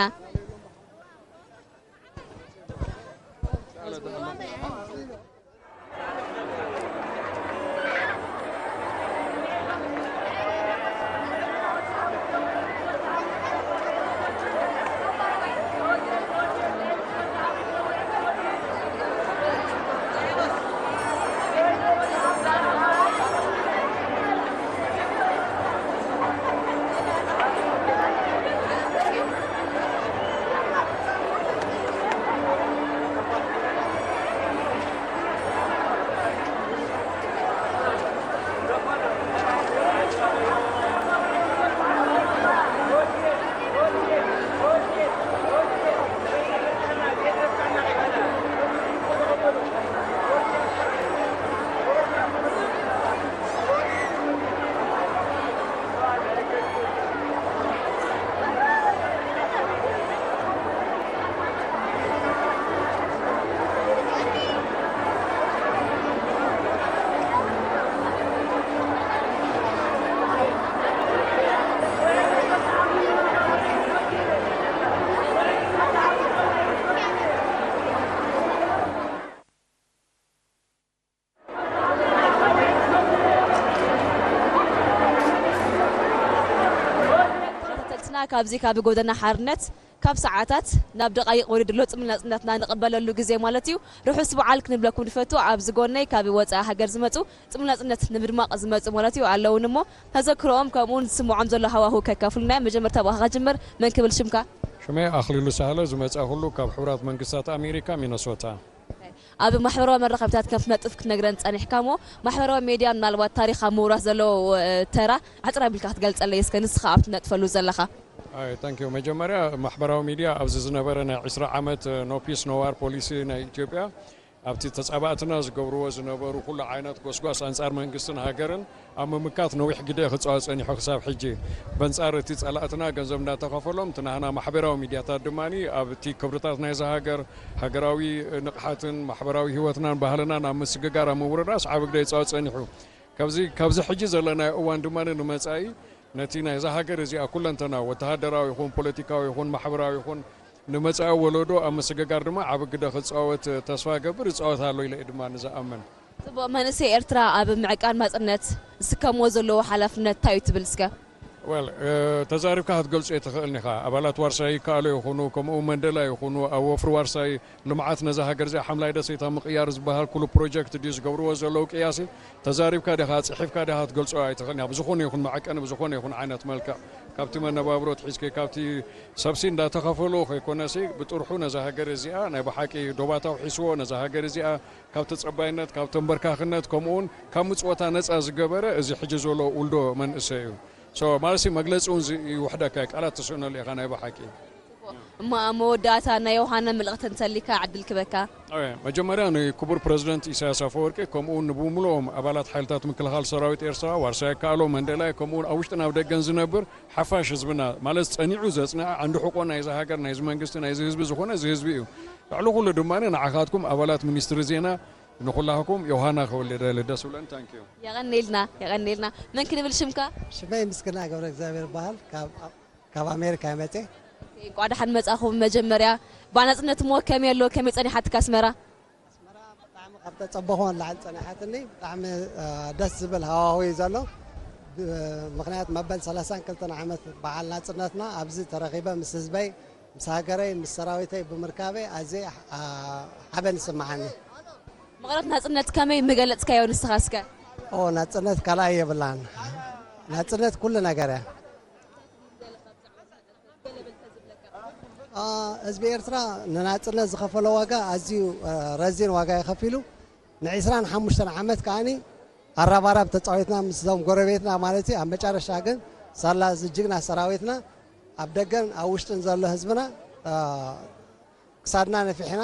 ተኸታተልትና፣ ካብዚ ካብ ጎደና ሓርነት ካብ ሰዓታት ናብ ደቓይቕ ወሪዱ ኣሎ። ጽምብል ናጽነትና ንቕበለሉ ግዜ ማለት እዩ። ርሑስ በዓል ክንብለኩም ንፈቱ። ኣብዚ ጎነይ ካብ ወጻኢ ሃገር ዝመጹ ጽምብል ናጽነት ንምድማቕ ዝመጹ ማለት እዩ ኣለውን እሞ፣ ተዘክሮኦም ከምኡውን ዝስምዖም ዘሎ ሃዋሁ ከካፍሉና እዮም። መጀመርታ ብኣኻ ክጅምር። መን ክብል ሽምካ? ሽመይ ኣኽሊሉ ሳህለ፣ ዝመጻ ኩሉ ካብ ሕቡራት መንግስታት ኣሜሪካ ሚነሶታ። ኣብ ማሕበራዊ መራኸብታት ከም ትነጥፍ ክትነግረን ጸኒሕካ እሞ፣ ማሕበራዊ ሜድያ ምናልባት ታሪኽ ኣብ ምውራስ ዘለዎ ተራ ኣሕጽር ኣቢልካ ክትገልጸለይ እስከ፣ ንስኻ ኣብ ትነጥፈሉ ዘለኻ? ኣይ ታንክ ዩ። መጀመርያ ማሕበራዊ ሚድያ ኣብዚ ዝነበረ ናይ ዕስራ ዓመት ኖ ፒስ ኖ ዋር ፖሊሲ ናይ ኢትዮጵያ ኣብቲ ተጻባእትና ዝገብርዎ ዝነበሩ ኩሉ ዓይነት ጎስጓስ ኣንጻር መንግስትን ሃገርን ኣብ ምምካት ነዊሕ ግደ ክጻወት ጸኒሑ ክሳብ ሕጂ። በንጻር እቲ ጸላእትና ገንዘብ እንዳተኸፈሎም፣ እቲ ናህና ማሕበራዊ ሚድያታት ድማ ኣብቲ ክብርታት ናይዛ ሃገር፣ ሃገራዊ ንቕሓትን ማሕበራዊ ህይወትናን ባህልናን ኣብ ምስግጋር ኣብ ምውርራስ ዓቢ ግደ ይጻወት ጸኒሑ። ካብዚ ካብዚ ሕጂ ዘለናዮ እዋን ድማ ንመጻኢ ነቲ ናይዛ ሃገር እዚኣ ኩለንተና ወተሃደራዊ ይኹን ፖለቲካዊ ይኹን ማሕበራዊ ይኹን ንመጻኢ ወለዶ ኣብ ምስግጋር ድማ ዓቢ ግደ ክጻወት ተስፋ እገብር፣ ይጻወት ኣሎ ኢለ እየ ድማ ንዝኣምን። ጽቡቕ፣ መንእሰይ ኤርትራ ኣብ ምዕቃን ናጽነት ዝስከምዎ ዘለዉ ሓላፍነት እንታይ እዩ ትብል እስከ? Well፣ ተዛሪብካ ክትገልጾ ኣይትኽእልን ኢኻ። ኣባላት ዋርሳይ ይከኣሎ ይኹኑ፣ ከምኡ እውን መንደላ ይኹኑ፣ ኣብ ወፍሪ ዋርሳይ ልምዓት ነዛ ሃገር እዚኣ ሓምላይ ደሴት ኣብ ምቕያር ዝበሃል ኩሉ ፕሮጀክት ድዩ ዝገብርዎ ዘለዉ ቅያሲ፣ ተዛሪብካ ዲኻ፣ ጽሒፍካ ዲኻ ክትገልጾ ኣይትኽእልን ኢኻ። ብዝኾነ ይኹን መዐቀኒ፣ ብዝኾነ ይኹን ዓይነት መልክዕ፣ ካብቲ መነባብሮ ኣትሒዝኪ፣ ካብቲ ሰብሲ እንዳተኸፈሎ ከይኮነሲ፣ ብጥርሑ ነዛ ሃገር እዚኣ ናይ ብሓቂ ዶባት ኣውሒስዎ፣ ነዛ ሃገር እዚኣ ካብ ተጸባይነት፣ ካብ ተንበርካኽነት፣ ከምኡውን ካብ ምጽወታ ነጻ ዝገበረ እዚ ሕጂ ዘሎ ውልዶ መንእሰይ እዩ። So፣ ማለትሲ መግለጺ እውን ዝ-፣ ይውሕደካ እዩ፣ ቃላት ትስእነሉ ኢኻ ናይ ብሓቂ። እሞ ኣብ መወዳእታ ናይ ዮሃና መልእኽቲ እንተሊካ ዕድል ክበካ። ኣየ፣ መጀመርያ ንክቡር ፕረዚደንት ኢሳያስ ኣፈወርቂ፣ ከምኡውን ንብምልኦም ኣባላት ሓይልታት ምክልኻል ሰራዊት ኤርትራ፣ ዋርሳይ ኣካኣሎ፣ መንደላይ፣ ከምኡውን ኣብ ውሽጥን ኣብ ደገን ዝነብር ሓፋሽ ህዝብና፣ ማለት ጸኒዑ ዘጽንዐ ዓንዲ ሕቆ ናይዚ ሃገር፣ ናይዚ መንግስቲ፣ ናይዚ ህዝቢ ዝኾነ እዚ ህዝቢ እዩ። ልዕሊ ኩሉ ድማ ንዓኻትኩም ኣባላት ሚኒስትሪ ዜና፣ ንኹላህኩም ዮሃና ክብል ደሊ ደስ ብለን። ታንኪዩ። የቐኔልና፣ የቐኔልና። መን ክንብል ሽምካ? ሽመይ ምስግና ገብረ እግዚኣብሔር ይበሃል። ካብ ካብ ኣሜሪካ ይመፀ። እንቋዕ ደሓን መጻኹም። መጀመርያ ብናጽነት እሞ ከመይ ኣሎ? ከመይ ጸኒሓትካ ኣስመራ? ኣስመራ ብጣዕሚ ካብ ተጸበኹ ንላዕሊ ጸኒሓትኒ። ብጣዕሚ እ፣ ደስ ዝብል ሃዋሁ እዩ ዘሎ። ብ-፣ ምኽንያት መበል ሰላሳን ክልተን ዓመት በዓል ናጽነትና ኣብዚ ተረኺበ ምስ ህዝበይ፣ ምስ ሃገረይ፣ ምስ ሰራዊተይ ብምርካበይ ኣዝየ እ፣ ሓበን ይስምዓኒ። መቐረት ናጽነት ከመይ ምገለጽካዮ ንስኻ እስከ? ኦ ናጽነት ካልኣይ የብላን። ናጽነት ኩሉ ነገር እያ። አ፣ ህዝቢ ኤርትራ ንናጽነት ዝኸፈሎ ዋጋ ኣዝዩ አ፣ ረዚን ዋጋ እዩ ከፊሉ። ንዒስራን ሓሙሽተን ዓመት ከኣኒ ኣራባራብ ተጻዊትና ምስዞም ጎረቤትና ማለት እዩ። ኣብ መጨረሻ ግን ሳላ እዚ ጅግና ሰራዊትና ኣብ ደገን ኣብ ውሽጥን ዘሎ ህዝብና አ፣ ክሳድና ነፊሕና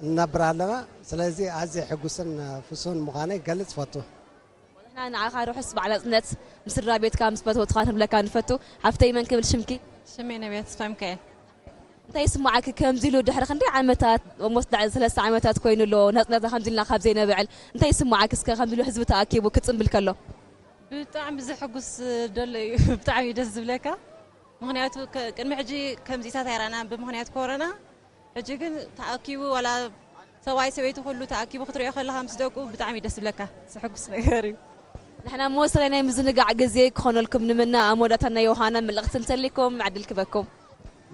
ንነብር ኣለና። ስለዚ ኣዝየ ሕጉስን ፍሱን ምዃነይ ክገልጽ እፈቱ። ንሕና ንዓኻ ርሑስ በዓል ናጽነት ምስ ስድራ ቤትካ ምስ ፈተውትኻን ክንብለካ ንፈቱ። ሓፍተይ መን ክብል ሽምኪ? ሽመይ ነብያት ተስፋሚካኤል። እንታይ ይስምዓኪ ከምዚ ኢሉ ድሕሪ ክንደይ ዓመታት፣ almost ልዕሊ ሰለስተ ዓመታት ኮይኑ ኣሎ ናጽነትና ከምዚ ኢልና ካብ ዘይነብዕል፣ እንታይ ይስምዓኪ እስከ ከምዚ ኢሉ ህዝቢ ተኣኪቡ ክጽንብል ከሎ? ብጣዕሚ ዘሐጉስ ደሎ እዩ። ብጣዕሚ እዩ ደስ ዝብለካ። ምኽንያቱ ከ- ቅድሚ ሕጂ ከምዚታት ኣይረኣናን ብምኽንያት ኮሮና። ሕጂ ግን ተኣኪቡ ዋላ ሰብኣይ ሰበይቲ ኩሉ ተኣኪቡ ክትሪኦ ከለኻ ምስ ደቁ ብጣዕሚ ደስ ዝብለካ ዘሐጉስ ነገር እዩ። ንሕና እሞ ሰናይ ናይ ምዝንጋዕ ግዜ ክኾነልኩም ንምነ። ኣብ መወዳእታ ናይ ዮሃና መልእኽቲ እንተልይኩም ዕድል ክበኩም።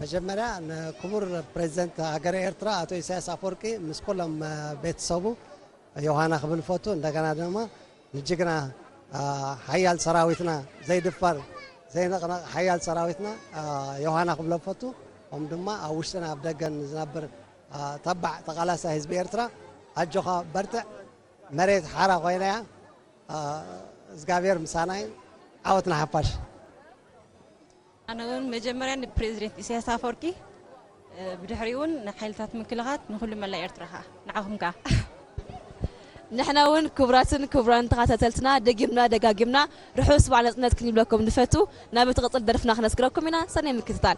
መጀመርያ ንክቡር ፕሬዚደንት ሃገረ ኤርትራ ኣቶ ኢሳያስ ኣፈወርቂ ምስ ኩሎም ቤተሰቡ ዮሃና ክብል ፈቱ። እንደገና ድማ ንጅግና ሓያል ሰራዊትና ዘይድፈር ዘይንቕነቕ ሓያል ሰራዊትና ዮሃና ክብሎ ፈቱ። ከም ድማ ኣብ ውሽጥን ኣብ ደገን ዝነብር ተባዕ ተቓላሳይ ህዝቢ ኤርትራ ኣጆኻ በርትዕ። መሬት ሓራ ኮይና እያ። እግዚኣብሔር ምሳና እዩ። ዓወት ንሓፋሽ። ኣነ እውን መጀመርያ ንፕሬዚደንት ኢሳያስ ኣፈወርቂ፣ ብድሕሪኡ እውን ንሓይልታት ምክልኻል፣ ንኹሉ መላእ ኤርትራ ኸዓ ንዓኹም ከኣ። ንሕና እውን ክቡራትን ክቡራን ተኸታተልትና ደጊምና ደጋጊምና ርሑስ በዓል ናጽነት ክንብለኩም ንፈቱ። ናብ እቲ ቅጽል ደርፍና ክነስግረኩም ኢና። ሰናይ ምክትታል።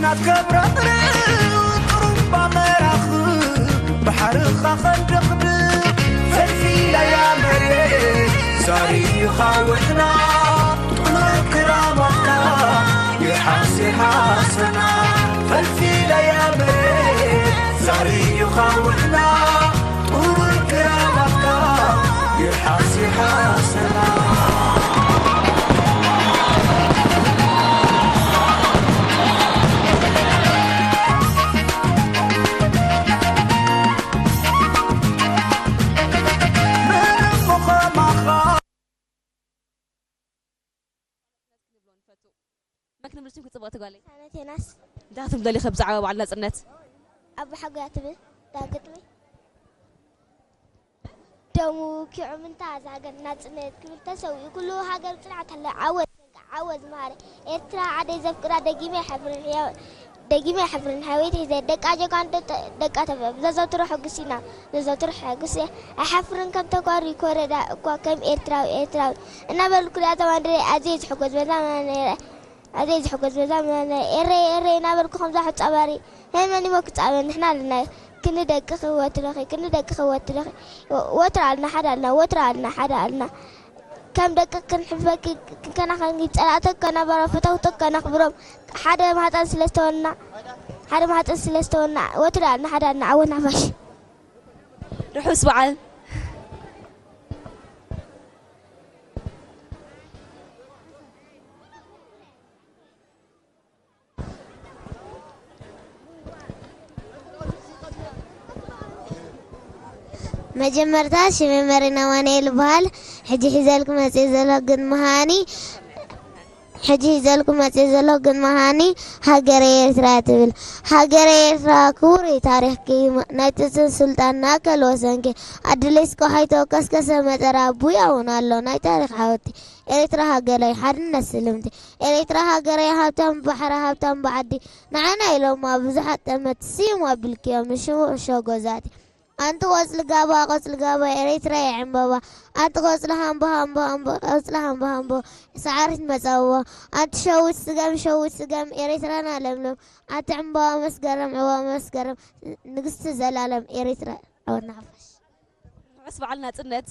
ኣትከብረቕርቕ ጥሩምባ መራኽብ ባሕርኻ ኸንደቕድቕ ፈልፊለያ መሬት ዛሪኻ ውሕና ጥኑር ክራማትካ ይሓስ ይሓሰና ፈልፊለያ መሬት ዛሪኻ ውሕና ጥኑር ክራማትካ ይሓስ ይሓሰና መክንብል ሽም ክጽብቕቲ ጓለይ። ሳነት ዮናስ። እንታይ ክትብሊ ደሊኺ ብዛዕባ በዓል ናጽነት? ኣቦሓጎያ ትብል እታ ግጥሚ። ደሙ ኪዑ ምንታ እዛ ሃገር ናጽነት ክብል ተሰዊኡ ኩሉ ሃገር ጽንዓት ኣለ ዓወት ዘንጋ ዓወት ዝመሃረ ኤርትራ ዓደይ ዘፍቅራ ደጊመ የሕፍርን ሕያው ደጊመ የሕፍርን ሕያወይ ተሒዘ ደቃ ጀጋኑ ደቃ ተበ ዘዘውትሮ ሕጉስ ኢና ዘዘውትሮ ሕጉስ እየ ኣይሓፍርን ከም ተኳሪ ኮረዳ እኳ ከም ኤርትራዊ ኤርትራዊ እናበልኩ ሪኣ እዛ ባንዴራ ኣዝየ ዝሕጎስ በዛ ነይረ ኣዝየ ዝሕጎስ በዛ ነይረ ኤረይ ኤረይ እናበልኩ ከምዛ ሕጻባሪ ናይ መን እሞ ክጻበ ንሕና ኣለና ክንደቅኺ ወትረኺ ክንደቅኺ ወትረኺ ወትረ ኣልና ሓደ ኣልና ወትረ ኣልና ሓደ ኣልና ከም ደቂ ክንሕበኪ ክንከናኸንኪ ጸላእተኪ ከነባሮ ፈተውተኪ ከነኽብሮም ሓደ ማህጸን ስለ ዝተወና ሓደ ማህጸን ስለ ዝተወና ወትረ ኣልና ሓደ ኣልና ዓወት ንሓፋሽ ርሑስ በዓል መጀመርታ ሽመይ መሪና ኣማኑኤል ይበሃል። ሕጂ ሒዘልኩ መፅየ ዘለኹ ግጥሚ ከዓኒ ሕጂ ሒዘልኩ መፅየ ዘለኹ ግጥሚ ከዓኒ ሃገረይ ኤርትራ ትብል። ሃገረይ ኤርትራ ክቡር እዩ ታሪኽኪ ናይ ጥንትን ስልጣን ማእከል ወሰንኪ ኣድለይስ ከውሒ ተወከስ ከሰመ ጠራ ኣቡይ ኣውን ኣሎ ናይ ታሪኽ ሓወልቲ ኤርትራ ሃገረይ ሓድነት ስልምቲ ኤርትራ ሃገረይ ሃብታም ብባሕሪ ሃብታም ብዓዲ ንዓና ኢሎማ ብዙሓት ጠመት ስዩም ኣቢልክዮም ንሽዑ ሸጎዛቲ ኣንቲ ቆጽሊ ጋባ ቆጽሊ ጋባ ኤሪትራ የዕምበባ ኣንቲ ቆጽሊ ሃምቦ ሃምቦ ሃምቦ ቆጽሊ ሃምቦ ሃምቦ ሰዓሪት መጸውዎ ኣንቲ ሸዊት ስገም ሸዊት ስገም ኤሪትራና ለምለም ኣንቲ ዕምበባ መስገረም ዕምበባ መስገረም ንግስቲ ዘላለም ኤሪትራ ዓወት ንሓፋሽ። ርሑስ በዓል ናጽነት።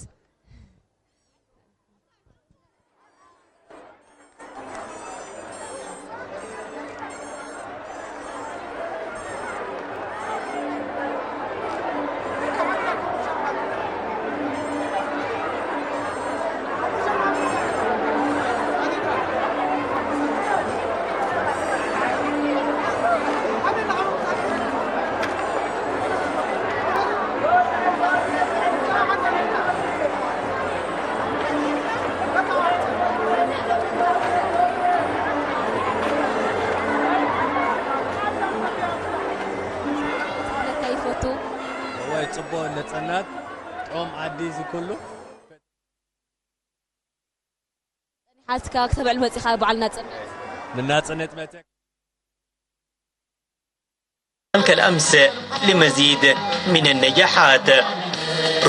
እወ ጽቡቕ ነጸናት ጦም ዓዲ እዚ ኩሉ ሓዝካ ክተብዕል መጺኻ በዓል ናጽነት ንናጽነት መጸ كالأمس لمزيد من النجاحات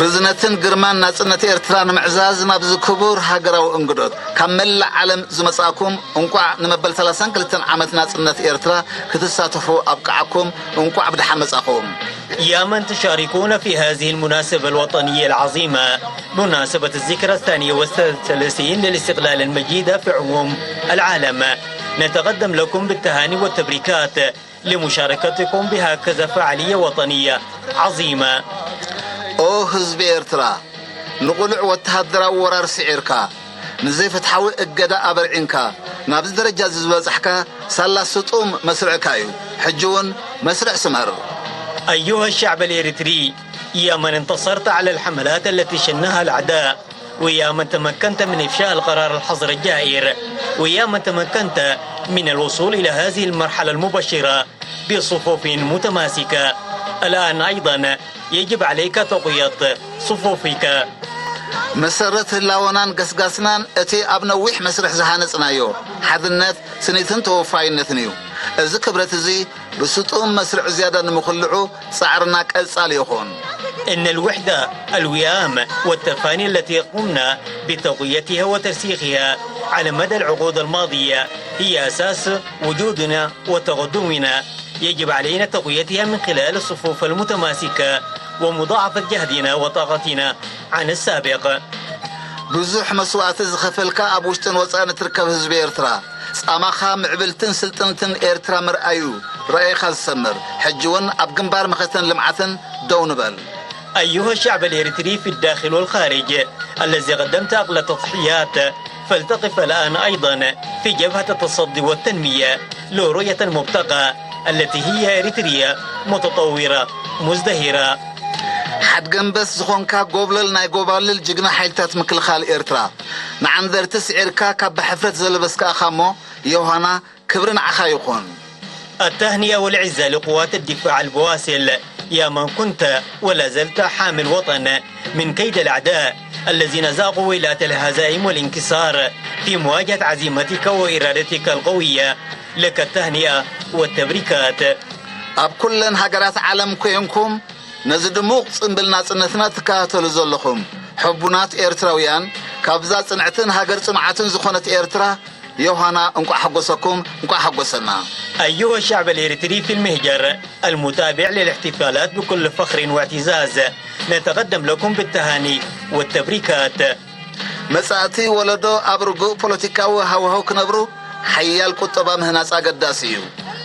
ርዝነትን ግርማን ናጽነት ኤርትራ ንምዕዛዝ ናብዚ ክቡር ሃገራዊ እንግዶት ካብ መላእ ዓለም ዝመጻእኩም እንቋዕ ንመበል ሰላሳን ክልተን ዓመት ናጽነት ኤርትራ ክትሳተፉ ኣብቅዓኩም እንቋዕ ብደሓን መጻኹም። يا من تشاركون في هذه المناسبة الوطنية العظيمة مناسبة الذكرى الثانية والثلاثين للاستقلال المجيدة في عموم العالم نتقدم لكم بالتهاني والتبريكات لمشاركتكم بهكذا فعالية وطنية عظيمة. ኦ ህዝቢ ኤርትራ ንቑሉዕ ወተሃደራዊ ወራር ስዒርካ ንዘይፍትሓዊ እገዳ ኣበርዒንካ ናብዚ ደረጃ እዚ ዝበጻሕካ ሳላ ስጡም መስርዕካ እዩ። ሕጂ እውን መስርዕ ስመር። أيها الشعب الإريتري يا من انتصرت على الحملات التي شنها الأعداء ويا من تمكنت من إفشاء القرار الحظر الجائر ويا من تمكنت من الوصول إلى هذه المرحلة المبشرة بصفوف متماسكة الآن أيضا يجب عليك تقوية صفوفك መሰረት ህላወናን ገስጋስናን እቲ ኣብ ነዊሕ መስርሕ ዝሃነጽናዮ ሓድነት፣ ስኒትን ተወፋይነትን እዩ። እዚ ክብረት እዚ ብስጡም መስርዕ ዝያዳ ንምኽልዑ ጻዕርና ቀጻሊ ይኹን። إن الوحدة الوئام والتفاني التي قمنا بتقويتها وترسيخها على مدى العقود الماضية هي أساس وجودنا وتقدمنا. يجب علينا تقويتها من خلال الصفوف المتماسكة ومضاعفة جهدنا وطاقتنا عن السابق. ብዙሕ መስዋእቲ ዝኸፈልካ ኣብ ውሽጥን ወጻእን እትርከብ ህዝቢ ኤርትራ፣ ጻማኻ ምዕብልትን ስልጥንትን ኤርትራ ምርኣዩ ረኣይኻ ዝሰምር። ሕጂ እውን ኣብ ግንባር መኸተን ልምዓትን ደው ንበል። أيها الشعب الإريتري في الداخل والخارج الذي قدمت أغلى التضحيات، فلتقف الآن أيضا في جبهة التصدي والتنمية لرؤية المبتغى التي هي إريتريا متطورة مزدهرة. ሓድገንበስ ዝኾንካ ጎብለል ናይ ጎባልል ጅግና ሓይልታት ምክልኻል ኤርትራ፣ ንዓንደርቲ ስዒርካ ካብ ብሕፍረት ዘለበስካ እኻ እሞ፣ ዮሃና ክብሪ ንዓኻ ይኹን። التهنئة والعزة لقوات الدفاع البواسل، يا من كنت ولا زلت حامل وطن من كيد الأعداء الذين ذاقوا ويلات الهزائم والانكسار في مواجهة عزيمتك وإرادتك القوية. لك التهنئة والتبريكات. ኣብ ኩለን ሃገራት ዓለም ኮይንኩም ነዚ ድሙቕ ጽምብል ናጽነትና ትከታተሉ ዘለኹም ሕቡናት ኤርትራውያን፣ ካብዛ ጽንዕትን ሃገር ጽኑዓትን ዝኾነት ኤርትራ ዮሃና፣ እንቋዕ ሓጎሰኩም፣ እንቋዕ ሓጎሰና። أيها الشعب الإريتري في المهجر المتابع للاحتفالات بكل فخر واعتزاز، نتقدم لكم بالتهاني والتبريكات. መጻእቲ ወለዶ ኣብ ርጉእ ፖለቲካዊ ሃዋህው ክነብሩ ሓያል ቁጠባ ምህናጽ ኣገዳሲ እዩ።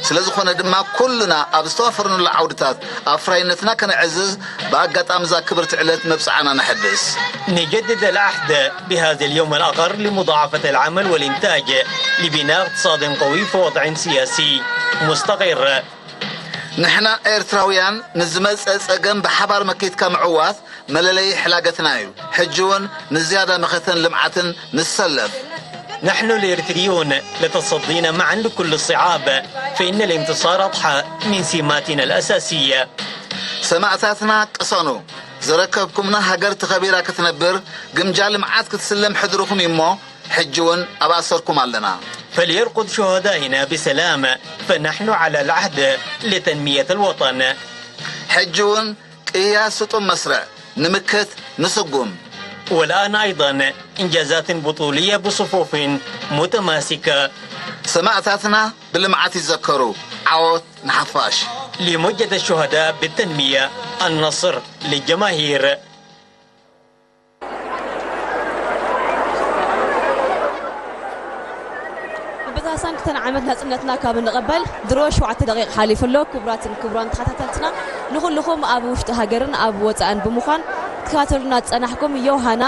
ስለ ዝኾነ ድማ ኩልና ኣብ ዝተዋፈርናሉ ዓውድታት ኣፍራይነትና ከነዕዝዝ ብኣጋጣሚ እዛ ክብርቲ ዕለት መብጽዓና ነሐድስ። نجدد العهد بهذا اليوم الأقر لمضاعفة العمل والإنتاج لبناء اقتصاد قوي في وضع سياسي مستقر. ንሕና ኤርትራውያን ንዝመጸ ጸገም ብሓባር መኪትካ ምዕዋት መለለዪ ሕላገትና እዩ። ሕጂ እውን ንዝያዳ መኸተን ልምዓትን ንሰለፍ። نحن الإريتريون لتصدينا معا لكل الصعاب، فإن الانتصار أضحى من سماتنا الأساسية. ሰማእታትና ቅሰኑ። ዘረከብኩምና ሃገር ተኸቢራ ክትነብር፣ ግምጃ ልምዓት ክትስለም ሕድርኹም እዩ እሞ፣ ሕጂ እውን ኣብ ኣሰርኩም ኣለና። فليرقد شهدائنا بسلام، فنحن على العهد لتنمية الوطن. ሕጂ እውን ቅያ ስጡም መስርዕ ንምክት ንስጉም። والآن أيضا إنجازات بطولية بصفوف متماسكة. ሰማእታትና ብልምዓት ይዘከሩ። ዓወት ንሓፋሽ። لمجد الشهداء بالتنمية، النصر للجماهير. ብታህሳስ ክልተ ዓመት ናጽነትና ካብ እንቕበል ድሮ ሸውዓተ ደቂቕ ሓሊፉ ኣሎ። ክቡራትን ክቡራን ተኸታተልትና፣ ንኹልኹም ኣብ ውሽጢ ሃገርን ኣብ ወጻእን ብምዃን ትከታተሉና ዝጸናሕኩም ዮሃና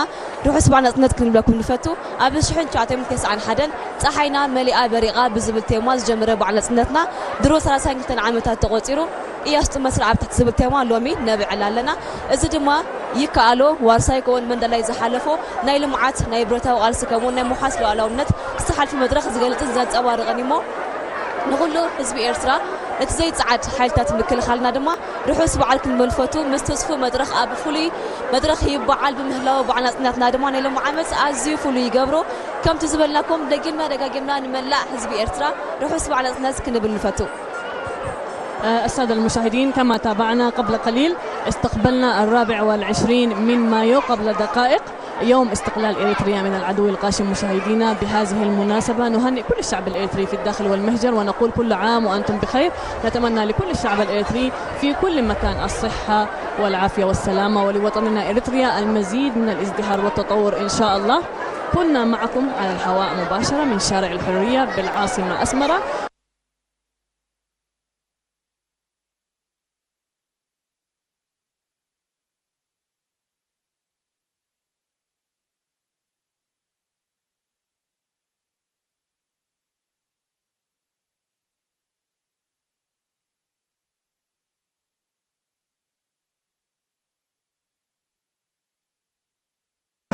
ርሑስ በዓል ናጽነት ክንብለኩም ንፈቱ። ኣብ ሽሕን ትሽዓተ ሚእትን ተስዓን ሓደን ጸሓይና መሊኣ በሪቓ ብዝብል ቴማ ዝጀመረ በዓል ናጽነትና ድሮ ሰላሳን ክልተን ዓመታት ተቖጺሩ። እያ ስጡም መስርዕ ኣብ ትሕቲ ዝብል ቴማ ሎሚ ነብዕል ኣለና። እዚ ድማ ይከኣሎ፣ ዋርሳይ ክኸውን መንደላይ ዝሓለፎ ናይ ልምዓት፣ ናይ ብረታዊ ቃልሲ ከምኡውን ናይ ምውሓስ ሉዓላውነት ዝተሓልፈ መድረኽ ዝገልጽን ዘንጸባርቕን እዩ እሞ፣ ንኹሉ ህዝቢ ኤርትራ፣ ነቲ ዘይጸዓድ ሓይልታት ምክልኻልና ድማ ርሑስ በዓል ክንብል ንፈቱ። ምስ ትስፉ መድረኽ ኣብ ፍሉይ መድረኽ ይበዓል ብምህላው፣ በዓል ናጽነትና ድማ ናይ ሎሚ ዓመት ኣዝዩ ፍሉይ ይገብሮ። ከምቲ ዝበልናኩም፣ ደጊምና ደጋጊምና ንመላእ ህዝቢ ኤርትራ ርሑስ በዓል ናጽነት ክንብል ንፈቱ። آه، السادة المشاهدين، كما تابعنا قبل قليل، استقبلنا الرابع والعشرين من مايو قبل دقائق، يوم استقلال إريتريا من العدو الغاشم. مشاهدينا، بهذه المناسبة نهنئ كل الشعب الإريتري في الداخل والمهجر، ونقول: كل عام وأنتم بخير. نتمنى لكل الشعب الإريتري في كل مكان الصحة والعافية والسلامة، ولوطننا إريتريا المزيد من الازدهار والتطور إن شاء الله. كنا معكم على الهواء مباشرة من شارع الحرية بالعاصمة أسمرة.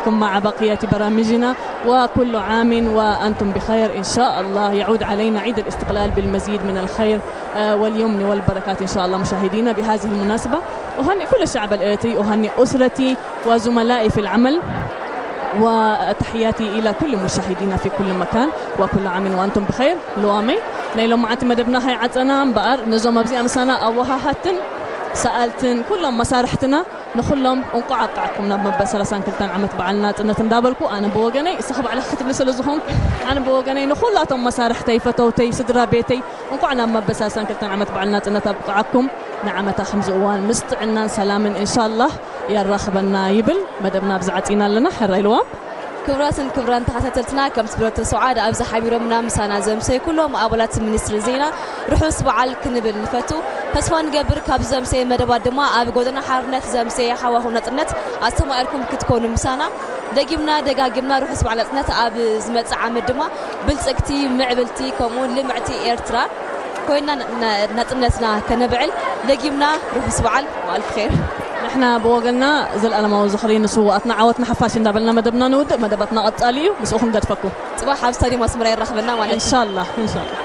مع بقية برامجنا، وكل عام وأنتم بخير. إن شاء الله يعود علينا عيد الاستقلال بالمزيد من الخير، آه، واليمن والبركات إن شاء الله. مشاهدينا، بهذه المناسبة أهنئ كل الشعب الإريتري، أهنئ أسرتي وزملائي في العمل، وتحياتي إلى كل مشاهدينا في كل مكان، وكل عام وأنتم بخير. لوامي نيلو معت مدبنا هاي عتنا بقر نزوم أبزي أمسانا أوها هاتن سألتن كلهم مسارحتنا. ንኹሎም እንቋዕ ኣብቃዕኩም ናብ መበል ሰላሳን ክልተን ዓመት በዓል ናጽነት እንዳበልኩ፣ ኣነ ብወገነይ፣ እሳ ባዕልኻ ክትብሊ ስለ ዝኾንኩ፣ ኣነ ብወገነይ ንኹላቶም መሳርሕተይ፣ ፈተውተይ፣ ስድራ ቤተይ እንቋዕ ናብ መበል ሰላሳን ክልተን ዓመት በዓል ናጽነት ኣብቃዓኩም። ንዓመታ ከምዚ እዋን ምስ ጥዕናን ሰላምን እንሻላህ የራኽበና ይብል። መደብና ኣብዚ ዓጺና ኣለና። ሕራይ ልዋም። ክቡራትን ክቡራን ተኸታተልትና፣ ከም ትብሎ ተስውዓድ ኣብዚ ሓቢሮምና ምሳና ዘምሰዩ ኩሎም ኣባላት ሚኒስትሪ ዜና ርሑስ በዓል ክንብል ንፈቱ። ተስፋ ንገብር ካብ ዘምሰየ መደባት ድማ ኣብ ጎደና ሓርነት ዘምሰየ ሓዋኹ ናጽነት ኣስተማቒርኩም ክትኮኑ ምሳና ደጊምና ደጋጊምና ርሑስ በዓል ናጽነት። ኣብ ዝመጽእ ዓመት ድማ ብልጽግቲ፣ ምዕብልቲ ከምኡውን ልምዕቲ ኤርትራ ኮይና ና-፣ ናጽነትና ከነብዕል ደጊምና ርሑስ በዓል ወኣልፍ ኼር። ንሕና ብወገንና ዘልኣለማዊ ዝኽሪ ንስውኣትና፣ ዓወት ንሓፋሽ እንዳበልና መደብና ንውድእ። መደባትና ቀጻሊ እዩ። ምስኡ ክንገድፈኩም። ጽባሕ ኣብ ስታድዮም ኣስመራ የራኽበና ማለት እዩ። ኢንሻላህ፣ ኢንሻላህ።